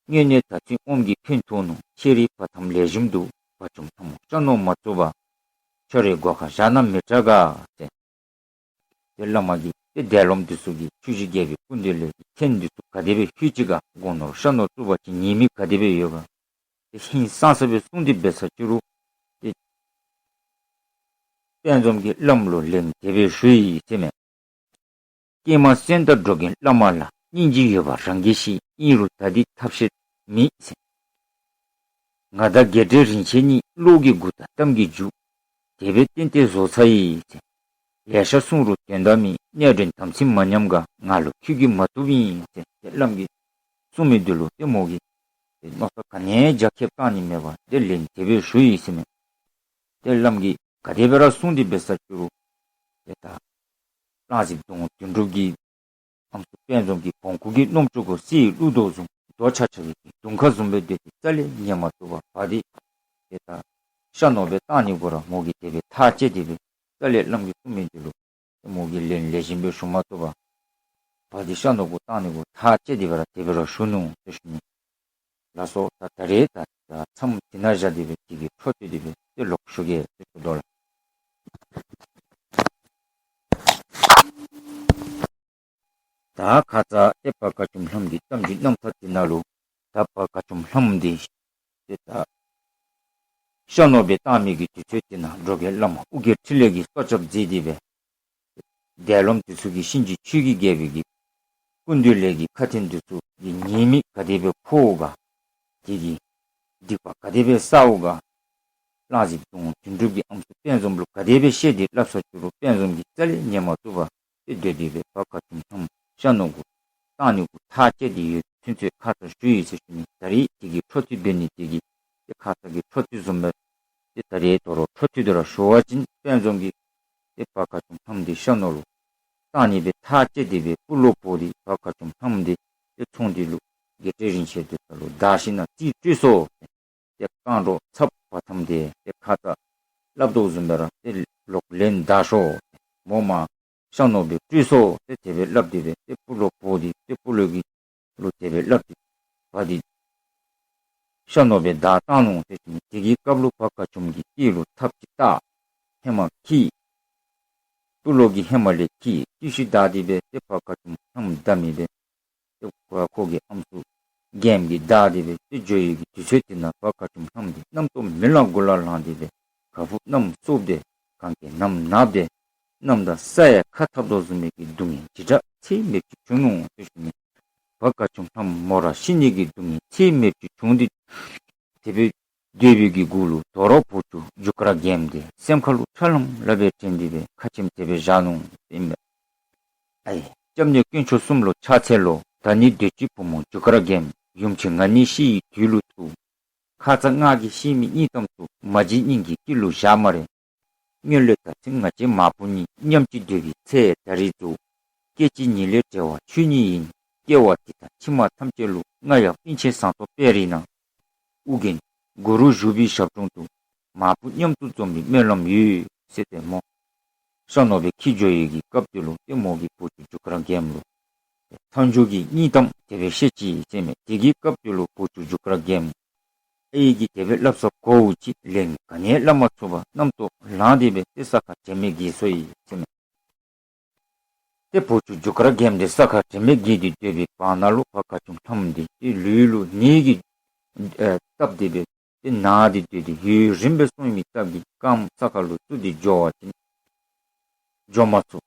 དངོས་གནས་ད་ཚུན་ཨོམ་གྱིས་ཕན་ཐོགས་ནུག། ཤེས་རིག་བར་མཐའམ་ལེགས་ཤོམ་འདུག། བ་ཅུམ་ལྷ་མོ་ཤ་ནོར་མ་བཙུགས་པར། ཁྱོད་རའི་སྒོ་ཁར་བཞག་ན་མི་དྲག་ག་ཟེར། ཏེ་བླ་མ་གིས་ཏེ་འདས་ལོགམ་འདི་ཚུ་གིས་ཆོས་ཀྱི་རྒྱལ་པོའི་སྐུ་མདུན་ལས་ཀྱི་ཐེངས་འདི་ཚུ་ག་དེ་སྦེ་ལྷོད་ཅི་ག། དགུང་ནོར་ཤ་ནོར་བཙུགས་པ་ཅིན་ཉེས་དམིགས་ག་དེ་སྦེ་ཡོད་ག། ཏེ་ཧིང་སངས་ས་སྦེ་གསུངས་ཏེ་འབད་ས་ཅིག་རུང་ཏེ་དཔལ་འཛོམས་ཀྱིས་བླམ་ལུ་ལན་དེ་སྦེ་ཞུ་ཡི་ཟེར་མས། ཀྱེ་མ་གསན་དང་འགྲོ་མགོན་བླ་མ་ལགས། སྙིང་རྗེ་ཡོད་པ་རང་གིས་ཤེས། ཨིན་རུང་ད་འདི་ཐབས་ཤེས་མེད་ཟེར། ང་དང་དགེ་བཀྲིས་རིན་ཆེན་གཉིས། བློ་གི་སྒོ་དང་གཏམ་གྱི་མཇུག་དེ་སྦེ་ཏན་ཏན་བཟོ་ཚར་ཡི་ཟེར། ལེ་ཤ་གསུངས་རུང་དོན་དག་མེད། གནད་དོན་དམ་ཚིག་མ་ཉམས་ག། ང་ལུ་ཁྱོད་ཀྱིས་མ་བཏུབ་ཨིན་ཟེར། ཏེ་བླམ་གིས་གསུངས་མི་འདི་ལུ་ཏེ་མོ་གིས་ཏེ་མནོ་བསམ་ག་ནི་རྒྱ་ཁྱབ་བཏང་ནི་མེད་པར་ཏེ་ལན་དེ་སྦེ་ཞུ་ཡི་ཟེར་མས། ཏེ་བླམ་གིས་ག་དེ་སྦེ་ར་གསུངས་ཏེ་འབད་ས་ཅིག་རུང་ཏེ་ད་གླང་རྫི་དོན་དོན་གྲུབ་ཀྱིས་ཨམ་སྲུ་དཔལ་འཛོམས་ཀྱི་བོང་ཀུ་གི་རྣམ་ཅོ་གུ་གསེར་བླུགས་དོ་བཟུམ་རྡོ་ཆག་ཆག་གི་དུང་ཁ་བཟུམ་སྦེ་སྡོད་དེ་རྩ་ལས་ཉན་མ་བཏུབ་པར་བ་དེ་ཏེ་ད་ཤ་ནོར་སྦེ་བཏང་ནི་གུ་ར་མོ་གིས་དེ་སྦེ་ཐག་བཅད་དེ་སྦེ་རྩ་ལས་བླམ་གིས་གསུངས་མི་འདི་ལུ་མོ་གིས་ལན་ལེགས་ཤོམ་སྦེ་ཞུ་མ་བཏུབ་པར་བ་དེ་ཤ་ནོར་གུ་བཏང་ནི་གུ་ཐག་བཅད་དེ་སྦེ་ར་དེ་སྦེ་ར་ཞུ་ནུག་ཟེར་ཞུ་ནི། ལགས་སོ། ད་ད་རེས་ད་ད་མཚམས་འདི་ནང་བཞག་སྟེ་སྦེ་དེ་གི་འཕྲོ་མཐུད་དེ་སྦེ་ཏེ་ལོག་ཞུ་གེ་ཟེར་ཞུ་དོ་ལགས། ད་ཁ་ཙ་ཏེ་བ་དགའ་ཅུམ་ལྷམོ་གི་གཏམ་རྒྱུད་རྣམ་ཐར་འདི་ནང་ལུ་ད་བ་དགའ་ཅུམ་ལྷམོ་འདི་ཏེ་ད་ཤ་ནོར་སྦེ་བཏང་མི་གི་དུས་ཚོད་འདི་ནང་འགྲོ་མགོན་བླ་མ་ཨོ་རྒྱན་འཕྲིན་ལས་ཀྱིས་སྲོག་སྐྱབས་མཛད་དེ་སྦེ་འདས་ལོགམ་འདི་ཚུ་གིས་གཤིན་རྗེ་ཆོས་ཀྱི་རྒྱལ་པོའི་གི་སྐུ་མདུན་ལས་ཀྱི་ཁ་འཕྲིན་འདི་ཚུ་གི་ཉེས་དམིགས་ག་དེ་སྦེ་ཕོག་ག། དེ་གིས་སྡིག་པ་ག་དེ་སྦེ་བསག་འོང་ག། གླང་རྫི་དོན་དོན་གྲུབ་ཀྱིས་ཨམ་སྲུ་དཔལ་འཛོམས་ལུ་ག་དེ་སྦེ་བཤད་དེ་སླབ་ས་ཅིག་རུང་དཔལ་འཛོམས་ཀྱིས་རྩ་ལས་ཉན་མ་བཏུབ་པར་ཏེ་སྡོད་དེ་སྦེ་བ་དགའ་ཅུམ་ལྷམོ་ཤ་ནོར་གུ་བཏང་ནི་གུ་ཐག་བཅད་དེ་ཡོད། ཚུན་ཚོད་ཁ་ཙ་ཞུ་ཡི་ཟེར་ཞུ་ནི། ད་རེས་དེ་གི་འཕྲོ་མཐུད་འབད་ནི་དེ་གིས་ཏེ་ཁ་ཙ་གི་འཕྲོ་མཐུད་བཟུམ་སྦེ་ཏེ་ད་རེས་དོ་རུང་འཕྲོ་མཐུད་དེ་ར་ཞུ་བ་ཅིན་དཔལ་འཛོམས་ཀྱིས་ཏེ་བ་དགའ་ཅུམ་ལྷམོ་འདི་ཤ་ནོར་ལུ་བཏང་ནི་སྦེ་ཐག་བཅད་དེ་སྦེ་སྤུ་ལོ་བོ་དེ་བ་དགའ་ཅུམ་ལྷམོ་འདི་ཏེ་ཚོང་འདུས་ལུ་དགེ་བཀྲིས་རིན་ཆེན་འདི་ཚུ་ལུ་བདའ་ཞིན་ན་རྩིས་སྤྲོད་སོང་། ཏེ་རྐང་འགྲོ་ཚབ་བ་ཐམ་དེ་ཏེ་ཁ་ཙ་སླབ་དོ་བཟུམ་སྦེ་ར་ཏེ་ལོག་ལན་བདའ་ཤོག། མོ་མ་ཤ་ནོར་སྦེ་སྤྲོད་སོང་ཟེར་དེ་སྦེ་སླབ་སྟེ་སྦེ་ཏེ་སྤུ་ལོ་བོ་དེ་ཏེ་སྤུ་ལོ་གི་ལུ་དེ་སྦེ་སླབ་སྟེ་བ་དེ་ཤ་ནོར་སྦེ་བདའ་བཏང་ནུག་ཟེར་ཞུ་ནི། དེ་གི་སྐབས་ལུ་བ་དགའ་ཅུམ་གྱིས་སྐེ་ལུ་ཐགཔ་ཅིག་བཏགས། ཧེ་མ་ཁྱིད་སྤུ་ལོ་གིས་ཧེ་མ་ལས་ཁྱིད་ཏེ་ཤུལ་བདའ་སྟེ་སྦེ་ཏེ་བ་དགའ་ཅུམ་ལྷམོ་བདའ་མི་སྦེ་ཏེ་ཁོ་ཁོ་གི་ཨམ་སྲུ་རྒྱལམོ་གིས་བདའ་སྟེ་སྦེ་ཏེ་འགྱོ་ཡོད་ཀྱི་དུས་ཚོད་དེ་ནང་བ་དགའ་ཅུམ་ལྷམོ་འདི་རྣམ་རྟོག་མེ་ལ་གུ་ལ་ལངས་ཏེ་སྦེ་ཁ་སྦུབ་གནམ་སྲོ་སྟེ་གན་རྐྱལ་གནམ་ན་སྟེ་གནམ་དང་ས་ཡང་ཁ་འཐབ་དོ་བཟུམ་མའི་གི་སྡུག་བསྔལ་ཅི་དྲག་ཚད་མེདཔ་ཅིག་བྱུང་ནུག་ཟེར་ཞུ་ནི། བ་དགའ་ཅུམ་ལྷམོ་མོ་ར་ཤི་ནི་གི་སྡུག་བསྔལ་ཚད་མེདཔ་ཅིག་བྱུང་སྟེ་དེ་སྦེ་སྡོད་པའི་གི་གུ་ལུ་དོ་རུང་བོའུ་ཅུ་རྒྱུ་སྐར་རྒྱལམོ་དེ་སེམས་ཁ་ལུ་ཁྲ་ལམ་ལམ་སྦེ་དྲན་ཏེ་སྦེ་ཁ་ཆེམས་དེ་སྦེ་བཞག་ནུག་ཨིན་པས། ཨའི་སྐྱབས་གནས་དཀོན་མཆོག་གསུམ་ལུ་ཕྱག་འཚལ་ལོ། ད་ནི་སྡོད་ཅི་བུ་མོ་རྒྱུ་སྐར་རྒྱལམོ། ཡུམ་ཆེན་ང་ནི་ཤི་ཡི་དུས་ལུ་ཐུག། ཁ་ཙ་ང་གིས་ཤི་མི་གཉིད་ཐམ་ཐུག། མ་བརྗེད་སྙིང་གི་དཀྱིལ་ལུ་བཞག་སྨ་རེ། སྔོན་ལས་ད་ཚུན་ང་བཅས་མ་བུ་གཉིས། མཉམ་གཅིག་སྡོད་པའི་ཚེ་ད་རིས་རྫོགས། སྐྱེ་གཅིག་ཉིད་ལས་འབྲེལ་བ་ཆོས་ཉིད་ཡིན། སྐྱེ་བ་འདི་དང་ཕྱི་མ་ཐམས་ཅད་ལུ། རྔ་ཡབ་པཎ་ཆེན་ཟངས་མདོག་དཔལ་རི་ནང་། ཨོ་རྒྱན་གུ་རུ་བཞུགས་པའི་ཞབས་དྲུང་དུ། མ་བུ་མཉམ་དུ་འཛོམས་པའི་སྨོན་ལམ་ཡོད། ཟེར་ཏེ་མོ་ཤ་ནོར་སྦེ་འཁྱིད་འགྱོ་ཡོད་ཀྱི་སྐབས་དེ་ལུ་ཏེ་མོ་གིས་བོའུ་ཅུ་རྒྱུ་སྐར་རྒྱལམོ་ལུ་མཐའ་མཇུག་གི་གཉིད་ཐམ་དེ་སྦེ་བཤད་ཅི་ཟེར་མས། དེ་གི་སྐབས་དེ་ལུ་བོའུ་ཅུ་རྒྱུ་སྐར་རྒྱལམོ་ཨའི་གིས་དེ་སྦེ་སླབ་ས་གོ་བ་ཅིན་ལན་ག་ནི་སླབ་མ་ཚུགས་པར་རྣམ་རྟོག་ལངས་ཏེ་སྦེ་ཏེ་ས་ཁར་དྲན་མེད་འགྱེལ་སོ་ཡི་ཟེར་མས། ཏེ་བོའུ་ཅུ་རྒྱུ་སྐར་རྒྱལམོ་དེ་ས་ཁར་དྲན་མེད་འགྱེལ་ཏེ་སྡོད་པའི་བར་ན་ལུ་བ་དགའ་ཅུམ་ལྷམོ་དེ་ཏེ་ལུས་ལུ་ནད་ཀྱིས་ཨེ་བཏབ་སྟེ་སྦེ་ཏེ་ན་སྟེ་སྡོད་དེ་ཡུན་རིངམོ་སྦེ་སོང་མི་སྟབས་ཀྱིས་རྐངམ་ས་ཁ་ལུ་བཙུགས་ཏེ་འགྱོ་བ་ཅིན་འགྱོ་མ་ཚུགས།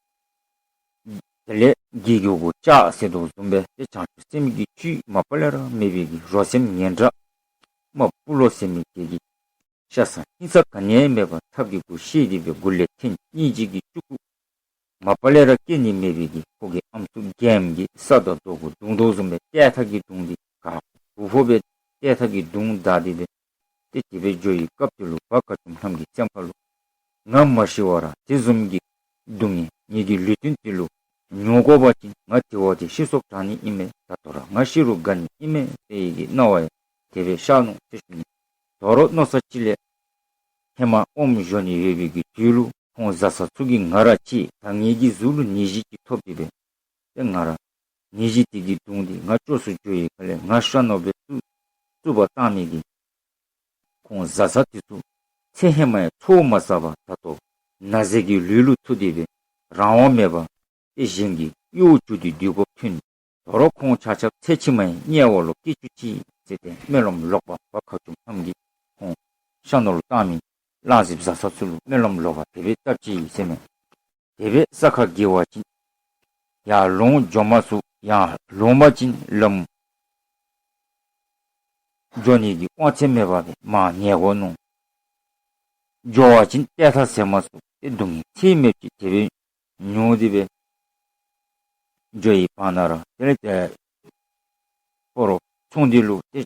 དེ་ལས་གི་གུ་གུ་ལྕགས་བསད་དོ་བཟུམ་སྦེ་ཏེ་བྱང་ཆུབ་སེམས་ཀྱི་བཅུད་མ་པ་ལས་ར་མེད་པའི་གི་རོ་སེམས་ངན་དྲགས་མ་སྤུ་ལོ་ཟེར་མི་དེ་གིས་ཤ་ཟ་ཧིང་ས་ག་ནི་ཡང་མེད་པར་ཐབ་ཀྱི་གུ་བཤེད་དེ་སྦེ་མགུ་ལས་ཐེངས་གཉིས་ཅིག་གིས་བཅུག་བཅུག། མ་པ་ལས་ར་སྐྱེ་ནི་མེད་པའི་གི་ཁོ་གི་ཨམ་སྲུ་རྒྱལམོ་གིས་ས་དང་རྡོ་གུ་བརྡུང་དོ་བཟུམ་སྦེ་ཏེ་ཐག་གིས་བརྡུང་སྟེ་ག་བུ་ཕོ་སྦེ་ཏེ་ཐག་གིས་བརྡུང་བདའ་སྟེ་སྦེ་ཏེ་དེ་སྦེ་འགྱོ་བའི་སྐབས་དེ་ལུ་བ་དགའ་ཅུམ་ལྷམོ་གི་སེམས་ཁ་ལུ་ང་མ་ཤི་བར་ར་དེ་བཟུམ་གྱི་སྡུག་བསྔལ་ངེ་གི་ལུས་རྟེན་འདི་ལུ་མྱོང་དགོ་པ་ཅིན་ང་དེ་བ་དེ་ཤི་སོཔ་དྲག་ནི་ཨིན་མས། ད་ལྟོ་ར་ང་ཤི་རུང་དགའ་ནི་ཨིན་མས་ཟེར་བའི་གི་སྣང་བ་ཡང་དེ་སྦེ་ཤར་ནུག་ཟེར་ཞུ་ནི། དོ་རུང་མནོ་བསམ་ཅིག་ལས་ཧེ་མ་ཨོམ་བཞོ་ནི་ཡོད་པའི་གི་དུས་ལུ་ ཁོང་བཟའ་ཚང་ཚུ་གིས་ང་ར་ཁྱིད་ད་ངེ་གི་གཟུགས་ལུ་ནད་གཞི་ཅིག་ཐོབ་སྟེ་སྦེ་ཏེ་ང་ར་ནད་གཞི་དེ་གིས་གདུང་སྟེ་ང་བཅོས་སུ་འགྱོ་བའི་ཁ་ལས་ང་ཤ་ནོར་སྦེ་བཙུགས་བཙུགས་པ་བཏང་མི་གིས་ཁོང་བཟའ་ཚང་དེ་ཚུ་ཚེ་ཧེ་མ་ཡང་འཚོ་བ་མ་བསགས་པར་ད་ལྟོ་ན་ཟས་ཀྱི་ལུས་ལུ་ཐུག་སྟེ་སྦེ་རང་དབང་མེད་པར་ཏེ་གཞན་གྱི་གཡོག་བྱུང་སྟེ་སྡོད་དགོཔ་ཐོན། དོ་རུང་ཁོང་ཆ་ཁྱབ་ཚེ་ཕྱི་མ་ཡང་དམྱལ་བ་ལུ་སྐྱེ་བཅུག་ཅིག་ཟེར་ཏེ་སྨོན་ལམ་ལོག་པ་བ་ཁ་ཅུམ་ལྷམོ་གིས་ཁོང་ཤ་ནོར་ལུ་བཏང་མི་གླང་རྫི་བཟའ་ཚང་ཚུ་ལུ་སྨོན་ལམ་ལོག་པ་དེ་སྦེ་བཏབ་ཅི་ཟེར་མས། དེ་སྦེ་ས་ཁར་འགྱེལ་བ་ཅིན་ཡར་ལོང་འགྱོ་མ་ཚུགས། ཡར་ལོང་པ་ཅིན་ལམ་འགྱོ་ནི་གི་དབང་ཚད་མེད་པར་སྦེ་མར་ཉལ་དགོ་མནོ། འགྱོ་བ་ཅིན་ཏེ་ཐ་ཟེར་མ་ཚུགས། ཏེ་སྡུག་བསྔལ་ཚད་མེདཔ་ཅིག་དེ་སྦེ་མྱོང་སྟེ་སྦེ་འགྱོ་བའི་བར་ན་ར་དེ་ལས་ཏེ་སྤ་རོ་ཚོང་འདུས་ལུ་ཏེ་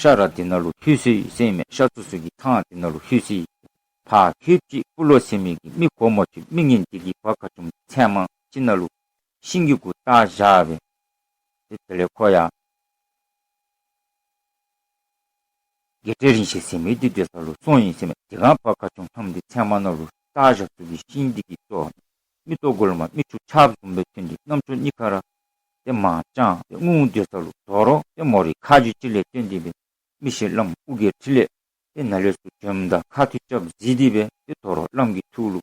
ཤ་ར་དེ་ནང་ལུ་ལྷོད་སོ་ཡི་ཟེར་མས། ཤ་བཙུགས་ས་གི་ཐང་དེ་ནང་ལུ་ལྷོད་སོ་ཡི། ཕར་ལྷོདཔ་ཅིག་སྤུ་ལོ་ཟེར་མི་གི་མི་གོ་མ་ཆོད་མི་ངན་དེ་གིས་བ་ཁ་ཅུམ་ཚལ་མ་ཅིག་ནང་ལུ་ཤིང་གི་གུ་བཏགས་བཞག་སྦེ་ཏེ་དེ་ལས་ཁོ་ཡར་རྒྱལ་སྲས་རིན་ཆེན་ཟེར་མི་དེ་སྡོད་ས་ལུ་སོང་ཡི་ཟེར་མས། དེ་སྒང་བ་ཁ་ཅུམ་ལྷམོ་དེ་ཚལ་མ་ནང་ལུ་བཏགས་བཞག་ས་གི་ཤིང་དེ་གི་ཙོག་མིག་ཏོ་གུ་ལས་མར་མིག་ཆུ་ཆརཔ་བཟུམ་སྦེ་ཐོན་ཏེ་རྣམ་ཅོ་གཉིས་ཁར་ཏེ་མར་དཔྱངས་ཏེ་སྔོན་སྡོད་ས་ལུ་དོ་རུང་ཏེ་མོ་རའི་ཁ་རྗེ་ཅིག་ལས་བརྟེན་ཏེ་སྦེ་མི་ཤི་བླམ་ཨོ་རྒྱན་འཕྲིན་ལས་ཏེ་ནཱ་ལས་ཚུར་བྱོནམ་ད་ཁ་ཐུག་རྐྱབ་གཟིགས་ཏེ་སྦེ་ཏེ་དོ་རུང་བླམ་གི་ཐུགས་ལུ་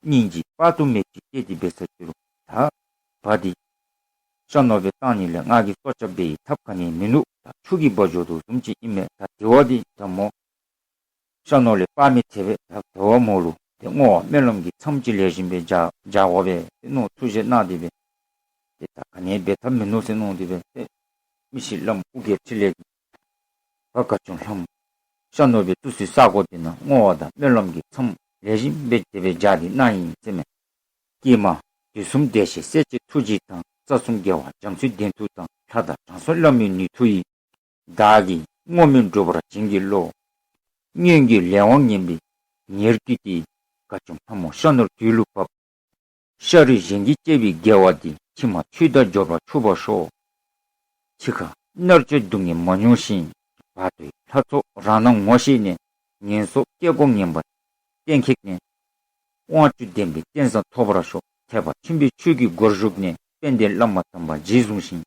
སྙིང་རྗེ་དཔག་ཏུ་མེདཔ་ཅིག་སྐྱེས་ཏེ་འབད་ས་ཅིག་རུང་ད་བ་འདི་ཤ་ནོར་སྦེ་བཏང་ནི་ལས་ང་གིས་སྲོག་སྐྱབས་འབད་བའི་ཐབས་ག་ནི་ཡང་མིན་འདུག། ད་ཆུ་གིས་འབག་འགྱོ་དོ་བཟུམ་ཅིག་ཨིན་མས། ད་དེ་བ་འདི་ད་མོ་ཤ་ནོར་ལས་སྤར་མི་ཐེབས་པས། ད་དེ་བ་མོ་ལུ་ཏེ་བསྔོ་བ་སྨོན་ལམ་གྱི་མཚམས་ཅིག་ལེགས་ཤོམ་སྦེ་སྦྱར་སྦྱར་དགོ་པས་ཟེར་མནོ་ཐུགས་བཞེད་གནང་སྟེ་སྦེ་ཏེ་ད་ག་ནི་ཡང་འབད་ཐབས་མིན་ནུག་ཟེར་མནོ་སྟེ་སྦེ་ཏེ་མི་ཤི་བླམ་ཨོ་རྒྱན་འཕྲིན་ལས་ཀྱིས་བ་ཁ་ཅུམ་ལྷམོ་ཤ་ནོར་སྦེ་བཙུགས་སའི་ས་གོ་དེ་ནང་བསྔོ་བ་དང་སྨོན་ལམ་གྱི་མཚམས་ལེགས་ཤོམ་སྦེ་དེ་སྦེ་སྦྱར་ཏེ་གནང་ཡི་ཟེར་མས། ཀྱེ་མ། དུས་གསུམ་བདེ་གཤེགས་སྲས་བཅས་ཐུགས་རྗེ་དང་། རྩ་གསུམ་རྒྱལ་བ་རྒྱ་མཚོའི་གདན་དུ་གཏང་། ལྷ་དང་དྲང་སྲོང་བླ་མའི་ནུས་མཐུ་ཡིས། བདག་གིས་བསྔོ་སྨོན་བསྒྲུབ་པར་བྱིན་གྱིས་རློབས། སྔོན་གྱི་ལས་དབང་ངན་པའི་ཉེར་བརྒྱུད་དེ། བ་ཁ་ཅུམ་ལྷམོ་ཤ་ནོར་དུས་ལུ་བབས། ཤ་རུས་གཞན་གྱིས་བཅད་པའི་དགེ་བ་འདི། ཕྱི་མ་ཆོས་དང་འབྱོར་པར་འཕྱུར་བར་ཤོག། འཆི་ཁ་མནར་གཅོད་སྡུག་བསྔལ་མ་མྱོང་ཞིང་། བར་དོའི་ལྷ་ཚོགས་རང་སྣང་ངོ་ཤེས་ནས། ངན་སོང་སྐྱེ་སྒོ་ངན་པ་གཏན་འཁེལ་ནས། དབང་བཅུ་ལྡན་པའི་རྟེན་བཟང་ཐོབ་པར་ཤོག། ཐེག་པ་ཆེན་པོའི་ཆོས་ཀྱི་སྒོར་ཞུགས་ནས། དཔལ་ལྡན་བླ་མ་དམ་པ་རྗེས་བཟུང་ཞིང་།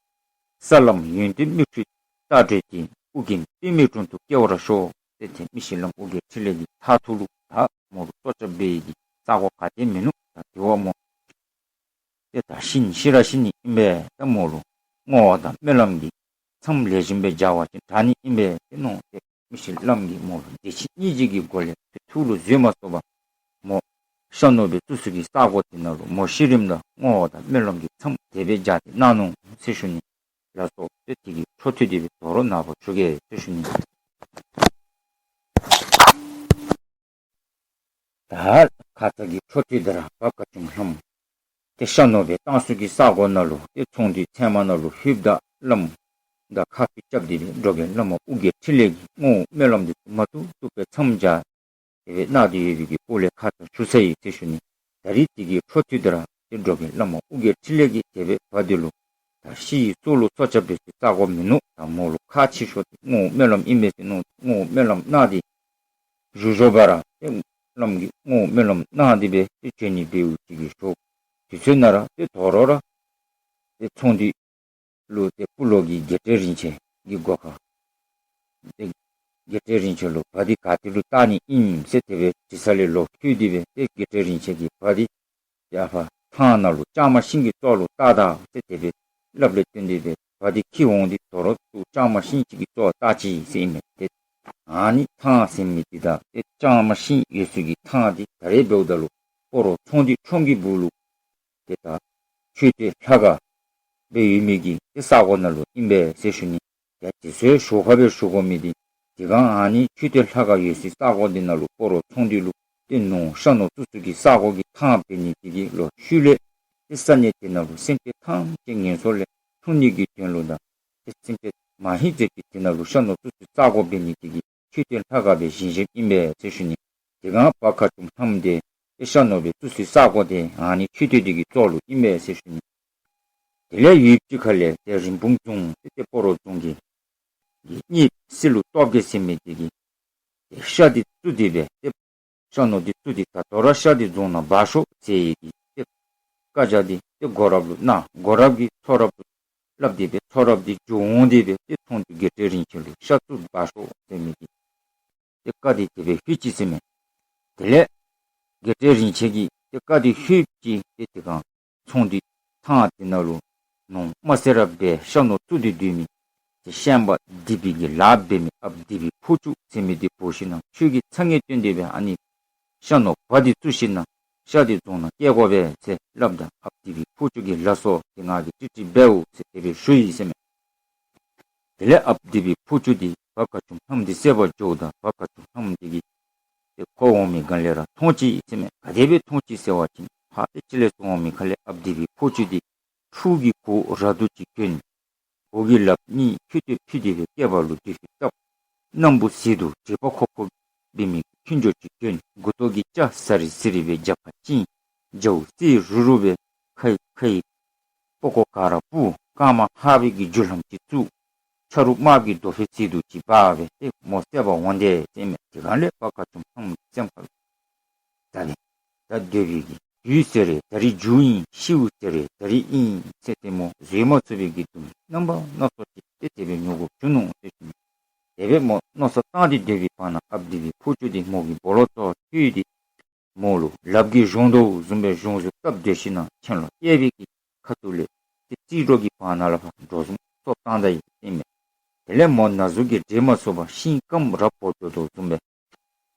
ས་ལམ་ཡོན་ཏན་མིག་འཕྲུལ་རྟ་བྲོས་ཏེ། ཨོ་རྒྱན་པདྨའི་དྲུང་དུ་སྐྱེ་བར་ཤོག། ཏེ་ཏེ་མི་ཤི་བླམ་ཨོ་རྒྱན་འཕྲིན་ལས་ཀྱི་མཐའ་ཐུག་ལུ་ད་མོ་ལུ་སྲོག་སྐྱབས་འབད་ནི་གི་ས་གོ་ག་ཏེ་མིན་ནུག། ད་དེ་བ་མོ་ཏེ་ད་ཤི་ནི་ཤི་ར་ཤི་ནི་ཨིན་པས། ད་མོ་ལུ་བསྔོ་བ་དང་སྨོན་ལམ་གྱི་མཚམས་ལེགས་ཤོམ་སྦེ་སྦྱར་བ་ཅིན་དྲག་ནི་ཨིན་པས་ཟེར་མནོ་སྟེ་མི་ཤི་བླམ་གིས་མོ་ལུ་བདེ་སྐྱིད་སྙིང་རྗེ་གི་སྒོ་ལས་ཏེ་ཐུགས་ལུ་བཟོད་མ་ཚུགས་པར་མོ་ཤ་ནོར་སྦེ་བཙུགས་ས་གི་ས་གོ་དེ་ནང་ལུ་མོ་ཤི་རནམ་ད་བསྔོ་བ་དང་སྨོན་ལམ་གྱི་མཚམས་དེ་སྦེ་སྦྱར་ཏེ་གནང་ནུག་ཟེར་ཞུ་ནི། ལགས་སོ། ཏེ་དེ་གི་འཕྲོ་མཐུད་དེ་སྦེ་དོ་རུང་ནཱ་བུ་ཞུ་གེ་ཟེར་ཞུ་ནི། ད་ཁ་ཙ་གི་འཕྲོ་མཐུད་དེ་ར་བ་ཁ་ཅུམ་ལྷམོ་ཏེ་ཤ་ནོར་སྦེ་བཏང་ས་གི་ས་གོ་ནང་ལུ་ཏེ་ཚོང་འདུས་ཚལ་མ་ནང་ལུ་ལྷོདཔ་ད་བླམ་དང་ཁ་ཐུག་རྐྱབ་སྟེ་སྦེ་འགྲོ་མགོན་བླ་མ་ཨོ་རྒྱན་འཕྲིན་ལས་ཀྱིས་བསྔོ་བ་སྨོན་ལམ་འདི་ཚུ་མ་བཏུབ་བཏུབ་སྦེ་མཚམས་སྦྱར་དེ་སྦེ་གནང་སྟེ་ཡོད་པའི་གི་སྐོར་ལས་ཁ་ཙ་ཞུ་ཚར་ཡི་ཟེར་ཞུ་ནི། ད་རིས་དེ་གི་འཕྲོ་མཐུད་དེ་ར་ཏེ་འགྲོ་མགོན་བླ་མ་ཨོ་རྒྱན་འཕྲིན་ལས་ཀྱིས་དེ་སྦེ་བ་འདི་ལུ་ད་ཤི་ཡི་སྲོག་ལུ་སྲོག་སྐྱབས་འབད་སའི་ས་གོ་མིན་ནུག། ད་མོ་ལུ་ཁག་ཆེ་ཤོས་འདི་བསྔོ་བ་སྨོན་ལམ་ཨིན་པས་ཟེར་མནོ། བསྔོ་བ་སྨོན་ལམ་གནང་སྟེ་བཞུགས་བཞུགས་པ་ར་ཏེ་བླམ་གིས་བསྔོ་བ་སྨོན་ལམ་གནང་སྟེ་སྦེ་ཏེ་བྱོན་ནི་འབདཝ་ཅིག་གི་ཞོར་དུས་ཚོད་ནང་ར་ཏེ་དོ་རུང་ར་ཏེ་ཚོང་འདུས་ལུ་ཏེ་སྤུ་ལོ་གིས་རྒྱལ་སྲས་རིན་ཆེན་གྱི་སྒོ་ཁར་ཏེ་རྒྱལ་སྲས་རིན་ཆེན་ལུ་བ་འདི་ག་ཏེ་ལུ་བཏང་ནི་ཨིན་ཟེར་དེ་སྦེ་དྲི་ས་ལས་ལོག་ལྷོད་དེ་སྦེ་ཏེ་རྒྱལ་སྲས་རིན་ཆེན་གྱིས་བ་འདི་ཡར་ཕར་ཐང་ནང་ལུ་ལྕང་མ་ཤིང་གི་ཙོག་ལུ་བཏགས་ད་ཟེར་དེ་སྦེ་སླབ་ལས་བརྟེན་ཏེ་སྦེ་བ་འདི་འཁྱིད་འོང་སྟེ་དོ་རུང་ལྕང་མ་ཤིང་ཅིག་གི་ཙོག་བཏགས་ཅི་ཟེར་ཨིན་མས། ཏེ་ཨ་ནི་ཐང་ཟེར་མི་འདི་དང་ཏེ་ལྕང་མ་ཤིང་ཡོད་ས་གི་ཐང་འདི་ད་རེས་འབདཝ་ད་ལུ་སྤ་རོ་ཚོང་འདུས་ཁྲོམ་གྱི་སྦུག་ལུ་ཏེ་ད་མཆོད་རྟེན་ལྷ་ཁང་སྦེ་ཡོད་མི་གི་ཏེ་ས་གོ་ནང་ལུ་ཨིན་པས་ཟེར་ཞུ་ནི། ཡ་དེ་ཚུ་ཞོར་ཁར་སྦེ་ཞུ་དགོ་མི་འདི་དེ་སྒང་ཨ་ནི་མཆོད་རྟེན་ལྷ་ཁང་ཡོད་སའི་ས་གོ་འདི་ནང་ལུ་སྤ་རོ་ཚོང་འདུས་ལུ་ཏེ་ནོར་ཤ་ནོར་བཙུགས་ས་གི་ས་གོ་གི་ཐང་འབད་ནི་དེ་གིས་ལོག་ཤུལ་ལས་ཏེ་ས་གནས་དེ་ནང་ལུ་སེམས་ཅན་ཐམས་ཅད་ངན་སོང་ལས་ཐར་ནི་གི་དོན་ལུ་དང་ཏེ་སེམས་ཅན་མ་ཧེ་ཙམ་ཅིག་དེ་ནང་ལུ་ཤ་ནོར་བཙུགས་སའི་ས་གོ་འབད་ནི་དེ་གིས་མཆོད་རྟེན་ལྷ་ཁང་སྦེ་བཞེངས་བཞེངསམ་ཨིན་པས་ཟེར་ཞུ་ནི། དེ་སྒང་བ་ཁ་ཅུམ་ལྷམོ་འདི་ཏེ་ཤ་ནོར་སྦེ་བཙུགས་སའི་ས་གོ་འདི་ཨ་ནི་མཆོད་རྟེན་འདི་གི་ཙོག་ལུ་ཨིན་པས་ཟེར་ཞུ་ནི། དེ་ལས་ཡུདཔ་ཅིག་ཁ་ལས་ཏེ་རིན་སྤུངས་རྫོང་ཏེ་ཏེ་སྤ་རོ་རྫོང་གི་གཉེརཔ་སྲི་ལུ་སྟོབས་རྒྱས་ཟེར་མི་འདི་གིས་ཏེ་ཤ་འདི་བཙུགས་ཏེ་སྦེ་ཏེ་ ཤ་ནོར་འདི་བཙུགས་ཏེ་ད་ལྟོ་ར་ཤ་འདི་རྫོང་ནང་འབག་ཤོག་ཟེར་ཡི་འདི་ཏེ་བཀའ་རྒྱ་འདི་ཏེ་སྒོ་རཔ་ལུ་གནང་། སྒོ་རཔ་གིས་ཚོང་རཔ་ལུ་སླབ་སྟེ་སྦེ་ཚོང་རཔ་འདི་འགྱོ་འོང་སྟེ་སྦེ་ཏེ་ཚོང་འདི་རྒྱལ་སྲས་རིན་ཆེན་ལུ་ཤ་བཙུགས་འབག་ཤོག་ཟེར་མི་འདི་ཏེ་བཀའ་འདི་དེ་སྦེ་ཞུ་ཅི་ཟེར་མས། དེ་ལས་རྒྱལ་སྲས་རིན་ཆེན་གྱིས་ཏེ་བཀའ་འདི་ཞུ་ཅི། ཏེ་དེ་སྒང་ཚོང་འདི་ཐང་འདི་ནང་ལུ་ནོར་དམར་སེར་ར་སྦེ་ཤ་ནོར་བཙུགས་ཏེ་སྡོད་མི་ཏེ་ཤན་པ་སྡིག་པའི་གི་ལཱ་འབད་མི་ཨཔ་སྡིག་པའི་ཕོ་ཅུ་ཟེར་མི་འདི་འབོ་ཞིན་ན་ཁྱོད་ཀྱིས་ཚ་ངེས་བཏོན་ཏེ་སྦེ་ཨ་ནི་ཤ་ནོར་བ་འདི་བཙུགས་ཞིན་ན་ཤ་འདི་རྫོང་ནང་སྐྱེལ་དགོ་པས་ཟེར་སླབ་ད་ཨཔ་སྡིག་པའི་ཕོ་ཅུ་གིས་ལགས་སོ་ཏེ་ང་གིས་ཀྲིག་ཀྲི་འབདཝ་ཟེར་དེ་སྦེ་ཞུ་ཡི་ཟེར་མས། དེ་ལས་ཨཔ་སྡིག་པའི་ཕོ་ཅུ་འདི་བ་དགའ་ཅུམ་ལྷམོ་འདི་བསད་པར་འགྱོཝ་ད་བ་དགའ་ཅུམ་ལྷམོ་འདི་གིས་ཏེ་ཁོ་འོང་མི་སྒང་ལས་ར་མཐོང་ཅི་ཟེར་མས། ག་དེ་སྦེ་མཐོང་ཅི་ཟེར་བ་ཅིན་ཕར་ཏེ་ཕྱི་ལས་ཚུར་འོང་མི་ཁ་ལས་ཨཔ་སྡིག་པའི་ཕོ་ཅུ་འདི་ཕྲུ་གུའི་གོ་ར་དུ་ཅིག་གྱོན། གོ་གི་ལགཔ་གཉིས་ཁྱུད་ཏེ་ཕུད་དེ་སྦེ་སྐེད་པ་ལུ་དུ་ཤུ་བཏབ། སྣམ་བུ་ཟེ་དུ་དྲེག་པ་ཁོ་ཁོ་འབད་མི་ཁྱུ་མགྱོགས་ཅིག་གྱོན། མགུ་ཏོ་གི་སྐྱ་ཟ་རི་ཟི་རི་སྦེ་རྒྱབ་ཁར་བཅིངས། རྒྱཝོ་སེར་རུ་རུ་སྦེ་ཁའི་ཁའི་པགས་ཀོ་ག་ར་སྤུ། རྐངམ་ཧ་བའི་གི་རྒྱུ་ལྷམ་ཅིག་བཙུགས། ཆ་རུ་དམརཔོ་གི་དོ་ཤལ་ཟེ་དུ་ཅིག་འབག་སྦེ་ཏེ་མོ་བསད་པར་འོང་དེས་ཟེར་མས། དེ་སྒང་ལས་བ་དགའ་ཅུམ་ལྷམོ་སེམས་ཁར་ལུ་ད་ནི་ད་སྡོད་པའི་གི་དུས་ཟེར་རེ་ད་རིས་མཇུག་ཨིན། ཤིཝ་ཟེར་རེ་ད་རིས་ཨིན་ཟེར་ཏེ་མོ་བཟོད་མ་ཚུགས་པའི་གི་སྡུག་བསྔལ་རྣམ་པ་སྣ་ཚོགས་ཅིག་ཏེ་དེ་སྦེ་མྱོང་དགོཔ་བྱུང་ནུག་ཟེར་ཞུ་ནི། དེ་སྦེ་མོ་མནོ་བསམ་བཏང་སྟེ་སྡོད་པའི་བར་ན་ཨཔ་སྡིག་པའི་ཕོ་ཅུ་འདི་མོ་གི་སྦོ་ལོགས་ཐོག་ལྷོད་དེ་མོ་ལུ་ལགཔ་གིས་གཞོང་དོ་བཟུམ་སྦེ་གཞོང་ཟུར་བཏབ་སྡོད་ཞིན་ན་མཆན་ལོག་གཡས་པའི་གི་ཁ་ཐུག་ལས་ཏེ་རྩིས་འགྲོ་གི་བར་ན་ལས་ཕར་འགྲོ་བཟུམ་ཐོབ་བཏང་ད་ཡི་ཟེར་མས། དེ་ལས་མོ་ན་ཟུག་གིས་འགྲོ་མ་ཚུགས་པར་ཤིང་སྐམ་རབ་བོ་འགྱོ་དོ་བཟུམ་སྦེ་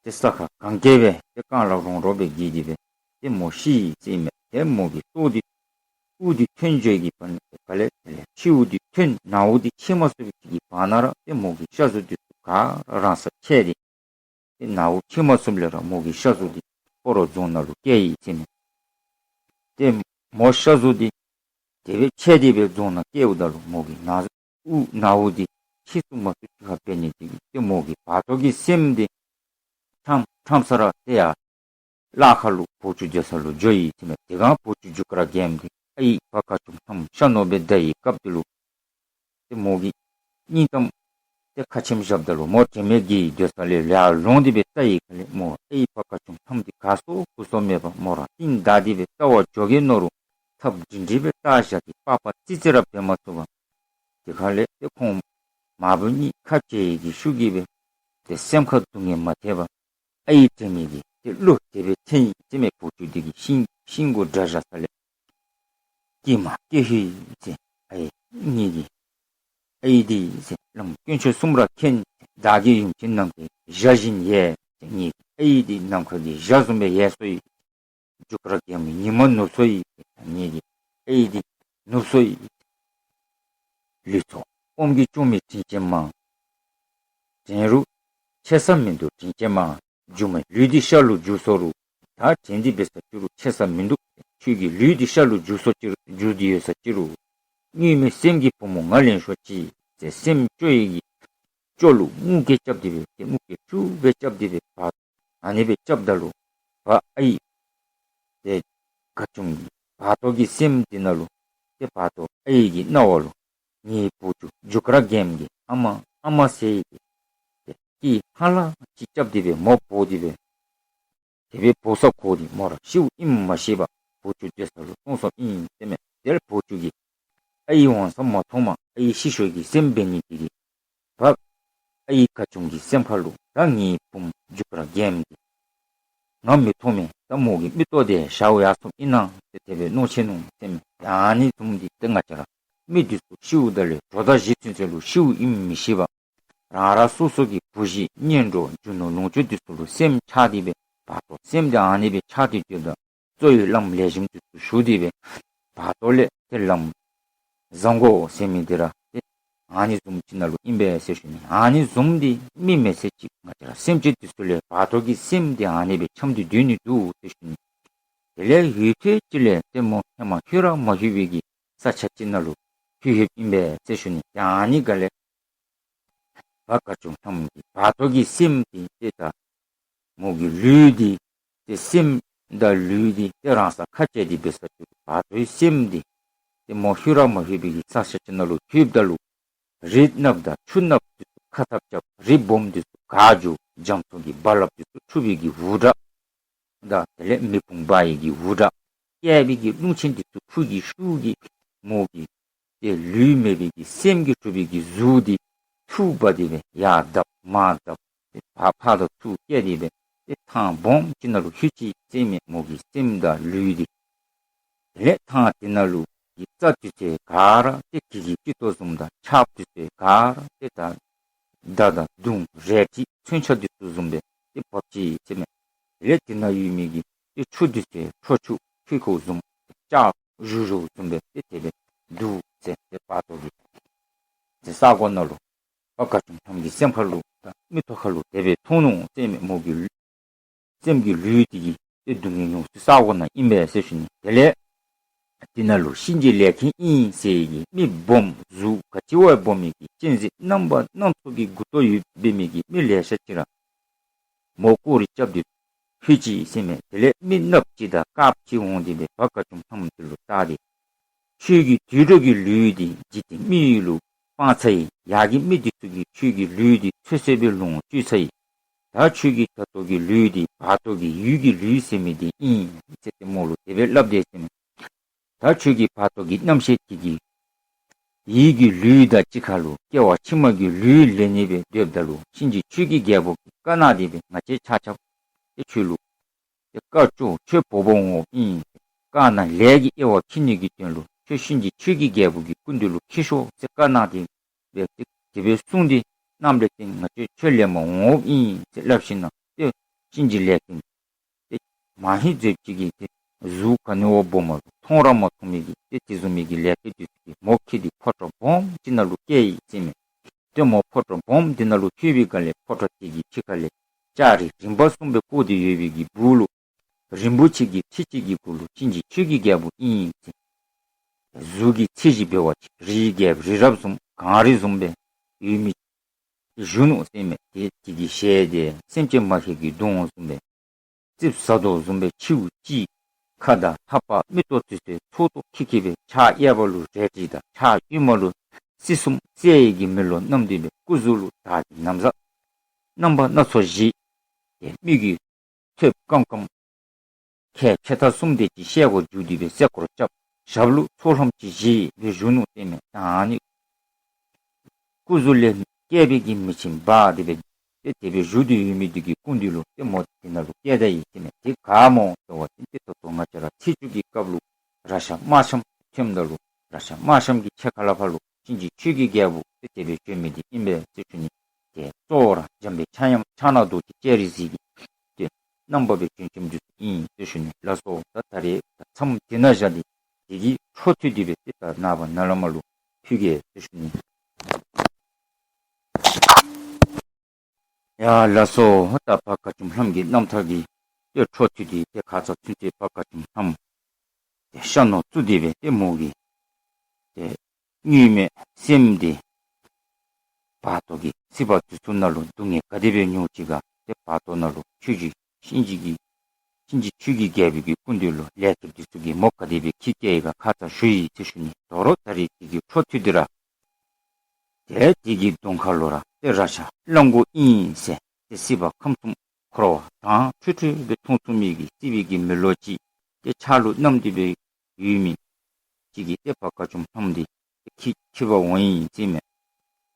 ཏེ་ས་ཁར་གན་རྐྱལ་སྦེ་ཏེ་རྐང་ལག་རོང་རོང་སྦེ་འགྱེལ་ཏེ་སྦེ་ཏེ་མོ་ཤི་ཡི་ཟེར་མས། ཏེ་མོ་གི་ལྟོཝ་འདི་དབུགས་འདི་ཐོན་འགྱོ་གི་བར་ན་ག་ལས་དེ་ལས་ཕྱི་དབུགས་འདི་ཐོན་ནང་དབུགས་འདི་ཆད་མ་ཚུགས་པའི་གི་བར་ན་ར་ཏེ་མོ་གི་ཤ་ཟུར་འདི་ཚུ་ག་ར་རང་སར་ཆད་དེ་ཏེ་ནང་དབུགས་ཆད་མ་ཚུགསཔ་ལས་ར་མོ་གི་ཤ་ཟུར་འདི་སྤ་རོ་རྫོང་ནང་ལུ་བསྐྱལ་ཡི་ཟེར་མས། ཏེ་མོ་ཤ་ཟུར་འདི་དེ་སྦེ་ཆད་དེ་སྦེ་རྫོང་ནང་བསྐྱལཝ་ད་ལུ་མོ་གི་ནང་དབུགས་ནང་དབུགས་འདི་ཆད་ཚུགས་མ་ཚུགས་ཅིག་ཁར་འབད་ནི་དེ་གིས་ཏེ་མོ་གི་བར་དོ་གི་སེམས་འདི་ཁྲམ་ཁྲམ་ས་ར་ཏེ་ཡར་ལ་ཁ་ལུ་བོའུ་ཅུ་སྡོད་ས་ལུ་འགྱོ་ཡི་ཟེར་མས། དེ་སྒང་བོའུ་ཅུ་རྒྱུ་སྐར་རྒྱལམོ་འདི་ཨའི་བ་དགའ་ཅུམ་ལྷམོ་ཤ་ནོར་སྦེ་བདའ་བའི་སྐབས་འདི་ལུ་ཏེ་མོ་གིས་སྙིང་གཏམ་ཏེ་ཁ་ཆེམས་བཞགཔ་ད་ལུ་མོ་དྲན་མེད་ཀྱི་སྡོད་ས་ལས་ལ་ལོང་སྟེ་སྦེ་བལྟ་བའི་ཁ་ལས་མོ་ཨའི་བ་དགའ་ཅུམ་ལྷམོ་འདི་ག་སོང་གུ་སོང་མེད་པར་མོ་ར་རྟིང་བདའ་སྟེ་སྦེ་བལྟ་བར་འགྱོ་གེ་མནོ་རུང་ཐབས་སྒྲིང་སྒྲི་སྦེ་བལྟ་བཞག་སྟེ་པགས་པ་ཙི་ཙི་ར་འབད་མ་ཚུགས་པར་དེ་ཁ་ལས་ཏེ་ཁོང་མ་བུ་གཉིས་ཁ་གྱེས་ཀྱི་ཤུགས་ཀྱིས་སྦེ་ཏེ་སེམས་ཁར་སྡུག་བསྔལ་མ་ཐེག་པར་ཨའི་དྲན་མེད་ཀྱི་ཏེ་གླུ་དེ་སྦེ་འཐེན་ཡི་ཟེར་མས། བོའུ་ཅུ་འདི་གིས་ཤིང་ཤིང་གུ་དགྲ་བཞག་ས་ལས་ཀྱེ་མ་ཀྱེ་ཧུད་ཟེར་ཨའི་ངེ་གི་ཨའི་འདི་ཟེར་བླམ་དཀོན་མཆོག་གསུམ་ར་མཁྱེན། བདག་གི་ཡུམ་ཆེན་ནམ་མཁའི་འཇའ་བཞིན་ཡལ། ངེ་གི་ཨའི་འདི་ནམ་མཁའ་གི་འཇའ་བཟུམ་སྦེ་ཡལ་སོ་ཡི། རྒྱུ་སྐར་རྒྱལམོ་ཉི་མ་ནུབ་སོ་ཡི། ངེ་གི་ཨའི་འདི་ནུབ་སོ་ཡི། ལུས་ཚོགས་ཨོམ་གྱིས་སྐྱོང་མི་དྲིན་ཅན་མ། དྲན་རུང་ཆད་ས་མིན་འདུག་དྲིན་ཅན་མ། སྒྱུ་མའི་ལུས་འདི་ཤ་ལུ་འགྱུར་སོ་རུང་། ད་དྲན་ཏེ་འབད་ས་ཅི་རུང་ཆད་ས་མིན་འདུག། ཁྱོད་ཀྱི་ལུས་འདི་ཤ་ལུ་འགྱུར་སོ་ཅི་རུང་འགྱུར་ཏེ་ཡོད་ས་ཅི་རུང་། གཉུག་མའི་སེམས་ཀྱི་བུ་མོ་ང་ལེན་ཤོག་ཅིག་ཟེར་སེམས་སྐྱོ་ཡི་གི་སྐྱོ་ལུ་ངུ་སྐད་རྐྱབ་སྟེ་སྦེ་ཏེ་ངུ་སྐད་ཤུགས་སྦེ་རྐྱབ་སྟེ་སྦེ་བ་ཨ་ནི་སྦེ་རྐྱབ་ད་ལུ་བ་ཨའི་ཏེ་དགའ་ཅུམ་གྱི་བར་དོ་གི་སེམས་འདི་ནང་ལུ་ཏེ་བར་དོ་ཨའི་གི་རྣ་བ་ལུ་ངེའི་བོའུ་ཅུ་རྒྱུ་སྐར་རྒྱལམོ་གིས་ཨ་མ་ཨ་མ་ཟེར་ཡི་གི་ཏེ་སྐད་ཧ་ལམ་ཅིག་རྐྱབ་སྟེ་སྦེ་མོ་འབོ་སྟེ་སྦེ་དེ་སྦེ་འབོ་ས་གོ་སྟེ་མོ་ར་ཤིཝ་ཨིནམ་མ་ཤེས་པར་བོའུ་ཅུ་སྡོད་ས་ལུ་སོང་སོངམ་ཨིན་ཟེར་མས། དེ་ལས་བོའུ་ཅུ་གིས་ཨའི་འོང་ས་མ་མཐོངམ་ཨའི་ཤི་ཤོར་གྱི་སེམས་འབད་ནི་དེ་གིས་བ་ཨའི་དགའ་ཅུམ་གྱི་སེམས་ཁར་ལུ་ད་ངེའི་བུམོ་རྒྱུ་སྐར་རྒྱལམོ་འདི་ང་མི་མཐོང་མས། ད་མོ་གིས་མིག་ཏོ་དེ་ཞརཝ་ཡར་སོངམ་ཨིན་ན་ཟེར་དེ་སྦེ་མནོ་ཆེ་ནུག་ཟེར་མས། ད་ཨ་ནི་བཟུམ་འདི་ཏེ་ང་བཅས་ར་མི་འདི་ཚུ་ཤིཝ་ད་ལས་དྲོ་དང་གཞེས་ཚུན་ཚོད་ལུ་ཤིཝ་ཨིནམ་མི་ཤེས་པར་རང་རང་སོ་སོ་གི་བུ་གཞི་གཉེན་གྲོགས་རྒྱུ་ནོར་ལོངས་སྤྱོད་འདི་ཚུ་ལུ་སེམས་ཆགས་ཏེ་སྦེ་བར་དོ་སེམས་འདི་ཨ་ནི་སྦེ་ཆགས་ཏེ་སྡོདཔ་ད་གཙོ་བོའི་བླམ་ལེགས་ཤོམ་འདི་ཚུ་ཞུ་སྟེ་སྦེ་བར་དོ་ལས་ཏེ་བླམ་བཟང་གོ་ཟེར་མི་འདི་ར་ཏེ་ཨ་ནི་བཟུམ་ཅིག་ནང་ལུ་ཨིན་པས་ཟེར་ཞུ་ནི། ཨ་ནི་བཟུམ་འདི་དམིགས་མེད་ཟེར་ཅིག་ང་བཅས་ར་སེམས་ཅན་འདི་ཚུ་ལས་བར་དོ་གི་སེམས་འདི་ཨ་ནི་སྦེ་འཁྱམས་ཏེ་སྡོད་ནི་འདུག་ཟེར་ཞུ་ནི། དེ་ལས་ཡུད་ཙམ་ཅིག་ལས་ཏེ་མོ་ཧེ་མ་ལྷོད་ར་མ་ལྷོད་པའི་གི་ས་ཆ་ཅིག་ནང་ལུ་ལྷོད་ལྷོདཔ་ཨིན་པས་ཟེར་ཞུ་ནི། ཏེ་ཨ་ནི་སྒང་ལས་བ་དགའ་ཅུམ་ལྷམོ་གི་བར་དོ་གི་སེམས་འདི་ཏེ་ད་མོ་གི་ལུས་འདི་ཏེ་སེམས་དང་ལུས་འདི་ཏེ་རང་སར་ཁ་བཅད་དེ་འབད་ས་ཅིག་བར་དོའི་སེམས་འདི་ཏེ་མོ་ལྷོད་ར་མ་ལྷོད་པའི་གི་ས་ཆ་ཅིག་ནང་ལུ་ལྷོདཔ་ད་ལུ་རི་གནགཔོ་དང་ཆུ་གནགཔོ་འདི་ཚུ་ཁ་འཐབ་རྐྱབ། རི་སྦོམ་འདི་ཚུ་ག་འགྱོ། རྒྱ་མཚོ་གི་རྦ་རླབས་འདི་ཚུ་འཁྲུགས་པའི་གི་འུར་སྒྲ་ དང་དེ་ལས་མེ་ཕུང་འབར་བའི་གི་འུར་སྒྲ། བསྐལ་པའི་གི་རླུང་ཆེན་འདི་ཚུ་ཁུ་གི་ཤུགས་ཀྱིས་མོ་གི་ཏེ་ལུས་མེད་པའི་གི་སེམས་ཀྱིས་གྲུབ་པའི་གི་གཟུགས་འདི་འཐུ་འབག་སྟེ་སྦེ་ཡར་བརྡབ་མར་བརྡབ་ཏེ་ཕར་ཕར་དང་ཚུར་བསྐྱལ་ཏེ་སྦེ་ཏེ་ཐང་སྦོམ་ཅིག་ནང་ལུ་ལྷོད་ཅི་ཟེར་མས། མོ་གི་སེམས་དང་ལུས་འདི། དེ་ལས་ཐང་དེ་ནང་ལུ་གི་རྩྭ་འདི་ཚུ་ག་ར་ཏེ་གི་གི་ཅིག་ཏོ་བཟུམ་དང་ཆརཔ་འདི་ཚུ་ག་ར་ཏེ་ད་མདའ་དང་མདུང་རལ་གྲི་མཚོན་ཆ་འདི་ཚུ་བཟུམ་སྦེ་ཏེ་འབབ་ཅི་ཟེར་མས། དེ་ལས་དེ་ནང་ཡོད་མི་གི་ཏེ་ཆུ་འདི་ཚུ་ཁྲོ་ཆུ་ཁོལ་ཁོལ་བཟུམ་ལྕགས་བཞུ་བཞུཝ་བཟུམ་སྦེ་ཏེ་དེ་སྦེ་འདུག་ཟེར། ཏེ་བར་དོ་གི་ཏེ་ས་གོ་ནང་ལུ་བ་དགའ་ཅུམ་ལྷམ་གྱི་སེམས་ཁ་ལུ་དང་མིག་ཏོ་ཁ་ལུ་དེ་སྦེ་མཐོང་ནུག་ཟེར་མས། མོ་གི་སེམས་ཀྱི་ལུས་འདི་གི་ཏེ་སྡུག་བསྔལ་མྱོང་ས་ས་གོ་ནང་ཨིན་པས་ཟེར་ཞུ་ནི། དེ་ལས་དེ་ནང་ལུ་གཤིན་རྗེ་ལས་མཁན་ཨིན་ཟེར་གྱི་མི་སྦོམ་གཟུགས་ག་ཅི་བ་སྦོམ་མི་གི་གཅན་གཟན་རྣམ་པ་སྣ་ཚོགས་ཀྱི་མགུ་ཏོ་ཡོད་པའི་མི་གི་མི་ལེ་ཤ་ཅིག་ར་མོ་སྐོར་ར་རྐྱབ་སྟེ་ལྷོད་ཅི་ཟེར་མས། དེ་ལས་མི་གནགཔོ་ཅིག་དང་དཀརཔོ་ཅིག་འོང་སྟེ་སྦེ་བ་དགའ་ཅུམ་ལྷམ་འདི་ལུ་བལྟ་སྟེ། ཁྱོད་ཀྱི་དུད་འགྲོ་གི་ལུས་འདི་འཇིག་རྟེན་མི་ཡུལ་ལུ་སྤང་ཚར་ཡི། ཡར་གྱི་མི་འདི་ཚུ་གིས་ཁྱོད་ཀྱི་ལུས་འདི་ཚོད་བསྲེ་སྦེ་ལོངས་སྤྱོད་ཚར་ཡི། ད་ཁྱོད་ཀྱི་ད་ལྟོ་གི་ལུས་འདི་བར་དོ་གི་ཡུལ་གྱི་ལུས་ཟེར་མི་འདི་ཨིན་ཟེར་ཏེ་མོ་ལུ་དེ་སྦེ་སླབ་དེས་ཟེར་མས། ད་ཁྱོད་ཀྱི་བར་དོ་གི་རྣམ་ཤེས་འདི་གིས་ཡིད་ཀྱི་ལུས་དང་གཅིག་ཁར་ལུ་སྐྱེ་བ་ཕྱི་མ་གི་ལུས་ལེན་ནི་སྦེ་སྡོདཔ་ད་ལུ་གཤིན་རྗེ་ཆོས་ཀྱི་རྒྱལ་པོ་གིས་བཀའ་གནང་སྟེ་སྦེ་ང་བཅས་ཆ་ཁྱབ་ཏེ་ཁྱོད་ལུ་ཏེ་བཀའ་བཅག། ཁྱོད་འབོ་འབོ་འོངམ་ཨིན། བཀའ་གནང་ལས་ཀྱི་དབྱེ་བ་ཕྱེ་ནི་གི་དོན་ལུ་ཁྱོད་གཤིན་རྗེ་ཆོས་ཀྱི་རྒྱལ་པོ་གི་སྐུ་མདུན་ལུ་འཁྱིད་ཤོག་ཟེར་བཀའ་གནང་སྟེ་སྦེ་ཏེ་དེ་སྦེ་གསུངས་ཏེ་གནངམ་ལས་བརྟེན་ང་བཅས་ཁྱོད་ལེན་པར་འོངམ་ཨིན་ཟེར་སླབ་ཞིནམ་ཏེ་གཤིན་རྗེ་ལས་མཁན་ཏེ་མ་ཧེ་ཛེབ་ཅིག་གིས་ཏེ་གཟུགས་ག་ནི་བ་སྦོམ་མ་མཐོང་ར་མ་མཐོང་མི་གི་ཏེ་དེ་བཟུམ་མའི་གི་ལས་མཁན་འདི་ཚུ་གིས་མོ་འཁྱིད་དེ་ཕོ་བྲང་སྦོམ་ཅིག་ནང་ལུ་བསྐྱལ་ཡི་ཟེར་མས། ཏེ་མོ་ཕོ་བྲང་སྦོམ་འདི་ནང་ལུ་ལྷོད་པའི་སྒང་ལས་ཕོ་བྲང་དེ་གི་ཕྱི་ཁ་ལས་ལྕགས་རི་རིམ་པ་གསུམ་སྦེ་བརྐོ་སྟེ་ཡོད་པའི་གི་སྦུག་ལུ་རིན་པོ་ཆེ་གི་ཁྲི་ཅིག་གི་གུ་ལུ་གཤིན་རྗེ་ཆོས་ཀྱི་རྒྱལ་པོ་ཨིན་ཟེར། གཟུགས་ཀྱི་ཚད་གཞི་འབད་བ་ཅིན་རིའི་རྒྱལཔོ་རི་རབ་བཟུམ་གངས་རི་བཟུམ་སྦེ་ཡོད་མི་བཞུགས་ནུག་ཟེར་མས། ཏེ་དེ་གི་ཞལ་འདི་སེམས་ཅན་མ་ཧེ་གི་གདོང་བཟུམ་སྦེ་རྩིགཔ་ཟ་དོ་བཟུམ་སྦེ་མཆེཝ་གཅིག་ཁ་དང་ལྷ་པ་མིག་ཏོ་འདི་ཚུ་ཚོགས་ཏོ་ཁི་ཁི་སྦེ་ཕྱག་གཡས་པ་ལུ་རལ་གྲི་དང་ཕྱག་གཡོན་མ་ལུ་སྲིད་གསུམ་བསད་ཡི་གི་མེ་ལོང་བསྣམས་ཏེ་སྦེ་སྐུ་གཟུགས་ལུ་དར་གྱི་ན་བཟའ་རྣམ་པ་སྣ་ཚོགས་བཞེས། ཏེ་མིག་གིས་ཐོབ་སྐམ་སྐམ་ཁལ་ཁལ་ཐ་གསུམ་དེ་ཅིག་ཤེལ་སྒོ་འཇུག་སྟེ་སྦེ་གསེར་སྐོར་རྐྱབ། ཞབས་ལུ་ཚོགས་ལྷམ་ཅིག་བཞེས་སྦེ་བཞུགས་ནུག་ཟེར་མས། ད་ཨ་ནི་སྐུ་གཟུགས་ལས་བསྐལ་པའི་གི་མེ་ཆེན་འབར་ཏེ་སྦེ་ཏེ་དེ་སྦེ་བཞུགས་ཏེ་ཡོད་མི་འདི་གི་སྐུ་མདུན་ལུ་ཏེ་མོ་དེ་ནང་ལུ་བསྐྱལ་ད་ཡི་ཟེར་མས། དེ་ག་སྨོ་ཟེར་བ་ཅིན་ཏེ་ད་ལྟོ་ང་བཅས་ར་ཚེས་བཅུ་གི་སྐབས་ལུ་རཀྴ་དམར་ཤམ་ཐོནམ་ད་ལུ་རཀྴ་དམར་ཤམ་གྱི་ཕྱག་ཁ་ལས་ཕར་ལུ་གཤིན་རྗེ་ཆོས་ཀྱི་རྒྱལ་པོ་ཏེ་དེ་སྦེ་བྱོན་མི་འདི་ཨིན་པས་ཟེར་ཞུ་ནི། ཏེ་གཙོ་བོ་ར་འཇམ་དཔལ་ཕྱག་ཡམ་ཕྱག་ན་རྡོ་རྗེ་སྤྱན་རས་གཟིགས་ཀྱི་ཏེ་རྣམ་པ་སྦེ་བྱོན་བྱོནམ་འདི་ཚུ་ཨིན་ཟེར་ཞུ་ནི། ལགས་སོ། ད་ད་རེས་ད་མཚམས་འདི་ནང་བཞག་སྟེ་དེ་གི་འཕྲོ་མཐུད་དེ་སྦེ་ཏེ་ད་ནངས་པ་ནངས་ལས་མར་ལུ་ཕུལ་གེ་ཟེར་ཞུ་ནི། ཡ་ལགས་སོ། ད་བ་དགའ་ཅུམ་ལྷམ་གྱི་རྣམ་ཐར་གྱི་ཏེ་འཕྲོ་མཐུད་དེ་ཏེ་ཁ་ཙ་ཚུན་ཚོད་བ་དགའ་ཅུམ་ལྷམ་ཏེ་ཤ་ནོར་བཙུགས་ཏེ་སྦེ་ཏེ་མོ་གི་ཏེ་དངོས་མེད་སེམས་འདི་བར་དོ་གི་སྲིད་པ་འདི་ཚུ་ནང་ལུ་སྡུག་བསྔལ་ག་དེ་སྦེ་མྱོང་ཅི་ག། ཏེ་བར་དོ་ནང་ལུ་ཆོས་རྗེ་གཤིན་རྗེ་གི་གཤིན་རྗེ་ཆོས་ཀྱི་རྒྱལ་པོ་གི་སྐུ་མདུན་ལུ་ལས་མཁན་འདི་ཚུ་གིས་མོ་ག་དེ་སྦེ་འཁྱིད་བསྐྱལ་ཡི་ག་ཁ་ཙ་ཞུ་ཡི་ཟེར་ཞུ་ནི། དོ་རུང་ད་རེས་དེ་གི་འཕྲོ་མཐུད་དེ་ར་ཏེ་དེ་གི་གདོང་ཁ་ལུ་ར་ཏེ་རཀྴ་གླང་མགོ་ཨིན་ཟེར་ཏེ་སྲིད་པ་ཁམས་གསུམ་འཁོར་བ་དྭངས་འཕྲོས་འཕྲོས་སྦེ་མཐོང་ཚུགས་མི་གི་སྲིད་པའི་གི་མེ་ལོང་ཅིག་ཏེ་ཕྱག་ལུ་བསྣམས་ཏེ་སྦེ་ཡོད་མི་ཅིག་གིས་ཏེ་བ་དགའ་ཅུམ་ལྷམ་འདི་ཏེ་འཁྱིད་འཁྱིད་པར་འོང་ཡི་ཟེར་མས།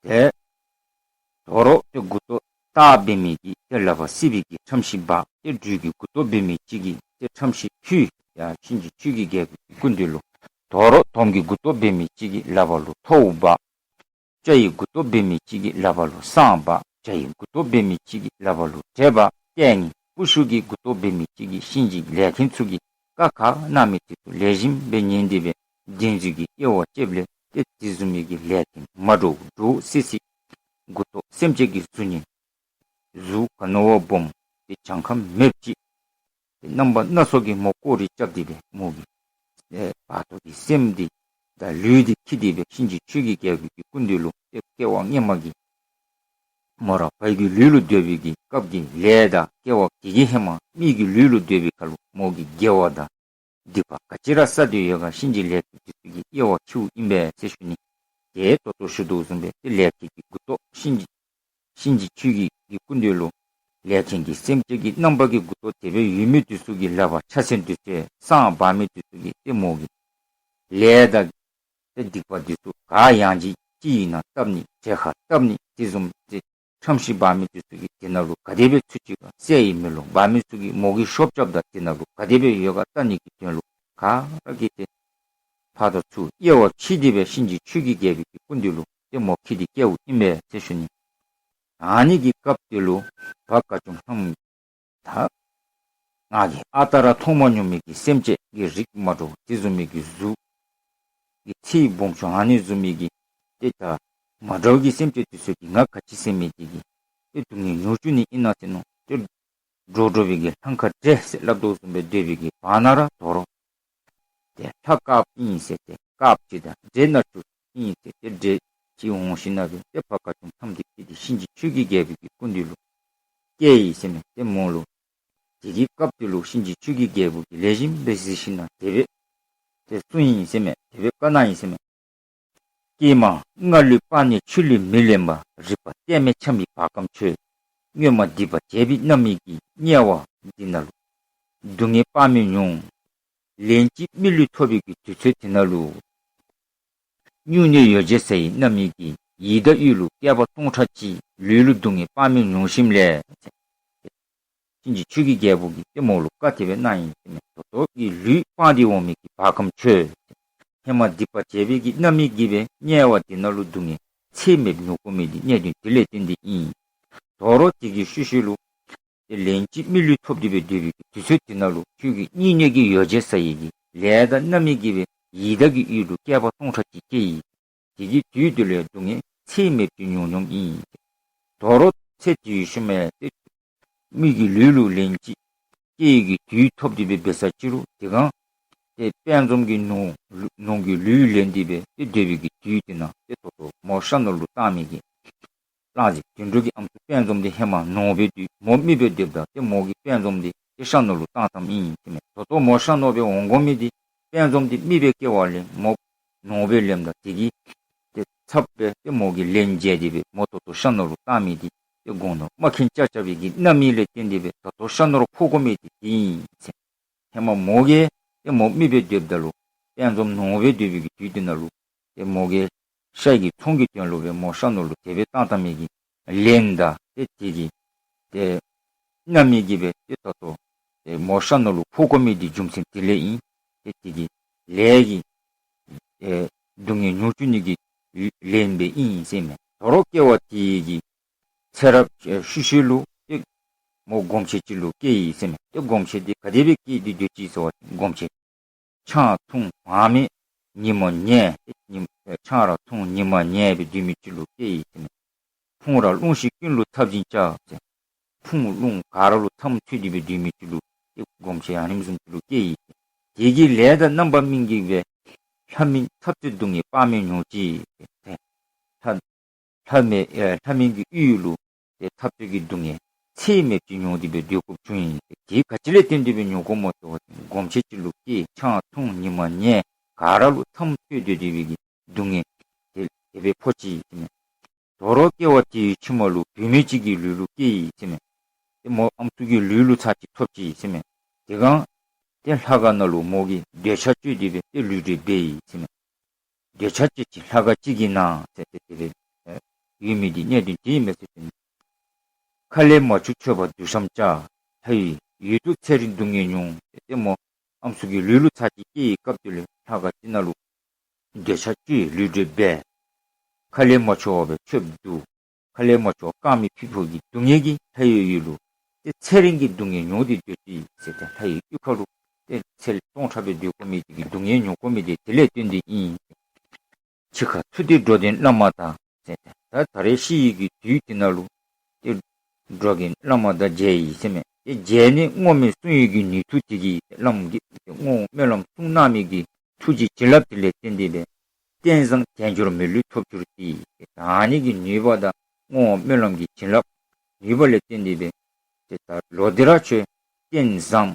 ཏེ་དོ་རུང་ཏེ་མགུ་ཏོ་སྟག་འབད་མི་གི་ཏེ་ལག་པར་སྲིད་པའི་གི་ཁྲམ་ཤིང་འབག། ཏེ་སྦྲུལ་གྱི་མགུ་ཏོ་འབད་མི་ཅིག་གིས་ཏེ་ཁྲམ་ཤིང་ཕུད། ཡར་གཤིན་རྗེ་ཆོས་ཀྱི་རྒྱལ་པོའི་སྐུ་མདུན་ལུ། དོ་རུང་དོམ་གྱི་མགུ་ཏོ་འབད་མི་ཅིག་གིས་ལག་པ་ལུ་ཐོཝ་འབག། སྤྱ་ཡི་མགུ་ཏོ་འབད་མི་ཅིག་གིས་ལག་པ་ལུ་བསང་འབག། བྱ་ཡི་མགུ་ཏོ་འབད་མི་ཅིག་གིས་ལག་པ་ལུ་དྲེད་འབག། སྐད་ངན་ཀུ་ཤུ་གི་མགུ་ཏོ་འབད་མི་ཅིག་གིས་གཤིན་རྗེ་ལས་མཁན་ཚུ་གིས་བཀའ་ག་གནང་མི་དེ་ཚུ་ལེགས་ཤོམ་སྦེ་ཉན་ཏེ་སྦེ་བདེན་རྫུན་གྱི་དབྱེ་བ་ཕྱེཝ་ལས་ཏེ་དེ་བཟུམ་མའི་གི་ལས་མཁན་མ་འདྲཝ་འདྲོག་སི་སི་མགུ་ཏོ་སེམས་ཅན་གྱི་གཟུགས་བརྙན། གཟུགས་ག་ནི་བ་སྦོམ་ཏེ་གྱངས་ཁ་མེདཔ་ཅིག། ཏེ་རྣམ་པ་སྣ་ཚོགས་ཀྱི་མོ་སྐོར་ར་རྐྱབ་སྟེ་སྦེ་མོ་གི་ཨེ་བར་དོ་གི་སེམས་འདི་དང་ལུས་འདི་འཁྱིད་དེ་སྦེ་གཤིན་རྗེ་ཆོས་ཀྱི་རྒྱལ་པོ་གི་སྐུ་མདུན་ལུ་ཏེ་སྐྱེ་བ་སྔོན་མ་གི་མོ་ར་བ་གི་ལུས་ལུ་སྡོད་པའི་གི་སྐབས་ཀྱི་ལས་དང་སྐྱེ་བ་གི་གི་ཧེ་མ་མི་གི་ལུས་ལུ་སྡོད་པའི་ཁར་ལུ་མོ་གིས་དགེ་བ་དང་སྡིག་པ་ག་ཅི་ར་བསགས་ཏེ་ཡོད་ག་གཤིན་རྗེ་ལས་མཁན་འདི་ཚུ་གིས་དབྱེ་བ་ཕྱེཝ་ཨིན་པས་ཟེར་ཞུ་ནི། ཏེ་ད་ལྟོ་ཞུ་དོ་བཟུམ་སྦེ་ཏེ་ལས་མཁན་གྱི་མགུ་ཏོ་གཤིན་རྗེ་གཤིན་རྗེ་ཆོས་ཀྱི་གི་སྐུ་མདུན་ལུ་ ལས་མཁན་གྱི་སེམས་ཅན་གྱི་རྣམ་པ་གི་མགུ་ཏོ་དེ་སྦེ་ཡོད་མི་འདི་ཚུ་གི་ལག་པར་ཆ་སེན་འདི་ཚུ་སྲང་འབག་མི་འདི་ཚུ་གིས་ཏེ་མོ་གི་ལས་དང་ཏེ་སྡིག་པ་འདི་ཚུ་ག་ཡང་ཅིན་ཅི་ཨིན་ན་བཏབ་ནི་གྲལ་ཁར་བཏབ་ནི་དེ་བཟུམ་ཏེ་ཁྲམ་ཤི་འབག་མི་འདི་ཚུ་གིས་དེ་ནང་ལུ་ག་དེ་སྦེ་ཚུད་ཅི་ག་གསལ་ཡི་མེད་ལོ། འབག་མི་ཚུ་གིས་མོ་གི་ཤོབ་རྐྱབ་ད་དེ་ནང་ལུ་ག་དེ་སྦེ་ཡོད་ག་བལྟ་ནི་གི་དོན་ལུ་ག་ར་གིས་ཏེ་ཕར་དང་ཚུར་དབྱེ་བ་ཕྱེ་སྟེ་སྦེ་གཤིན་རྗེ་ཆོས་ཀྱི་རྒྱལ་པོ་གི་སྐུ་མདུན་ལུ་ཏེ་མོ་འཁྱིད་དེ་བསྐྱལཝ་ཨིན་པས་ཟེར་ཞུ་ནི། ཨ་ནི་གི་སྐབས་དེ་ལུ་བ་དགའ་ཅུམ་ལྷམོ་ད་ང་གིས་ཨ་རྟག་ར་མཐོང་མ་མྱོང་མི་གི་སེམས་ཅན་གྱི་རིགས་མ་འདྲཝ་དེ་བཟུམ་མའི་གི་གཟུགས་ཀྱི་ཚེའི་སྦོམ་ཆུང་ཨ་ནི་བཟུམ་མའི་གི་ཏེ་ད་མ་འདྲཝ་གི་སེམས་ཅན་དེ་ཚུ་གིས་ང་ག་ཅི་ཟེར་མི་དེ་གིས་ཏེ་སྡུག་བསྔལ་མྱོང་བཅུག་ནི་ཨིན་ན་ཟེར་མནོ་སྟེ་འདྲོག་འདྲོག་པའི་གི་ལྷང་ཁ་འདྲེ་ཟེར་སླབ་དོ་བཟུམ་སྦེ་སྡོད་པའི་གི་བར་ན་ར་དོ་རུང་ཏེ་ལྷ་དཀརཔོ་ཨིན་ཟེར་ཏེ་དཀརཔོ་ཅིག་དང་འདྲེ་ནག་ཅུ་ཨིན་ཟེར་ཏེ་འདྲེ་ཅིག་འོང་ཞིནམ་ལས་ཏེ་བ་དགའ་ཅུམ་ལྷམོ་དེ་འཁྱིད་དེ་གཤིན་རྗེ་ཆོས་ཀྱི་རྒྱལ་པོ་གི་སྐུ་མདུན་ལུ་བསྐྱལ་ཡི་ཟེར་མས། ཏེ་མོ་ལུ་དེ་གི་སྐབས་དེ་ལུ་གཤིན་རྗེ་ཆོས་ཀྱི་རྒྱལ་པོ་གིས་ལེགས་ཤོམ་སྦེ་གཟིགས་ཞིནམ་ལས་དེ་སྦེ་ཏེ་གསུངས་ཡི་ཟེར་མས། དེ་སྦེ་བཀའ་གནང་ཡི་ཟེར་མས། ཀྱེ་མ། སྔར་ལུས་སྤངས་ནས་ཆོས་ལུས་མི་ལེན་པ། རིག་པ་གཏད་མེད་འཁྱམས་པའི་བ་གམ་ཁྱོད། སྔོན་མ་སྡིག་པ་བྱས་པའི་རྣམ་སྨིན་གྱིས། དམྱལ་བ་འདི་ནང་ལུ་སྡུག་བསྔལ་དཔག་མེད་མྱོང་། ལན་གཅིག་མི་ལུས་ཐོབ་པའི་གི་དུས་ཚོད་དེ་ནང་ལུ་སྨྱུང་གནས་ཡོ་བྱད་ཟ་ཡི་རྣམ་སྨིན་གྱིས། ཡི་དྭགས་ཡུལ་ལུ་བསྐལ་པ་སྟོང་ཕྲག་གཅིག་ལུས་ལུ་སྡུག་བསྔལ་དཔག་མེད་མྱོང་ཞིནམ་ལས། གཤིན་རྗེ་ཆོས་ཀྱི་རྒྱལ་པོ་གིས་ཏེ་མོ་ལུ་བཀའ་དེ་སྦེ་གནང་ཡི་ཟེར་མས། ད་ལྟོ་གི་ལུས་སྤངས་ཏེ་འོང་མི་གི་བ་གམ་ཁྱོད། ཧེ་མ་སྡིག་པ་བྱས་པའི་གི་རྣམ་སྨིན་གྱིས་སྦེ་དམྱལ་བ་འདི་ནང་ལུ་སྡུག་བསྔལ་ཚད་མེདཔ་མྱོང་དགོ་མི་འདི་གནད་དོན་དེ་ལས་བརྟེན་ཏེ་ཨིན། དོ་རུང་དེ་གི་ཤུལ་ཤུལ་ལུ་ཏེ་ལན་གཅིག་མི་ལུས་ཐོབ་སྟེ་སྦེ་སྡོད་པའི་གི་དུས་ཚོད་དེ་ནང་ལུ་ཁྱོད་ཀྱིས་སྨྱུང་གནས་ཀྱི་ཡོ་བྱད་ཟ་ཡི་གི་ལས་དང་རྣམ་སྨིན་གྱིས་སྦེ་ཡི་དྭགས་ཀྱི་ཡུལ་ལུ་བསྐལ་པ་སྟོང་ཕྲག་གཅིག་སྐྱེ་ཡི། དེ་གི་དུས་དེ་ལུ་སྡུག་བསྔལ་ཚད་མེདཔ་ཅིག་མྱོང་མྱོངམ་ཨིན། དོ་རུང་ཚེ་དེའི་ཤུལ་མ་ཏེ་མི་གི་ལུས་ལུ་ལན་གཅིག་སྐྱེ་ཡི་གི་དུས་ཐོབ་སྟེ་སྦེ་འབད་ས་ཅིག་རུང་དེ་སྒང་ཏེ་དཔལ་འཛོམས་ཀྱི་ནོར་ནོར་གྱི་ལུས་ལེན་ཏེ་སྦེ་ཏེ་སྡོད་པའི་གི་དུས་དེ་ནང་ཏེ་ད་ལྟོ་མོ་ཤ་ནོར་ལུ་བཏང་མི་གི་གླང་རྫི་དོན་གྲུབ་ཀྱི་ཨམ་སྲུ་དཔལ་འཛོམས་འདི་ཧེ་མ་ནོར་སྦེ་སྡོད་མོ་མི་སྦེ་སྡོདཔ་ད་ཏེ་མོ་གིས་དཔལ་འཛོམས་འདི་ཏེ་ཤ་ནོར་ལུ་བཏང་བཏངམ་ཨིན་ཟེར་མས། ད་ལྟོ་མོ་ཤ་ནོར་སྦེ་འོང་དགོ་མི་འདི་དཔལ་འཛོམས་འདི་མི་སྦེ་སྐྱེ་བ་ལས་མོ་ནོར་སྦེ་ལེནམ་ད་དེ་གི་ཏེ་ཚབ་སྦེ་ཏེ་མོ་གིས་ལན་འཇལ་ཏེ་སྦེ་མོ་ད་ལྟོ་ཤ་ནོར་ལུ་བཏང་མི་འདི་ཏེ་དགོངས་དག་མ་མཁྱེན་ཅ་ཅ་བའི་གི་རྣམ་སྨིན་ལས་བརྟེན་ཏེ་སྦེ་ད་ལྟོ་ཤ་ནོར་ཕོག་དགོ་མི་འདི་དེ་ཨིན་ཟེར། ཧེ་མ་མོ་གིས་ཏེ་མོ་མི་སྦེ་སྡོདཔ་ད་ལུ་དཔལ་འཛོམས་ནོར་སྦེ་སྡོད་པའི་གི་དུས་དེ་ནང་ལུ་ཏེ་མོ་གིས་ཤ་གི་ཚོང་གི་དོན་ལུ་སྦེ་མོ་ཤ་ནོར་ལུ་དེ་སྦེ་བཏང་བཏང་མི་གི་ལན་དང་ཏེ་དེ་གི་ཏེ་རྣམ་སྨིན་གྱིས་སྦེ་ཏེ་ད་ལྟོ་ཏེ་མོ་ཤ་ནོར་ལུ་ཕོག་དགོ་མི་འདི་རྒྱུ་མཚན་དེ་ལས་ཨིན། ཏེ་དེ་གི་ལས་ཀྱི་ཨེ་སྡུག་བསྔལ་མྱོང་བཅུག་ནི་གི་ལན་སྦེ་ཨིན་ཟེར་མས། དོ་རུང་སྐྱེ་བ་དེ་གི་ཚེ་རབས་ཨེ་ཤུལ་ཤུལ་ལུ་ཏེ་མོ་སྒོམ་ཆེན་ཅིག་ལུ་སྐྱེས་ཡི་ཟེར་མས། ཏེ་སྒོམ་ཆེན་འདི་ག་དེ་སྦེ་སྐྱེས་ཏེ་སྡོད་ཅི་ཟེར་བ་ཅིན་སྒོམ་ཆེན་ཆང་འཐུང་མར་མེ་ཉི་མ་ཉལ། ཏེ་ཉིམ་ཨེ་ཆང་ར་འཐུང་ཉི་མ་ཉལ་སྦེ་སྡོད་མི་ཅིག་ལུ་སྐྱེས་ཡི་ཟེར་མས། ཕུང་ར་རླུང་ཤིང་ཀུན་ལུ་འཐབ་ཅིང་བཅའ་ཟེར། ཕུང་རླུང་ག་ར་ལུ་འཐབ་མོ་འཐབ་སྟེ་སྦེ་སྡོད་མི་ཅིག་ལུ་ཏེ་སྒོམ་ཆེན་ཨ་ནེམ་བཟུམ་ཅིག་ལུ་སྐྱེས་ཡི། དེ་གི་ལས་དང་རྣམ་པ་སྨིན་གྱིས་སྦེ་ལྷ་མིན་འཐབ་རྩོད་སྡུག་བསྔལ་དཔག་མེད་མྱོང་ཅི། ཏེ་ལྷ་ལྷ་མིན་ཨེ་ལྷ་མིན་གྱི་ཡུལ་ལུ་ཏེ་འཐབ་རྩོད་ཀྱི་སྡུག་བསྔལ་ཚད་མེདཔ་ཅིག་མྱོང་སྟེ་སྦེ་སྡོད་དགོཔ་བྱུང་ཡི། དེ་ག་ཅི་ལས་བརྟེན་ཏེ་སྦེ་མྱོང་དགོཔ་སྨོ་ཟེར་བ་ཅིན་སྒོམ་ཆེན་ཅིག་ལུ་སྐྱེས་ཆང་འཐུང་ཉི་མ་ཉལ་ག་ར་ལུ་འཐབ་མོ་འཐབ་སྟེ་སྡོད་པའི་གི་སྡུག་བསྔལ་དེ་དེ་སྦེ་ཕོག་ཅི་ཟེར་མས། དོ་རུང་སྐྱེ་བ་དེའི་ཕྱི་མ་ལུ་བུད་མེད་ཅིག་གི་ལུས་ལུ་སྐྱེས་ཡི་ཟེར་མས། ཏེ་མོ་ཨམ་སྲུ་གི་ལུས་ལུ་ཚར་ཅིག་ཐོབ་ཅི་ཟེར་མས། དེ་སྒང་ཏེ་ལྷ་ཁང་ནང་ལུ་མོ་གིས་འདོད་ཆགས་སྤྱོད་དེ་སྦེ་ཏེ་ལུས་འབྲེལ་འབད་ཡི་ཟེར་མས། འདོད་ཆགས་སྤྱོད་ཅིང་ལྷ་ཁང་ཅིག་གི་ནང་ཟེར་ཏེ་དེ་སྦེ་ཡོད་མི་འདི་གནད་དོན་དེ་ཨིན་མས་ཟེར་ཞུ་ནི། ཁ་ལས་མ་ཆོག་མཆོད་པ་དུག་ཤམ་བཅའ། ལྷ་ཡི་ཡུལ་དུ་ཚེ་རིང་སྡུག་བསྔལ་མྱོང་། ཏེ་མོ་ཨམ་སྲུ་གི་ལུས་ལུ་ཚར་ཅིག་སྐྱེས་པའི་སྐབས་དེ་ལུ་ལྷ་ཁང་ཅིག་ནང་ལུ་འདོད་ཆགས་སྤྱོད་ལུས་འབྲེལ་འབད། ཁ་ལས་མ་ཆོག་པའི་མཆོད་པ་དུག། ཁ་ལས་མ་ཆོག་དཀར་མེ་ཕུད་ཕུད་ཀྱི་སྡུག་བསྔལ་གྱིས་ལྷ་ཡི་ཡུལ་ལུ་ཏེ་ཚེ་རིང་གི་སྡུག་བསྔལ་མྱོང་སྟེ་སྡོད་ཅི་ཟེར། ཏེ་ལྷ་ཡི་ཡུལ་ཁ་ལུ་ཏེ་ཚེ་སྟོང་ཕྲག་སྦེ་སྡོད་དགོ་མི་དེ་གི་སྡུག་བསྔལ་མྱོང་དགོ་མི་དེ་དེ་ལས་བརྟེན་ཏེ་ཨིན། འཆི་ཁར་ཚུད་དེ་འགྲོ་དོན་བླ་མ་དང་ཟེར། ཏེ་ད་ད་རེས་ཤི་ཡི་གི་དུས་དེ་ནང་ལུ་ཏེ་འགྲོ་དོན་བླ་མ་དང་མཇལ་ཡི་ཟེར་མས། ཏེ་མཇལ་ནི་བསྔོ་སྨོན་གསུང་ཡི་གི་ནུས་མཐུ་དེ་གིས་བླམ་གིས་ཏེ་བསྔོ་སྨོན་ལམ་གསུང་གནང་མི་གི་ཐུགས་རྗེ་བྱིན་རླབས་དེ་ལས་བརྟེན་ཏེ་སྦེ་རྟེན་བཟང་དལ་འབྱོར་མི་ལུས་ཐོབ་གྱུར་ཏེ། ཏེ་ཨ་ནི་གི་ནུས་པ་དང་བསྔོ་སྨོན་ལམ་གྱི་བྱིན་རླབས་ནུས་པ་ལས་བརྟེན་ཏེ་སྦེ་ཏེ་ད་ལོག་སྟེ་ར་ཁྱོད་རྟེན་བཟང་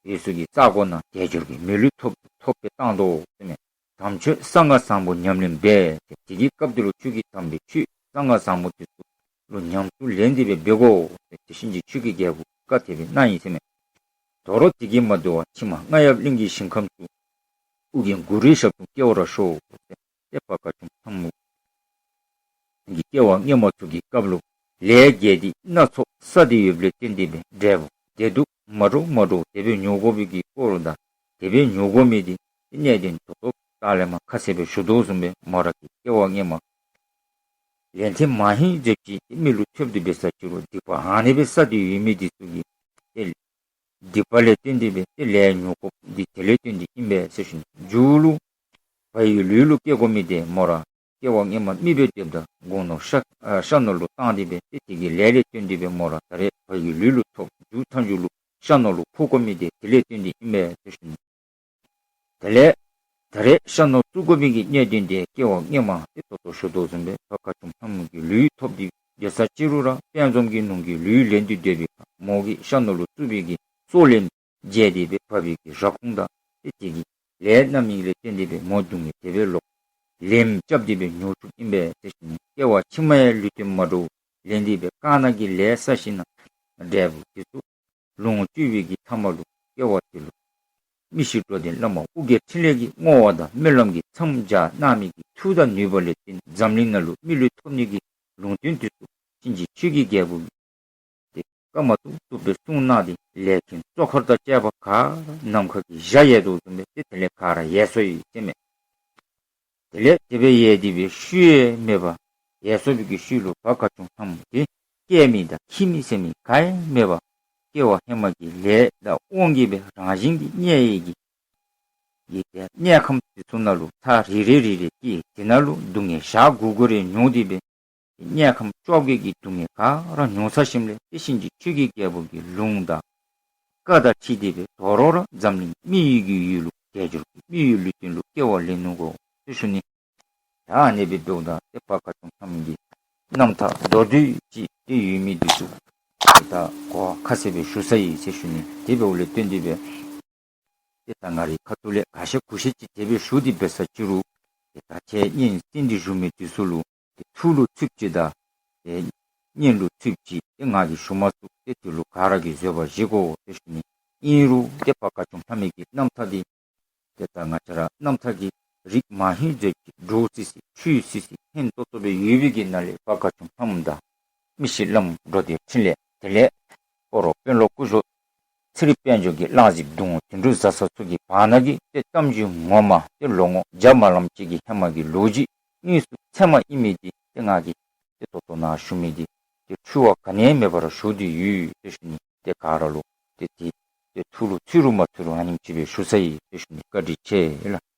འོད་གསལ་གྱི་ས་གོ་ནང་དལ་འབྱོར་གྱི་མི་ལུས་ཐོབ་ཐོབ་སྦེ་བཏང་དོ་ཟེར་མས། དམ་ཆོས་གསང་སྔགས་བཟང་པོ་ཉམས་ལེན་འབད། ཏེ་དེ་གི་སྐབས་དེ་ལུ་ཁྱོད་ཀྱིས་དམ་པའི་ཆོས་གསང་སྔགས་བཟང་པོ་དེ་ཚུ་ ལུ་ཉམས་སུ་ལེན་ཏེ་སྦེ་འབད་དགོ་ཟེར་ཏེ་གཤིན་རྗེ་ཆོས་ཀྱི་རྒྱལ་པོ་བཀའ་དེ་སྦེ་གནང་ཡི་ཟེར་མས། དོ་རུང་དེ་གིས་མ་དོ་བར་ཕྱི་མ་རྔ་ཡབ་གླིང་གི་ཞིང་ཁམས་སུ་ཨོ་རྒྱན་གུ་རུའི་ཞབས་དྲུང་སྐྱེ་བར་ཤོག་ཟེར་ཏེ་བར་སྐལ་བཟང་ལྷ་མོ་གི་སྐྱེ་བ་སྔོན་མ་ཚུ་གི་སྐབས་ལུ་ལས་དགེ་སྡིག་སྣ་ཚོགས་བསགས་ཏེ་ཡོདཔ་ལས་བརྟེན་ཏེ་སྦེ་འབྲས་བུ་བདེ་སྡུག་མ་འདྲཝ་མ་འདྲཝ་དེ་སྦེ་མྱོང་དགོ་པའི་གི་སྐོར་དང་དེ་སྦེ་མྱོང་དགོ་མི་འདི་གནད་དོན་ཏོག་ཏོ་ད་ལས་མར་ཁ་གསལ་སྦེ་ཞུ་དོ་བཟུམ་སྦེ་མོ་ར་གི་སྐྱེ་བ་སྔོན་མ་ལས་ཐེངས་མ་ཧིང་ཟེར་ཅིག་མི་ལུ་ཐོབ་སྟེ་འབད་ས་ཅིག་རུང་སྡིག་པ་ཨ་ནི་སྦེ་བསགས་ཏེ་ཡོད་མི་འདི་ཚུ་གིས་ཏེ་སྡིག་པ་ལས་བརྟེན་ཏེ་སྦེ་ཏེ་ལས་མྱོང་དགོཔ་འདི་དེ་ལས་བརྟེན་ཏེ་ཨིན་པས་ཟེར་ཞུ་ནི། མཇུག་ལུ་བ་ཡི་ལུས་ལུ་སྐྱེ་དགོ་མི་འདི་མོ་ར་སྐྱེ་བ་སྔོན་མ་མི་སྦེ་སྡོདཔ་ད་དགུང་ནོར་ཤ་ཨ་ཤ་ནོར་ལུ་བཏང་སྟེ་སྦེ་ཏེ་དེ་གི་ལས་ལས་བརྟེན་ཏེ་སྦེ་མོ་ར་ད་རེས་བ་ཡི་ལུས་ལུ་ཐོབ། མཇུག་མཐའ་མཇུག་ལུ་ཤ་ནོར་ལུ་འཕོ་དགོ་མི་འདི་དེ་ལས་བརྟེན་ཏེ་ཨིན་པས་ཟེར་ཞུ་ནི། དེ་ལས་ད་རེས་ཤ་ནོར་བཙུགས་དགོ་མི་གི་གནད་དོན་འདི་སྐྱེ་བ་སྔོན་མ་ཏེ་ད་ལྟོ་ཞུ་དོ་བཟུམ་སྦེ་བར་སྐལ་བཟང་ལྷ་མོ་གི་ལུས་ཐོབ་སྟེ་འབད་ས་ཅིག་རུང་ར་དཔལ་འཛོམས་ཀྱི་ནོར་གྱི་ལུས་ལེན་ཏེ་སྡོད་པའི་ཁར་མོ་གིས་ཤ་ནོར་ལུ་བཙུགས་པའི་གི་སྲོག་ལན་འཇལ་ཏེ་སྦེ་བབས་པའི་གི་ར་ཁུངས་དང་ཏེ་དེ་གི་ལས་རྣམ་སྨིན་ལས་བརྟེན་ཏེ་སྦེ་མོ་སྡུག་བསྔལ་དེ་སྦེ་ལོག་ལན་རྐྱབ་སྟེ་སྦེ་མྱོང་ཚུགསཔ་ཨིན་པས་ཟེར་ཞུ་ནི། སྐྱེ་བ་ཕྱི་མ་ཡང་ལུས་རྟེན་མ་འདྲཝ་ལེན་ཏེ་སྦེ་དཀར་ནག་གི་ལས་བསགས་ཞིནམ་ལས་འབྲས་བུ་དེ་ཚུ་ལོངས་སྤྱོད་པའི་གི་མཐའ་མ་ལུ་སྐྱེ་བ་དེ་ལུ་མི་ཤི་འགྲོ་དོན་བླ་མ་ཨོ་རྒྱན་འཕྲིན་ལས་ཀྱི་བསྔོ་བ་དང་སྨོན་ལམ་གྱིས་མཚམས་སྦྱར་གནང་མི་གི་མཐུ་དང་ནུས་པ་ལས་བརྟེན་འཛམ་གླིང་ནང་ལུ་མི་ལུས་ཐོབ་ནི་གི་ལུང་བསྟན་དེ་ཚུ་གཤིན་རྗེ་ཆོས་ཀྱི་རྒྱལ་པོ་གིས་ཏེ་བཀའ་མ་བཏུབ་བཏུབ་སྦེ་གསུངས་གནང་སྟེ་ལས་མཁན་གཙོ་འཁོར་དང་བཅས་པ་ག་ར་ནམ་མཁའ་གི་འཇའ་ཡལ་དོ་བཟུམ་སྦེ་ཏེ་དེ་ལས་ག་ར་ཡལ་སོ་ཡི་ཟེར་མས། དེ་ལས་དེ་སྦེ་ཡལ་ཏེ་སྦེ་ཤུལ་ཡང་མེད་པར་ཡལ་སོ་བའི་གི་ཤུལ་ལུ་བར་སྐལ་བཟང་ལྷ་མོ་དེ་སྐྱེ་མི་དང་འཆི་མི་ཟེར་མི་ག་ཡང་མེད་པར་སྐྱེ་བ་ཧེ་མ་གི་ལས་དང་དབང་གིས་སྦེ་རང་བཞིན་གྱིས་དམྱལ་བའི་གི་གི་དེ་དམྱལ་ཁམས་དེ་ཚུ་ནང་ལུ་ཐག་རིང་རིང་རིང་རིང་སྐྱེས། དེ་ནང་ལུ་སྡུག་བསྔལ་ཞག་དགུ་དགུ་རེ་མྱོང་སྟེ་སྦེ་དམྱལ་ཁམས་བཅོ་བརྒྱད་ཀྱི་སྡུག་བསྔལ་ག་ར་མྱོང་ཚར་ཞིནམ་ལས་ཏེ་གཤིན་རྗེ་ཆོས་ཀྱི་རྒྱལ་པོ་གི་ལུང་དང་བཀའ་དང་འཁྲིལ་ཏེ་སྦེ་དོ་རུང་ར་འཛམ་གླིང་མི་ཡི་གི་ཡུལ་ལུ་དལ་འབྱོར་གྱི་མི་ཡི་ལུས་རྟེན་ལུ་སྐྱེ་བ་ལེན་ནུག་གོ་ཟེར་ཞུ་ནི། ད་ཨ་ནི་སྦེ་འབདཝ་ད་ཏེ་བར་སྐལ་བཟང་ལྷ་མོ་གི་རྣམ་ཐར་མདོར་བསྡུས་ཅིག་ཏེ་ཡོད་མི་འདི་ཚུ་ཏེ་ད་གོ་བ་ཁ་གསལ་སྦེ་ཞུ་ཚར་ཡི་ཟེར་ཞུ་ནི། དེ་འབདཝ་ལས་བརྟེན་ཏེ་སྦེ་ཏེ་ད་ང་རའི་ཁ་ཐུག་ལས་ག་ཤེས་གུ་ཤེས་ཅིག་དེ་སྦེ་ཞུ་སྟེ་འབད་ས་ཅིག་རུང་ཏེ་ད་ཁྱེད་སྙན་གསན་ཏེ་བཞུགས་མི་འདི་ཚུ་ལུ་ཏེ་ཐུགས་ལུ་ཚུདཔ་ཅིག་དང་ཏེ་སྙན་ལུ་ཚུདཔ་ཅིག་ཏེ་ང་གིས་ཞུ་མ་ཚུགས། ཏེ་དེ་ལུ་ག་ར་གིས་བཟོད་པ་བཞེས་དགོ་ཟེར་ཞུ་ནི། ཨིན་རུང་ཏེ་བར་སྐལ་བཟང་ལྷ་མོ་གི་རྣམ་ཐར་འདི་ཏེ་ད་ང་བཅས་ར་རྣམ་ཐར་གྱི་རིགས་མ་ཧེ་ཟེར་ཅིག་འདྲོག་སི་སི་འཁྲུལ་སི་སི་ཧན་ཏོང་ཏོ་སྦེ་ཡོད་པའི་གི་ནང་ལས་བར་སྐལ་བཟང་ལྷ་མོ་དང་མི་ཤི་བླམ་འགྲོ་དོན་འཕྲིན་ལས་དེ་ལས་སྤ་རོ་དཔོན་སློབ་སྐུ་ཞབས་ཚེ་རིང་དཔལ་འབྱོར་གྱི་གླང་རྫིཔ་དུང་དོན་གྲུབ་བཟའ་ཚང་ཚུ་གི་བར་ན་གི་ཏེ་གཏམ་རྒྱུད་ངོ་མ་ཏེ་ལོ་ངོ་བརྒྱ་མ་ལམ་ཅིག་གི་ཧེ་མ་གི་ལོ་རྒྱུས་དངོས་སུ་ཚད་མ་ཨིན་མི་འདི་ཏེ་ང་གིས་ཏེ་ད་ལྟོ་ནཱ་ཞུ་མི་འདི་ཏེ་འཁྲུལ་བ་ག་ནི་ཡང་མེད་པར་ཞུ་སྟེ་ཡོད་ཟེར་ཞུ་ནི། ཏེ་ག་ར་ལུ་ཏེ་ཏེ་ཏེ་ཐུགས་ལུ་ཚུད་རུང་མ་ཚུད་རུང་ཨ་ནེམ་ཅིག་སྦེ་ཞུ་ཚར་ཡི་ཟེར་ཞུ་ནི། བཀའ་དྲིན་ཆེ་ལགས།